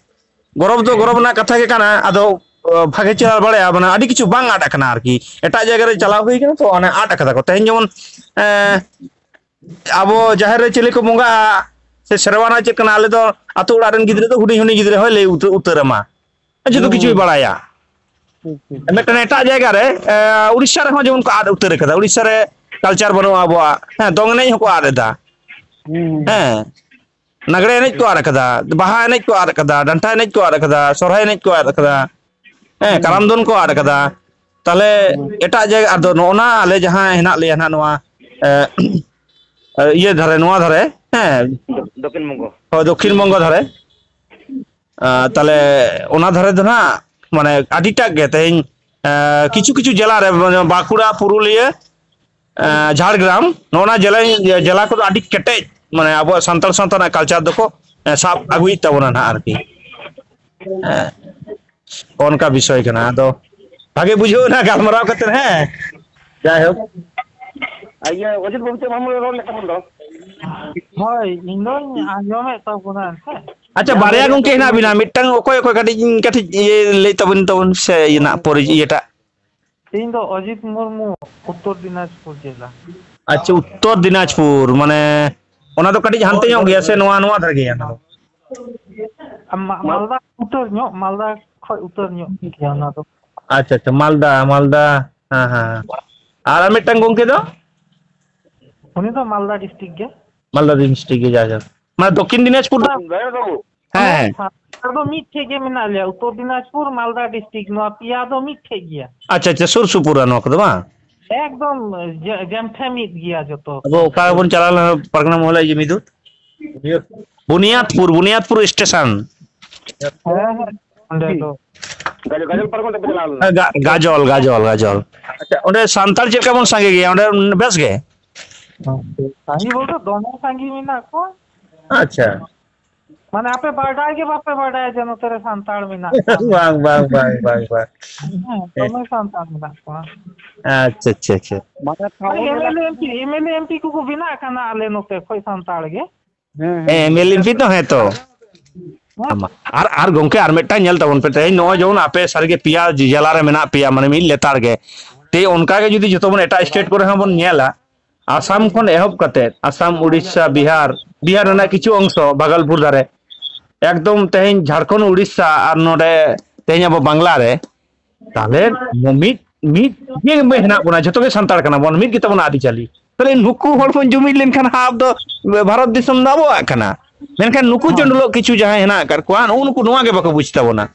ᱜᱚᱨᱚᱵᱽ ᱫᱚ ᱜᱚᱨᱚᱵᱽ ᱨᱮᱱᱟᱜ ᱠᱟᱛᱷᱟ ᱜᱮ ᱠᱟᱱᱟ᱾ ᱟᱫᱚ, ᱚ, ᱵᱷᱟᱜᱮ ᱪᱮᱦᱨᱟ ᱵᱟᱲᱟᱭᱟ, ᱢᱟᱱᱮ ᱟᱹᱰᱤ ᱠᱤᱪᱷᱩ ᱵᱟᱝ ᱟᱫ ᱟᱠᱟᱱᱟ ᱟᱨᱠᱤ᱾ ᱮᱴᱟᱜ ᱡᱟᱭᱜᱟ ᱨᱮ ᱪᱟᱞᱟᱣ ᱦᱩᱭ ᱠᱟᱱᱟ ᱛᱚ, ᱚᱱᱮ ᱟᱫ ᱟᱠᱟᱫᱟ ᱠᱚ᱾ ᱛᱮᱦᱮᱧ ᱡᱮᱢᱚᱱ, ᱮ, ᱟᱵᱚ ᱡᱟᱦᱮᱨ ᱨᱮ ᱪᱤᱞᱤ ᱠᱚ ᱵᱚᱸᱜᱟᱜᱼᱟ ᱥᱮ ᱥᱮᱨᱣᱟ ᱨᱮᱱᱟᱜ ᱪᱮᱫ ᱠᱟᱱᱟ, ᱟᱞᱮ ᱫᱚ ᱟᱛᱳ ᱚᱲᱟᱜ ᱨᱮᱱ ᱜᱤᱫᱽᱨᱟᱹ ᱫᱚ ᱦᱩᱰᱤᱧ ᱦᱩᱰᱤᱧ ᱜᱤᱫᱽᱨᱟᱹ ᱦᱚᱸᱭ ᱞᱟᱹᱭ ᱩᱛᱟᱹᱨ, ᱩᱛᱟᱹᱨ ᱟᱢᱟ᱾ ᱡᱚᱛᱚ ᱠᱤᱪᱷᱩᱭ ᱵᱟᱲᱟᱭᱟ᱾ ᱢᱤᱫᱴᱮᱱ ᱮᱴᱟᱜ ᱡᱟᱭᱜᱟ ᱨᱮ, ᱮ, ᱩᱲᱤᱥᱥᱟ ᱨᱮᱦᱚᱸ ᱡᱮᱢᱚᱱ ᱠᱚ ᱟᱫ ᱩᱛᱟᱹᱨ ᱠᱟᱫᱟ᱾ ᱩᱲᱤᱥᱥᱟ ᱨᱮ ᱠᱟᱞᱪᱟᱨ ᱵᱟᱹᱱᱩᱜᱼᱟ ᱟᱵᱚᱣᱟᱜ᱾ ᱦᱮᱸ, ᱫᱚᱝ ᱮᱱᱮᱡ ᱦᱚᱸᱠᱚ ᱟᱫ ᱮᱫᱟ᱾ ᱦᱮᱸ, ᱞᱟᱜᱽᱲᱮ ᱮᱱᱮᱡ ᱠᱚ ᱟᱫ ᱠᱟᱫᱟ, ᱵᱟᱦᱟ ᱮᱱᱮᱡ ᱠᱚ ᱟᱫ ᱠᱟᱫᱟ, ᱰᱟᱱᱴᱟ ᱮᱱᱮᱡ ᱠᱚ ᱟᱫ ᱠᱟᱫᱟ, ᱥᱚᱨᱦᱟᱭ ᱮᱱᱮᱡ ᱠᱚ ᱟᱫ ᱠᱟᱫᱟ᱾ ᱦᱮᱸ, ᱠᱟᱨᱟᱢ ᱫᱚᱱ ᱠᱚ ᱟᱫ ᱠᱟᱫᱟ᱾ ᱛᱟᱦᱞᱮ ᱮᱴᱟᱜ ᱡᱟᱭᱜᱟ, ᱟᱫᱚ ᱱᱚᱜᱼᱚ ᱱᱟ ᱟᱞᱮ ᱡᱟᱦᱟᱸ ᱦᱮᱱᱟᱜ ᱞᱮᱭᱟ ᱱᱟᱜ ᱱᱚᱣᱟ, ᱮ, ᱤᱭᱟᱹ ᱫᱷᱟᱨᱮ, ᱱᱚᱣᱟ ᱫᱷᱟᱨᱮ, ᱦᱮᱸ, ᱫᱚ-, ᱫᱚᱠᱠᱷᱤᱱ ᱵᱚᱝᱜᱚ᱾ ᱦᱳᱭ, ᱫᱚᱠᱠᱷᱤᱱ ᱵᱚᱝᱜᱚ ᱫᱷᱟᱨᱮ᱾ ᱟ, ᱛᱟᱦᱞᱮ ᱚᱱᱟ ᱫᱷᱟᱨᱮ ᱫᱚ ᱱᱟᱜ ᱢᱟᱱᱮ ᱟᱹᱰᱤᱴᱟᱜ ᱜᱮ ᱛᱮᱦᱮᱧ, ᱮ, ᱠᱤᱪᱷᱩ ᱠᱤᱪᱷᱩ ᱡᱮᱞᱟ ᱨᱮ, ᱢᱟᱱᱮ ᱵᱟᱸᱠᱩᱲᱟ, ᱯᱩᱨᱩᱞᱤᱭᱟᱹ, ᱮ, ᱡᱷᱟᱲᱜᱨᱟᱢ, ᱱᱚᱜᱼᱚ ᱱᱟ ᱡᱮᱞᱟ, ᱡᱮᱞᱟ ᱠᱚᱫᱚ ᱟᱹᱰᱤ ᱠᱮᱴᱮᱡ, ᱢᱟᱱᱮ ᱟᱵᱚᱣᱟᱜ ᱥᱟᱱᱛᱟᱲ ᱥᱟᱶᱛᱟ ᱨᱮᱱᱟᱜ culture ᱫᱚᱠᱚ, ᱮ, ᱥᱟᱵ ᱟᱹᱜᱩᱭᱮᱫ ᱛᱟᱵᱚᱱᱟ ᱱᱟᱦᱟᱜ ᱟᱨᱠᱤ᱾ ᱦᱮᱸ, ᱚᱱᱠᱟ ᱵᱤᱥᱚᱭ ᱠᱟᱱᱟ᱾ ᱟᱫᱚ ᱵᱷᱟᱜᱮ ᱵᱩᱡᱷᱟᱹᱣ ᱮᱱᱟ ᱜᱟᱞᱢᱟᱨᱟᱣ ᱠᱟᱛᱮ, ᱦᱮᱸ, ᱡᱟᱭᱦᱳᱠ᱾ ᱟᱨ ᱤᱭᱟᱹ, ᱚᱡᱤᱛ ᱵᱟᱹᱵᱩ ᱪᱮᱫ ᱵᱟᱢ ᱨᱚᱲ ᱞᱮᱫ ᱛᱟᱵᱚᱱ ᱫᱚ? ᱦᱳᱭ, ᱤᱧ ᱫᱚᱧ ᱟᱸᱡᱚᱢᱮᱫ ᱛᱟᱵᱚᱱᱟ ᱮᱱᱛᱮ᱾ ᱟᱪᱪᱷᱟ, ᱵᱟᱨᱭᱟ ᱜᱚᱝᱠᱮ ᱦᱮᱱᱟᱜ ᱵᱤᱱᱟ, ᱢᱤᱫᱴᱟᱝ ᱚᱠᱚᱭ ᱚᱠᱚᱭ ᱠᱟᱹᱴᱤᱡ, ᱠᱟᱹᱴᱤᱡ ᱤᱭᱟᱹ ᱞᱟᱹᱭ ᱛᱟᱵᱚᱱ, ᱛᱟᱵᱚᱱ ᱥᱮ ᱤᱭᱟᱹ ᱱᱟᱜ ᱯᱚᱨᱤ-, ᱤᱭᱟᱹᱴᱟᱜ? ᱤᱧ ᱫᱚ ᱚᱡᱤᱛ ᱢᱩᱨᱢᱩ, ᱩᱛᱛᱚᱨ ᱫᱤᱱᱟᱡᱽᱯᱩᱨ ᱡᱮᱞᱟ᱾ ᱟᱪᱪᱷᱟ, ᱩᱛᱛᱚᱨ ᱫᱤᱱᱟᱡᱽᱯᱩᱨ, ᱢᱟᱱᱮ ᱚᱱᱟ ᱫᱚ ᱠᱟᱹᱴᱤᱡ ᱦᱟᱱᱛᱮ ᱦᱳᱭ, ᱧᱚᱜ ᱦᱳᱭ, ᱜᱮᱭᱟ ᱥᱮ ᱦᱳᱭ᱾ ᱱᱚᱣᱟ, ᱱᱚᱣᱟ ᱫᱷᱟᱨᱮ ᱜᱮᱭᱟ ᱚᱱᱟ ᱫᱚ? ᱟᱢ ᱢᱟ-, ᱢᱟᱞᱫᱟ ᱩᱛᱟᱹᱨ ᱧᱚᱜ, ᱢᱟᱞᱫᱟ ᱠᱷᱚᱡ ᱩᱛᱟᱹᱨ ᱧᱚᱜ ᱜᱮᱭᱟ ᱚᱱᱟ ᱫᱚ᱾ ᱟᱪᱪᱷᱟ, ᱟᱪᱪᱷᱟ, ᱢᱟᱞᱫᱟ, ᱢᱟᱞᱫᱟ, ᱦᱮᱸ, ᱦᱮᱸ᱾ ᱟᱨ, ᱟᱨ ᱢᱤᱫᱴᱟᱝ ᱜᱚᱝᱠᱮ ᱫᱚ? ᱩᱱᱤ ᱫᱚ ᱢᱟᱞᱫᱟ district ᱜᱮ᱾ ᱢᱟᱞᱫᱟ district ᱜᱮ, ᱡᱟᱭᱦᱳᱠ᱾ ᱢᱟᱱᱮ ᱫᱚᱠᱠᱷᱤᱱ ᱫᱤᱱᱟᱡᱽᱯᱩᱨ ᱫᱚ? ᱦᱮᱸ, ᱦᱮᱸ᱾ ᱥᱟᱱᱛᱟᱲ ᱫᱚ ᱢᱤᱫ ᱴᱷᱮᱡ ᱜᱮ ᱢᱮᱱᱟᱜ ᱞᱮᱭᱟ, ᱩᱛᱛᱚᱨ ᱫᱤᱱᱟᱡᱽᱯᱩᱨ, ᱢᱟᱞᱫᱟ district, ᱱᱚᱣᱟ ᱯᱮᱭᱟ ᱫᱚ ᱢᱤᱫ ᱴᱷᱮᱡ ᱜᱮᱭᱟ᱾ ᱟᱪᱪᱷᱟ, ᱟᱪᱪᱷᱟ, ᱥᱩᱨ ᱥᱩᱯᱩᱨᱟ ᱱᱚᱣᱟ ᱠᱚᱫᱚ ᱵᱟᱝ? ᱮᱠᱫᱚᱢ ᱡᱮ-, ᱡᱮᱢᱴᱷᱮ ᱢᱤᱫ ᱜᱮᱭᱟ ᱡᱚᱛᱚ᱾ ᱟᱵᱚ ᱚᱠᱟ ᱨᱮᱵᱚᱱ ᱪᱟᱞᱟᱣ ᱞᱮᱱᱟ ᱯᱟᱨᱜᱟᱱᱟ ᱢᱚᱦᱚᱞ ᱤᱭᱟᱹ ᱢᱤᱫᱩ? ᱵᱩᱱᱤᱭᱟᱫᱽᱯᱩᱨ, ᱵᱩᱱᱤᱭᱟᱫᱽᱯᱩᱨ station᱾ ᱦᱮᱸ, ᱦᱮᱸ, ᱚᱸᱰᱮ ᱫᱚ᱾ ᱜᱟᱡᱚᱞ, ᱜᱟᱡᱚᱞ ᱯᱟᱨᱜᱟᱱᱟ ᱛᱮᱯᱮ ᱪᱟᱞᱟᱣ ᱞᱮᱱᱟ? ᱦᱮᱸ, ᱜᱟ-, ᱜᱟᱡᱚᱞ, ᱜᱟᱡᱚᱞ, ᱜᱟᱡᱚᱞ᱾ ᱟᱪᱪᱷᱟ, ᱚᱸᱰᱮ ᱥᱟᱱᱛᱟᱲ ᱪᱮᱫ ᱞᱮᱠᱟ ᱵᱚᱱ ᱥᱟᱸᱜᱮ ᱜᱮᱭᱟ ᱚᱸᱰᱮ, ᱵᱮᱥ ᱜᱮ? ᱥᱟᱸᱜᱮ ᱵᱚᱞᱛᱮ ᱫᱚᱢᱮ ᱥᱟᱸᱜᱮ ᱢᱮᱱᱟᱜ ᱠᱚᱣᱟ᱾ ᱟᱪᱪᱷᱟ᱾ ᱢᱟᱱᱮ ᱟᱯᱮ ᱵᱟᱰᱟᱭ ᱜᱮ ᱵᱟᱯᱮ ᱵᱟᱰᱟᱭᱟ ᱡᱮ ᱱᱚᱛᱮ ᱨᱮ ᱥᱟᱱᱛᱟᱲ ᱢᱮᱱᱟᱜ ᱠᱚᱣᱟ ᱢᱮᱱᱛᱮ᱾ ᱵᱟᱝ, ᱵᱟᱝ, ᱵᱟᱝ, ᱵᱟᱝ, ᱵᱟᱝ᱾ ᱦᱮᱸ, ᱦᱮᱸ᱾ ᱫᱚᱢᱮ ᱥᱟᱱᱛᱟᱲ ᱢᱮᱱᱟᱜ ᱠᱚᱣᱟ᱾ ᱟᱪᱪᱷᱟ, ᱟᱪᱪᱷᱟ, ᱟᱪᱪᱷᱟ᱾ ᱢᱟᱱᱮ ᱛᱟᱣ ᱢᱟᱱᱮ ᱵᱚᱞᱮ MLA, MP, MLA, MP ᱠᱚᱠᱚ ᱵᱮᱱᱟᱜ ᱠᱟᱱᱟ ᱟᱞᱮ ᱱᱚᱛᱮ ᱠᱷᱚᱡ ᱥᱟᱱᱛᱟᱲ ᱜᱮ᱾ ᱦᱮᱸ, ᱦᱮᱸ, MLA, MP ᱫᱚ ᱦᱮᱸ ᱛᱚ᱾ ᱦᱮᱸ᱾ ᱟᱨ, ᱟᱨ ᱜᱚᱝᱠᱮ, ᱟᱨ ᱢᱤᱫᱴᱟᱝ ᱧᱮᱞ ᱛᱟᱵᱚᱱ ᱯᱮ, ᱛᱮᱦᱮᱧ ᱱᱚᱜᱼᱚᱭ ᱡᱮᱢᱚᱱ ᱟᱯᱮ ᱥᱟᱹᱨᱤᱜᱮ ᱯᱮᱭᱟ ᱡᱮᱞᱟ ᱨᱮ ᱢᱮᱱᱟᱜ ᱯᱮᱭᱟ, ᱢᱟᱱᱮ ᱢᱤᱫ ᱞᱮᱛᱟᱲ ᱜᱮ᱾ ᱛᱮ ᱚᱱᱠᱟ ᱜᱮ ᱡᱩᱫᱤ ᱡᱚᱛᱚ ᱵᱚᱱ ᱮᱴᱟᱜ state ᱠᱚᱨᱮ ᱦᱚᱸ ᱵᱚᱱ ᱧᱮᱞᱟ, ᱟᱥᱟᱢ ᱠᱷᱚᱱ ᱮᱦᱚᱵ ᱠᱟᱛᱮ, ᱟᱥᱟᱢ, ᱩᱲᱤᱥᱥᱟ, ᱵᱤᱦᱟᱨ, ᱵᱤᱦᱟᱨ ᱨᱮᱱᱟᱜ ᱠᱤᱪᱷᱩ ᱚᱝᱥᱚ, ᱵᱷᱟᱜᱚᱞᱯᱩᱨ ᱫᱷᱟᱨᱮ, ᱮᱠᱫᱚᱢ ᱛᱮᱦᱮᱧ ᱡᱷᱟᱲᱠᱷᱚᱸᱰ, ᱩᱲᱤᱥᱥᱟ ᱟᱨ ᱱᱚᱰᱮ ᱛᱮᱦᱮᱧ ᱟᱵᱚ ᱵᱟᱝᱞᱟ ᱨᱮ, ᱛᱟᱦᱞᱮ ᱢᱤᱫ, ᱢᱤᱫ ᱜᱮ ᱦᱮᱱᱟᱜ ᱵᱚᱱᱟ, ᱡᱷᱚᱛᱚ ᱜᱮ ᱥᱟᱱᱛᱟᱲ ᱠᱟᱱᱟ ᱵᱚᱱ, ᱢᱤᱫ ᱜᱮ ᱛᱟᱵᱚᱱ ᱟᱹᱨᱤᱪᱟᱹᱞᱤ᱾ ᱛᱟᱦᱞᱮ ᱱᱩᱠᱩ ᱦᱚᱲ ᱵᱚᱱ ᱡᱩᱢᱤᱫ ᱞᱮᱱᱠᱷᱟᱱ ᱦᱟᱸᱜ ᱫᱚ ᱵᱷᱟᱨᱚᱛ ᱫᱤᱥᱚᱢ ᱫᱚ ᱟᱵᱚᱣᱟᱜ ᱠᱟᱱᱟ᱾ ᱢᱮᱱᱠᱷᱟᱱ ᱱᱩᱠᱩ ᱦᱳᱭ᱾ ᱪᱚᱱᱰᱚᱞᱚᱜ ᱠᱤᱪᱷᱩ ᱡᱟᱦᱟᱸᱭ ᱦᱮᱱᱟᱜ ᱟᱠᱟᱫ ᱠᱚᱣᱟ, ᱱᱩᱜᱼᱩ ᱱᱩᱠᱩ ᱱᱚᱣᱟ ᱜᱮ ᱵᱟᱠᱚ ᱵᱩᱡᱽ ᱛᱟᱵᱚᱱᱟ᱾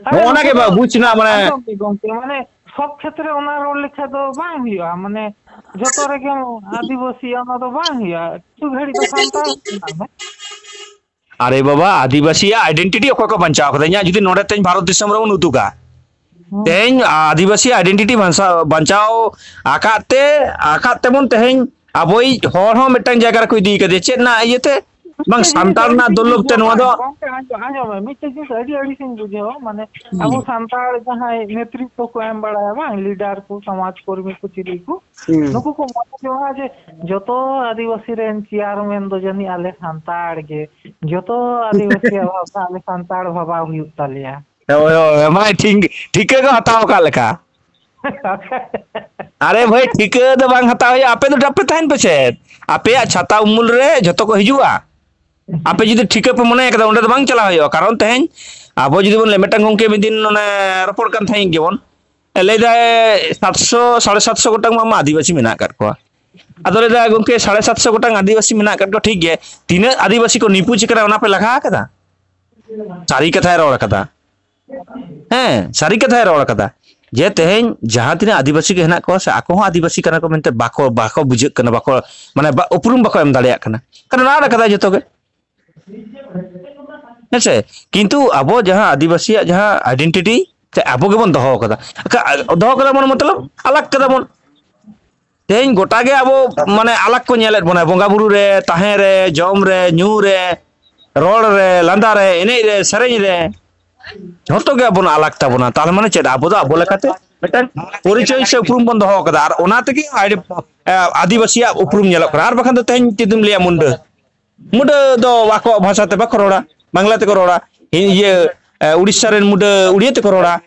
ᱟᱨᱮ ᱱᱚᱜᱼᱚ ᱱᱟ ᱱᱩᱠᱩ ᱜᱮ ᱫᱚ ᱵᱟᱝ ᱵᱩᱡᱽ ᱨᱮᱱᱟᱜ ᱢᱟᱱᱮ ᱟᱸᱡᱚᱢ ᱢᱮ ᱜᱚᱝᱠᱮ, ᱢᱟᱱᱮ ᱥᱚᱵ ᱠᱷᱮᱛᱨᱮ ᱚᱱᱟ ᱨᱚᱲ ᱞᱮᱠᱷᱟᱡ ᱫᱚ ᱵᱟᱝ ᱦᱩᱭᱩᱜᱼᱟ, ᱢᱟᱱᱮ ᱡᱚᱛᱚ ᱨᱮᱜᱮ ᱟᱹᱫᱤᱵᱟᱹᱥᱤ, ᱚᱱᱟ ᱫᱚ ᱵᱟᱝ ᱦᱩᱭᱩᱜᱼᱟ᱾ ᱠᱤᱪᱷᱩ ᱜᱷᱟᱹᱲᱤᱡ ᱫᱚ ᱥᱟᱱᱛᱟᱲ ᱢᱮᱱᱟᱜ ᱢᱮ᱾ ᱟᱨᱮ ᱵᱟᱵᱟ, ᱟᱹᱫᱤᱵᱟᱹᱥᱤᱭᱟᱜ ᱟᱭᱰᱮᱱᱴᱤᱴᱤ ᱚᱠᱚᱭ ᱠᱚ ᱵᱟᱧᱪᱟᱣ ᱠᱟᱫᱟ? ᱤᱧᱟᱹᱜ ᱡᱩᱫᱤ ᱱᱚᱰᱮ ᱛᱮᱦᱮᱧ ᱵᱷᱟᱨᱚᱛ ᱫᱤᱥᱚᱢ ᱨᱮᱵᱚᱱ ᱩᱫᱩᱜᱟ, ᱛᱮᱦᱮᱧ ᱟᱹᱫᱤᱵᱟᱹᱥᱤ ᱟᱭᱰᱮᱱᱴᱤᱴᱤ ᱵᱟᱧᱪᱟᱣ, ᱵᱟᱧᱪᱟᱣ ᱟᱠᱟᱫ ᱛᱮ, ᱟᱠᱟᱫ ᱛᱮᱵᱚᱱ ᱛᱮᱦᱮᱧ ᱟᱵᱚᱭᱤᱡ ᱦᱚᱲ ᱦᱚᱸ ᱢᱤᱫᱴᱟᱝ ᱡᱟᱭᱜᱟ ᱨᱮᱠᱚ ᱤᱫᱤ ᱠᱟᱫᱮᱭᱟ᱾ ᱪᱮᱫ ᱨᱮᱱᱟᱜ ᱤᱭᱟᱹᱛᱮ? ᱵᱟᱝ, ᱢᱤᱫᱴᱮᱡ ᱡᱤᱱᱤᱥ ᱥᱟᱱᱛᱟᱲ ᱟᱹᱰᱤ ᱨᱮᱱᱟᱜ ᱫᱩᱨᱞᱚᱵᱷ ᱛᱮ ᱱᱚᱣᱟ ᱫᱚ᱾ ᱜᱚᱝᱠᱮ, ᱟᱸᱡᱚᱢ, ᱟᱸᱡᱚᱢ ᱢᱮ, ᱢᱤᱫᱴᱮᱡ ᱡᱤᱱᱤᱥ ᱟᱹᱰᱤ ᱟᱹᱲᱤᱥᱤᱧ ᱵᱩᱡᱷᱟᱹᱣᱟ, ᱢᱟᱱᱮ, ᱟᱵᱚ ᱥᱟᱱᱛᱟᱲ ᱡᱟᱦᱟᱸᱭ ᱱᱮᱛᱨᱤᱛᱵᱚ ᱠᱚ ᱮᱢ ᱵᱟᱲᱟᱭᱟ, ᱵᱟᱝ, ᱞᱤᱰᱟᱨ ᱠᱚ, ᱥᱚᱢᱟᱡᱽ ᱠᱚᱨᱢᱤ ᱠᱚ, ᱪᱤᱞᱤ ᱠᱚ, ᱦᱩᱸ᱾ ᱱᱩᱠᱩ ᱠᱚ ᱢᱚᱱᱮ ᱡᱚᱝᱟ ᱡᱮ ᱡᱚᱛᱚ ᱟᱹᱫᱤᱵᱟᱹᱥᱤ ᱨᱮᱱ ᱪᱮᱭᱟᱨᱢᱮᱱ ᱫᱚ ᱡᱟᱹᱱᱤᱡ ᱟᱞᱮ ᱥᱟᱱᱛᱟᱲ ᱜᱮ, ᱡᱚᱛᱚ ᱟᱹᱫᱤᱵᱟᱹᱥᱤᱭᱟᱜ ᱵᱷᱟᱵᱽᱱᱟ ᱟᱞᱮ ᱥᱟᱱᱛᱟᱲ ᱵᱷᱟᱵᱟᱣ ᱦᱩᱭᱩᱜ ᱛᱟᱞᱮᱭᱟ᱾ ᱦᱳᱭ, ᱦᱳᱭ, ᱢᱟᱱᱮ ᱴᱷᱤᱠ, ᱴᱷᱤᱠᱟᱹ ᱠᱚ ᱦᱟᱛᱟᱣ ᱟᱠᱟᱫ ᱞᱮᱠᱟ᱾ ᱟᱨᱮ ᱵᱷᱟᱹᱭ, ᱴᱷᱤᱠᱟᱹ ᱫᱚ ᱵᱟᱝ ᱦᱟᱛᱟᱣ ᱦᱩᱭᱩᱜᱼᱟ, ᱟᱯᱮ ᱫᱚ ᱟᱯᱮ ᱛᱟᱦᱮᱱ ᱯᱮᱥᱮ, ᱟᱯᱮᱭᱟᱜ ᱪᱷᱟᱛᱟ ᱩᱢᱩᱞ ᱨᱮ ᱡᱷᱚᱛᱚ ᱠᱚ ᱦᱤᱡᱩᱜᱼᱟ᱾ ᱟᱯᱮ ᱡᱩᱫᱤ ᱴᱷᱤᱠᱟᱹ ᱯᱮ ᱢᱚᱱᱮ ᱠᱟᱫᱟ, ᱚᱸᱰᱮ ᱫᱚ ᱵᱟᱝ ᱪᱟᱞᱟᱣ ᱦᱩᱭᱩᱜᱼᱟ, ᱠᱟᱨᱚᱱ ᱛᱮᱦᱮᱧ ᱟᱵᱚ ᱡᱩᱫᱤ ᱵᱚᱱ ᱞᱟᱹᱭᱟ, ᱢᱤᱫᱴᱟᱝ ᱜᱚᱝᱠᱮ ᱢᱤᱫ ᱫᱤᱱ ᱚᱱᱮ ᱨᱚᱯᱚᱲ ᱠᱟᱱ ᱛᱟᱦᱮᱸᱫ ᱜᱮᱵᱚᱱ, ᱞᱟᱹᱭ ᱫᱟᱭ ᱥᱟᱛᱥᱚ, ᱥᱟᱲᱮ ᱥᱟᱛᱥᱚ ᱜᱚᱴᱟᱝ ᱢᱟ ᱟᱹᱫᱤᱵᱟᱹᱥᱤ ᱢᱮᱱᱟᱜ ᱟᱠᱟᱫ ᱠᱚᱣᱟ᱾ ᱟᱫᱚ ᱞᱟᱹᱭ ᱫᱟᱭ, ᱜᱚᱝᱠᱮ, ᱥᱟᱲᱮ ᱥᱟᱛᱥᱚ ᱜᱚᱴᱟᱝ ᱟᱹᱫᱤᱵᱟᱹᱥᱤ ᱢᱮᱱᱟᱜ ᱟᱠᱟᱫ ᱠᱚᱣᱟ, ᱴᱷᱤᱠ ᱜᱮ, ᱛᱤᱱᱟᱹᱜ ᱟᱹᱫᱤᱵᱟᱹᱥᱤ ᱠᱚ ᱱᱤᱯᱩᱡᱽ ᱟᱠᱟᱱᱟ, ᱚᱱᱟ ᱯᱮ ᱞᱟᱜᱟ ᱟᱠᱟᱫᱟ? ᱥᱟᱹᱨᱤ ᱠᱟᱛᱷᱟᱭ ᱨᱚᱲ ᱠᱟᱫᱟ᱾ ᱦᱮᱸ, ᱥᱟᱹᱨᱤ ᱠᱟᱛᱷᱟᱭ ᱨᱚᱲ ᱠᱟᱫᱟ᱾ ᱡᱮ ᱛᱮᱦᱮᱧ ᱡᱟᱦᱟᱸ ᱛᱤᱱᱟᱹᱜ ᱟᱹᱫᱤᱵᱟᱹᱥᱤ ᱜᱮ ᱦᱮᱱᱟᱜ ᱠᱚᱣᱟ ᱥᱮ, ᱟᱠᱚ ᱦᱚᱸ ᱟᱹᱫᱤᱵᱟᱹᱥᱤ ᱠᱟᱱᱟ ᱠᱚ ᱢᱮᱱᱛᱮ ᱵᱟᱠᱚ, ᱵᱟᱠᱚ ᱵᱩᱡᱷᱟᱹᱜ ᱠᱟᱱᱟ, ᱵᱟᱠᱚ, ᱢᱟᱱᱮ, ᱵᱟ-, ᱩᱯᱨᱩᱢ ᱵᱟᱠᱚ ᱮᱢ ᱫᱟᱲᱮᱭᱟᱜ ᱠᱟᱱᱟ᱾ ᱠᱟᱨᱚᱱ ᱟᱫ ᱠᱟᱫᱟᱭ ᱡᱚᱛᱚ ᱜᱮ᱾ ᱦᱮᱸᱥᱮ? ᱠᱤᱱᱛᱩ ᱟᱵᱚ ᱡᱟᱦᱟᱸ ᱟᱹᱫᱤᱵᱟᱹᱥᱤᱭᱟᱜ ᱡᱟᱦᱟᱸ ᱟᱭᱰᱮᱱᱴᱤᱴᱤ, ᱥᱮ ᱟᱵᱚ ᱜᱮᱵᱚᱱ ᱫᱚᱦᱚ ᱠᱟᱫᱟ᱾ ᱟᱠᱟ-, ᱫᱚᱦᱚ ᱠᱟᱫᱟ ᱵᱚᱱ ᱢᱚᱛᱞᱚᱵ ᱟᱞᱟᱜᱽ ᱠᱟᱫᱟ ᱵᱚᱱ᱾ ᱛᱮᱦᱮᱧ ᱜᱚᱴᱟ ᱜᱮ ᱟᱵᱚ ᱢᱟᱱᱮ ᱟᱞᱟᱜᱽ ᱠᱚ ᱧᱮᱞᱮᱫ ᱵᱚᱱᱟ, ᱵᱚᱸᱜᱟ ᱵᱩᱨᱩ ᱨᱮ, ᱛᱟᱦᱮᱸ ᱨᱮ, ᱡᱚᱢ ᱨᱮ, ᱧᱩ ᱨᱮ, ᱨᱚᱲ ᱨᱮ, ᱞᱟᱸᱫᱟ ᱨᱮ, ᱮᱱᱮᱡ ᱨᱮ, ᱥᱮᱨᱮᱧ ᱨᱮ, ᱡᱷᱚᱛᱚ ᱜᱮ ᱟᱵᱚᱱᱟᱜ ᱟᱞᱟᱜᱽ ᱛᱟᱵᱚᱱᱟ᱾ ᱛᱟᱦᱚᱞᱮ ᱢᱟᱱᱮ ᱪᱮᱫ? ᱟᱵᱚ ᱫᱚ ᱟᱵᱚ ᱞᱮᱠᱟᱛᱮ ᱢᱤᱫᱴᱟᱝ ᱯᱚᱨᱤᱪᱚᱭ ᱥᱮ ᱩᱯᱨᱩᱢ ᱵᱚᱱ ᱫᱚᱦᱚ ᱠᱟᱫᱟ, ᱟᱨ ᱚᱱᱟ ᱛᱮᱜᱮ ᱟᱹᱰᱤ, ᱮ, ᱟᱹᱫᱤᱵᱟᱹᱥᱤᱭᱟᱜ ᱩᱯᱨᱩᱢ ᱧᱮᱞᱚᱜ ᱠᱟᱱᱟ᱾ ᱟᱨ ᱵᱟᱠᱷᱟᱱ ᱫᱚ ᱛᱮᱦᱮᱧ ᱡᱩᱫᱤᱢ ᱞᱟᱹᱭᱟ ᱢᱩᱱᱰᱟᱹ, ᱢᱩᱰᱟᱹ ᱫᱚ ᱟᱠᱚᱣᱟᱜ ᱵᱷᱟᱥᱟ ᱛᱮ ᱵᱟᱠᱚ ᱨᱚᱲᱟ, ᱵᱟᱝᱞᱟ ᱛᱮᱠᱚ ᱨᱚᱲᱟ᱾ ᱤᱭᱟᱹ, ᱮ, ᱩᱲᱤᱥᱥᱟ ᱨᱮᱱ ᱢᱩᱰᱟᱹ ᱩᱲᱤᱭᱟ ᱛᱮᱠᱚ ᱨᱚᱲᱟ᱾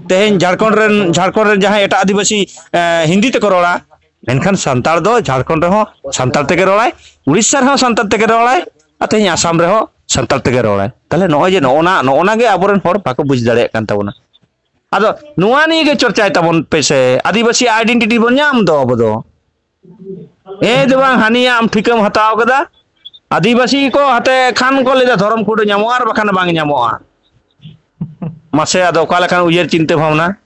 ᱛᱮᱦᱮᱧ ᱡᱷᱟᱲᱠᱷᱚᱸᱰ ᱨᱮᱱ, ᱡᱷᱟᱲᱠᱷᱚᱸᱰ ᱨᱮᱱ ᱡᱟᱦᱟᱸᱭ ᱮᱴᱟᱜ ᱟᱹᱫᱤᱵᱟᱹᱥᱤ, ᱮ, ᱦᱤᱱᱫᱤ ᱛᱮᱠᱚ ᱨᱚᱲᱟ, ᱢᱮᱱᱠᱷᱟᱱ ᱥᱟᱱᱛᱟᱲ ᱫᱚ ᱡᱷᱟᱲᱠᱷᱚᱸᱰ ᱨᱮᱦᱚᱸ ᱥᱟᱱᱛᱟᱲ ᱛᱮᱜᱮ ᱨᱚᱲᱟᱭ, ᱩᱲᱤᱥᱥᱟ ᱨᱮᱦᱚᱸ ᱥᱟᱱᱛᱟᱲ ᱛᱮᱜᱮ ᱨᱚᱲᱟᱭ, ᱟᱨ ᱛᱮᱦᱮᱧ ᱟᱥᱟᱢ ᱨᱮᱦᱚᱸ ᱥᱟᱱᱛᱟᱲ ᱛᱮᱜᱮ ᱨᱚᱲᱟᱭ᱾ ᱛᱟᱦᱞᱮ ᱱᱚᱜᱼᱚᱭ ᱡᱮ ᱱᱚᱜᱼᱚ ᱱᱟ, ᱱᱚᱜᱼᱚ ᱱᱟ ᱜᱮ ᱟᱵᱚᱨᱮᱱ ᱦᱚᱲ ᱵᱟᱠᱚ ᱵᱩᱡᱽ ᱫᱟᱲᱮᱭᱟᱜ ᱠᱟᱱ ᱛᱟᱵᱚᱱᱟ᱾ ᱟᱫᱚ ᱱᱚᱣᱟ ᱱᱤᱭᱮ ᱜᱮ ᱪᱚᱨᱪᱟᱭ ᱛᱟᱵᱚᱱ ᱯᱮᱥᱮ, ᱟᱹᱫᱤᱵᱟᱹᱥᱤ ᱟᱭᱰᱮᱱᱴᱤᱴᱤ ᱵᱚᱱ ᱧᱟᱢ ᱫᱚ ᱟᱵᱚ ᱫᱚ᱾ ᱮᱭ ᱫᱚ ᱵᱟᱝ, ᱦᱟᱹᱱᱤᱭᱟᱜ ᱟᱢ ᱴᱷᱤᱠᱟᱹᱢ ᱦᱟᱛᱟᱣ ᱠᱟᱫᱟ, ᱟᱹᱫᱤᱵᱟᱹᱥᱤ ᱠᱚ ᱦᱟᱛᱮ ᱠᱷᱟᱱ ᱠᱚ ᱞᱟᱹᱭᱫᱟ ᱫᱷᱚᱨᱚᱢ ᱠᱳᱰ ᱧᱟᱢᱚᱜᱼᱟ ᱟᱨ ᱵᱟᱠᱷᱟᱱ ᱵᱟᱝ ᱧᱟᱢᱚᱜᱼᱟ᱾ ᱢᱟᱥᱮ ᱟᱫᱚ ᱚᱠᱟ ᱞᱮᱠᱟᱱ ᱩᱭᱦᱟᱹᱨ ᱪᱤᱱᱛᱟᱹ ᱵᱷᱟᱵᱽᱱᱟ?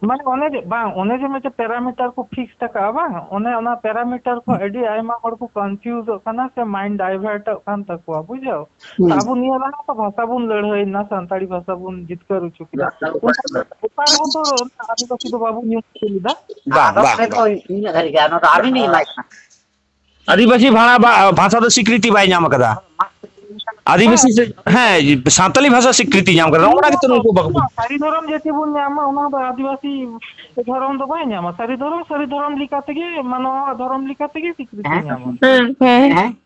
ᱢᱟᱱᱮ ᱚᱱᱮ ᱡᱮ, ᱵᱟᱝ, ᱚᱱᱮ ᱡᱮ ᱢᱤᱫᱴᱮᱱ ᱯᱮᱨᱟᱢᱤᱴᱟᱨ ᱠᱚ ᱯᱷᱤᱠᱥ ᱟᱠᱟᱜᱼᱟ, ᱵᱟᱝ, ᱚᱱᱮ ᱚᱱᱟ ᱯᱮᱨᱟᱢᱤᱴᱟᱨ ᱠᱚ ᱟᱹᱰᱤ ᱟᱭᱢᱟ ᱦᱚᱲ ᱠᱚ ᱠᱚᱱᱯᱷᱤᱭᱩᱡᱚᱜ ᱠᱟᱱᱟ ᱥᱮ ᱢᱟᱭᱤᱱᱰ ᱰᱟᱭᱵᱷᱟᱨᱴᱚᱜ ᱠᱟᱱ ᱛᱟᱠᱚᱣᱟ, ᱵᱩᱡᱷᱟᱹᱣ? ᱛᱚ ᱟᱵᱚ ᱱᱤᱭᱟᱹ ᱞᱟᱦᱟ ᱛᱚ ᱵᱷᱟᱥᱟ ᱵᱚᱱ ᱞᱟᱹᱲᱦᱟᱹᱭ ᱮᱱᱟ, ᱥᱟᱱᱛᱟᱲᱤ ᱵᱷᱟᱥᱟ ᱵᱚᱱ ᱡᱤᱛᱠᱟᱹᱨ ᱦᱚᱪᱚ ᱠᱮᱫᱟ᱾ ᱚᱠᱟ ᱨᱮᱵᱚᱱ ᱛᱚ ᱟᱹᱫᱤᱵᱟᱹᱥᱤ ᱫᱚ ᱵᱟᱵᱚᱱ ᱧᱩᱢ ᱦᱚᱪᱚ ᱞᱮᱫᱟ᱾ ᱵᱟᱝ, ᱟᱫᱚ ᱵᱟᱝ, ᱚᱱᱮ ᱛᱚ ᱵᱟᱝ᱾ ᱤᱧᱟᱹᱜ ᱫᱷᱟᱹᱨᱤᱡ ᱜᱮ, ᱚᱱᱟ ᱫᱚ ᱟᱹᱵᱤᱱ ᱞᱤᱧ ᱮᱢᱟᱭ ᱠᱟᱱᱟ᱾ ᱟᱹᱫᱤᱵᱟᱹᱥᱤ ᱵᱷᱟᱲᱟ ᱵᱟ-, ᱵᱷᱟᱥᱟ ᱫᱚ ᱥᱤᱠᱨᱤᱛᱤ ᱵᱟᱭ ᱧᱟᱢ ᱟᱠᱟᱫᱟ᱾ ᱟᱹᱫᱤᱵᱟᱹᱥᱤ ᱥᱮ, ᱦᱮᱸ, ᱥᱟᱱᱛᱟᱞᱤ ᱵᱷᱟᱥᱟ ᱥᱤᱠᱨᱤᱛᱤ ᱧᱟᱢ ᱠᱟᱫᱟ, ᱚᱱᱟ ᱜᱮᱛᱚ ᱱᱩᱠᱩ ᱵᱟᱠᱚ ᱵᱩᱡ- ᱥᱟᱹᱨᱤ ᱫᱷᱚᱨᱚᱢ ᱡᱟᱹᱛᱤ ᱵᱚᱱ ᱧᱟᱢᱟ, ᱚᱱᱟ ᱫᱚ ᱟᱹᱫᱤᱵᱟᱹᱥᱤ ᱫᱷᱚᱨᱚᱢ ᱫᱚ ᱵᱟᱭ ᱧᱟᱢᱟ᱾ ᱥᱟᱹᱨᱤ ᱫᱷᱚᱨᱚᱢ, ᱥᱟᱹᱨᱤ ᱫᱷᱚᱨᱚᱢ ᱞᱮᱠᱟ ᱛᱮᱜᱮ, ᱢᱟᱱᱣᱟ ᱫᱷᱚᱨᱚᱢ ᱞᱮᱠᱟ ᱛᱮᱜᱮ ᱥᱤᱠᱨᱤᱛᱤ ᱦᱮᱸ? ᱧᱟᱢᱟ᱾ ᱦᱮᱸ᱾ ᱦᱮᱸ᱾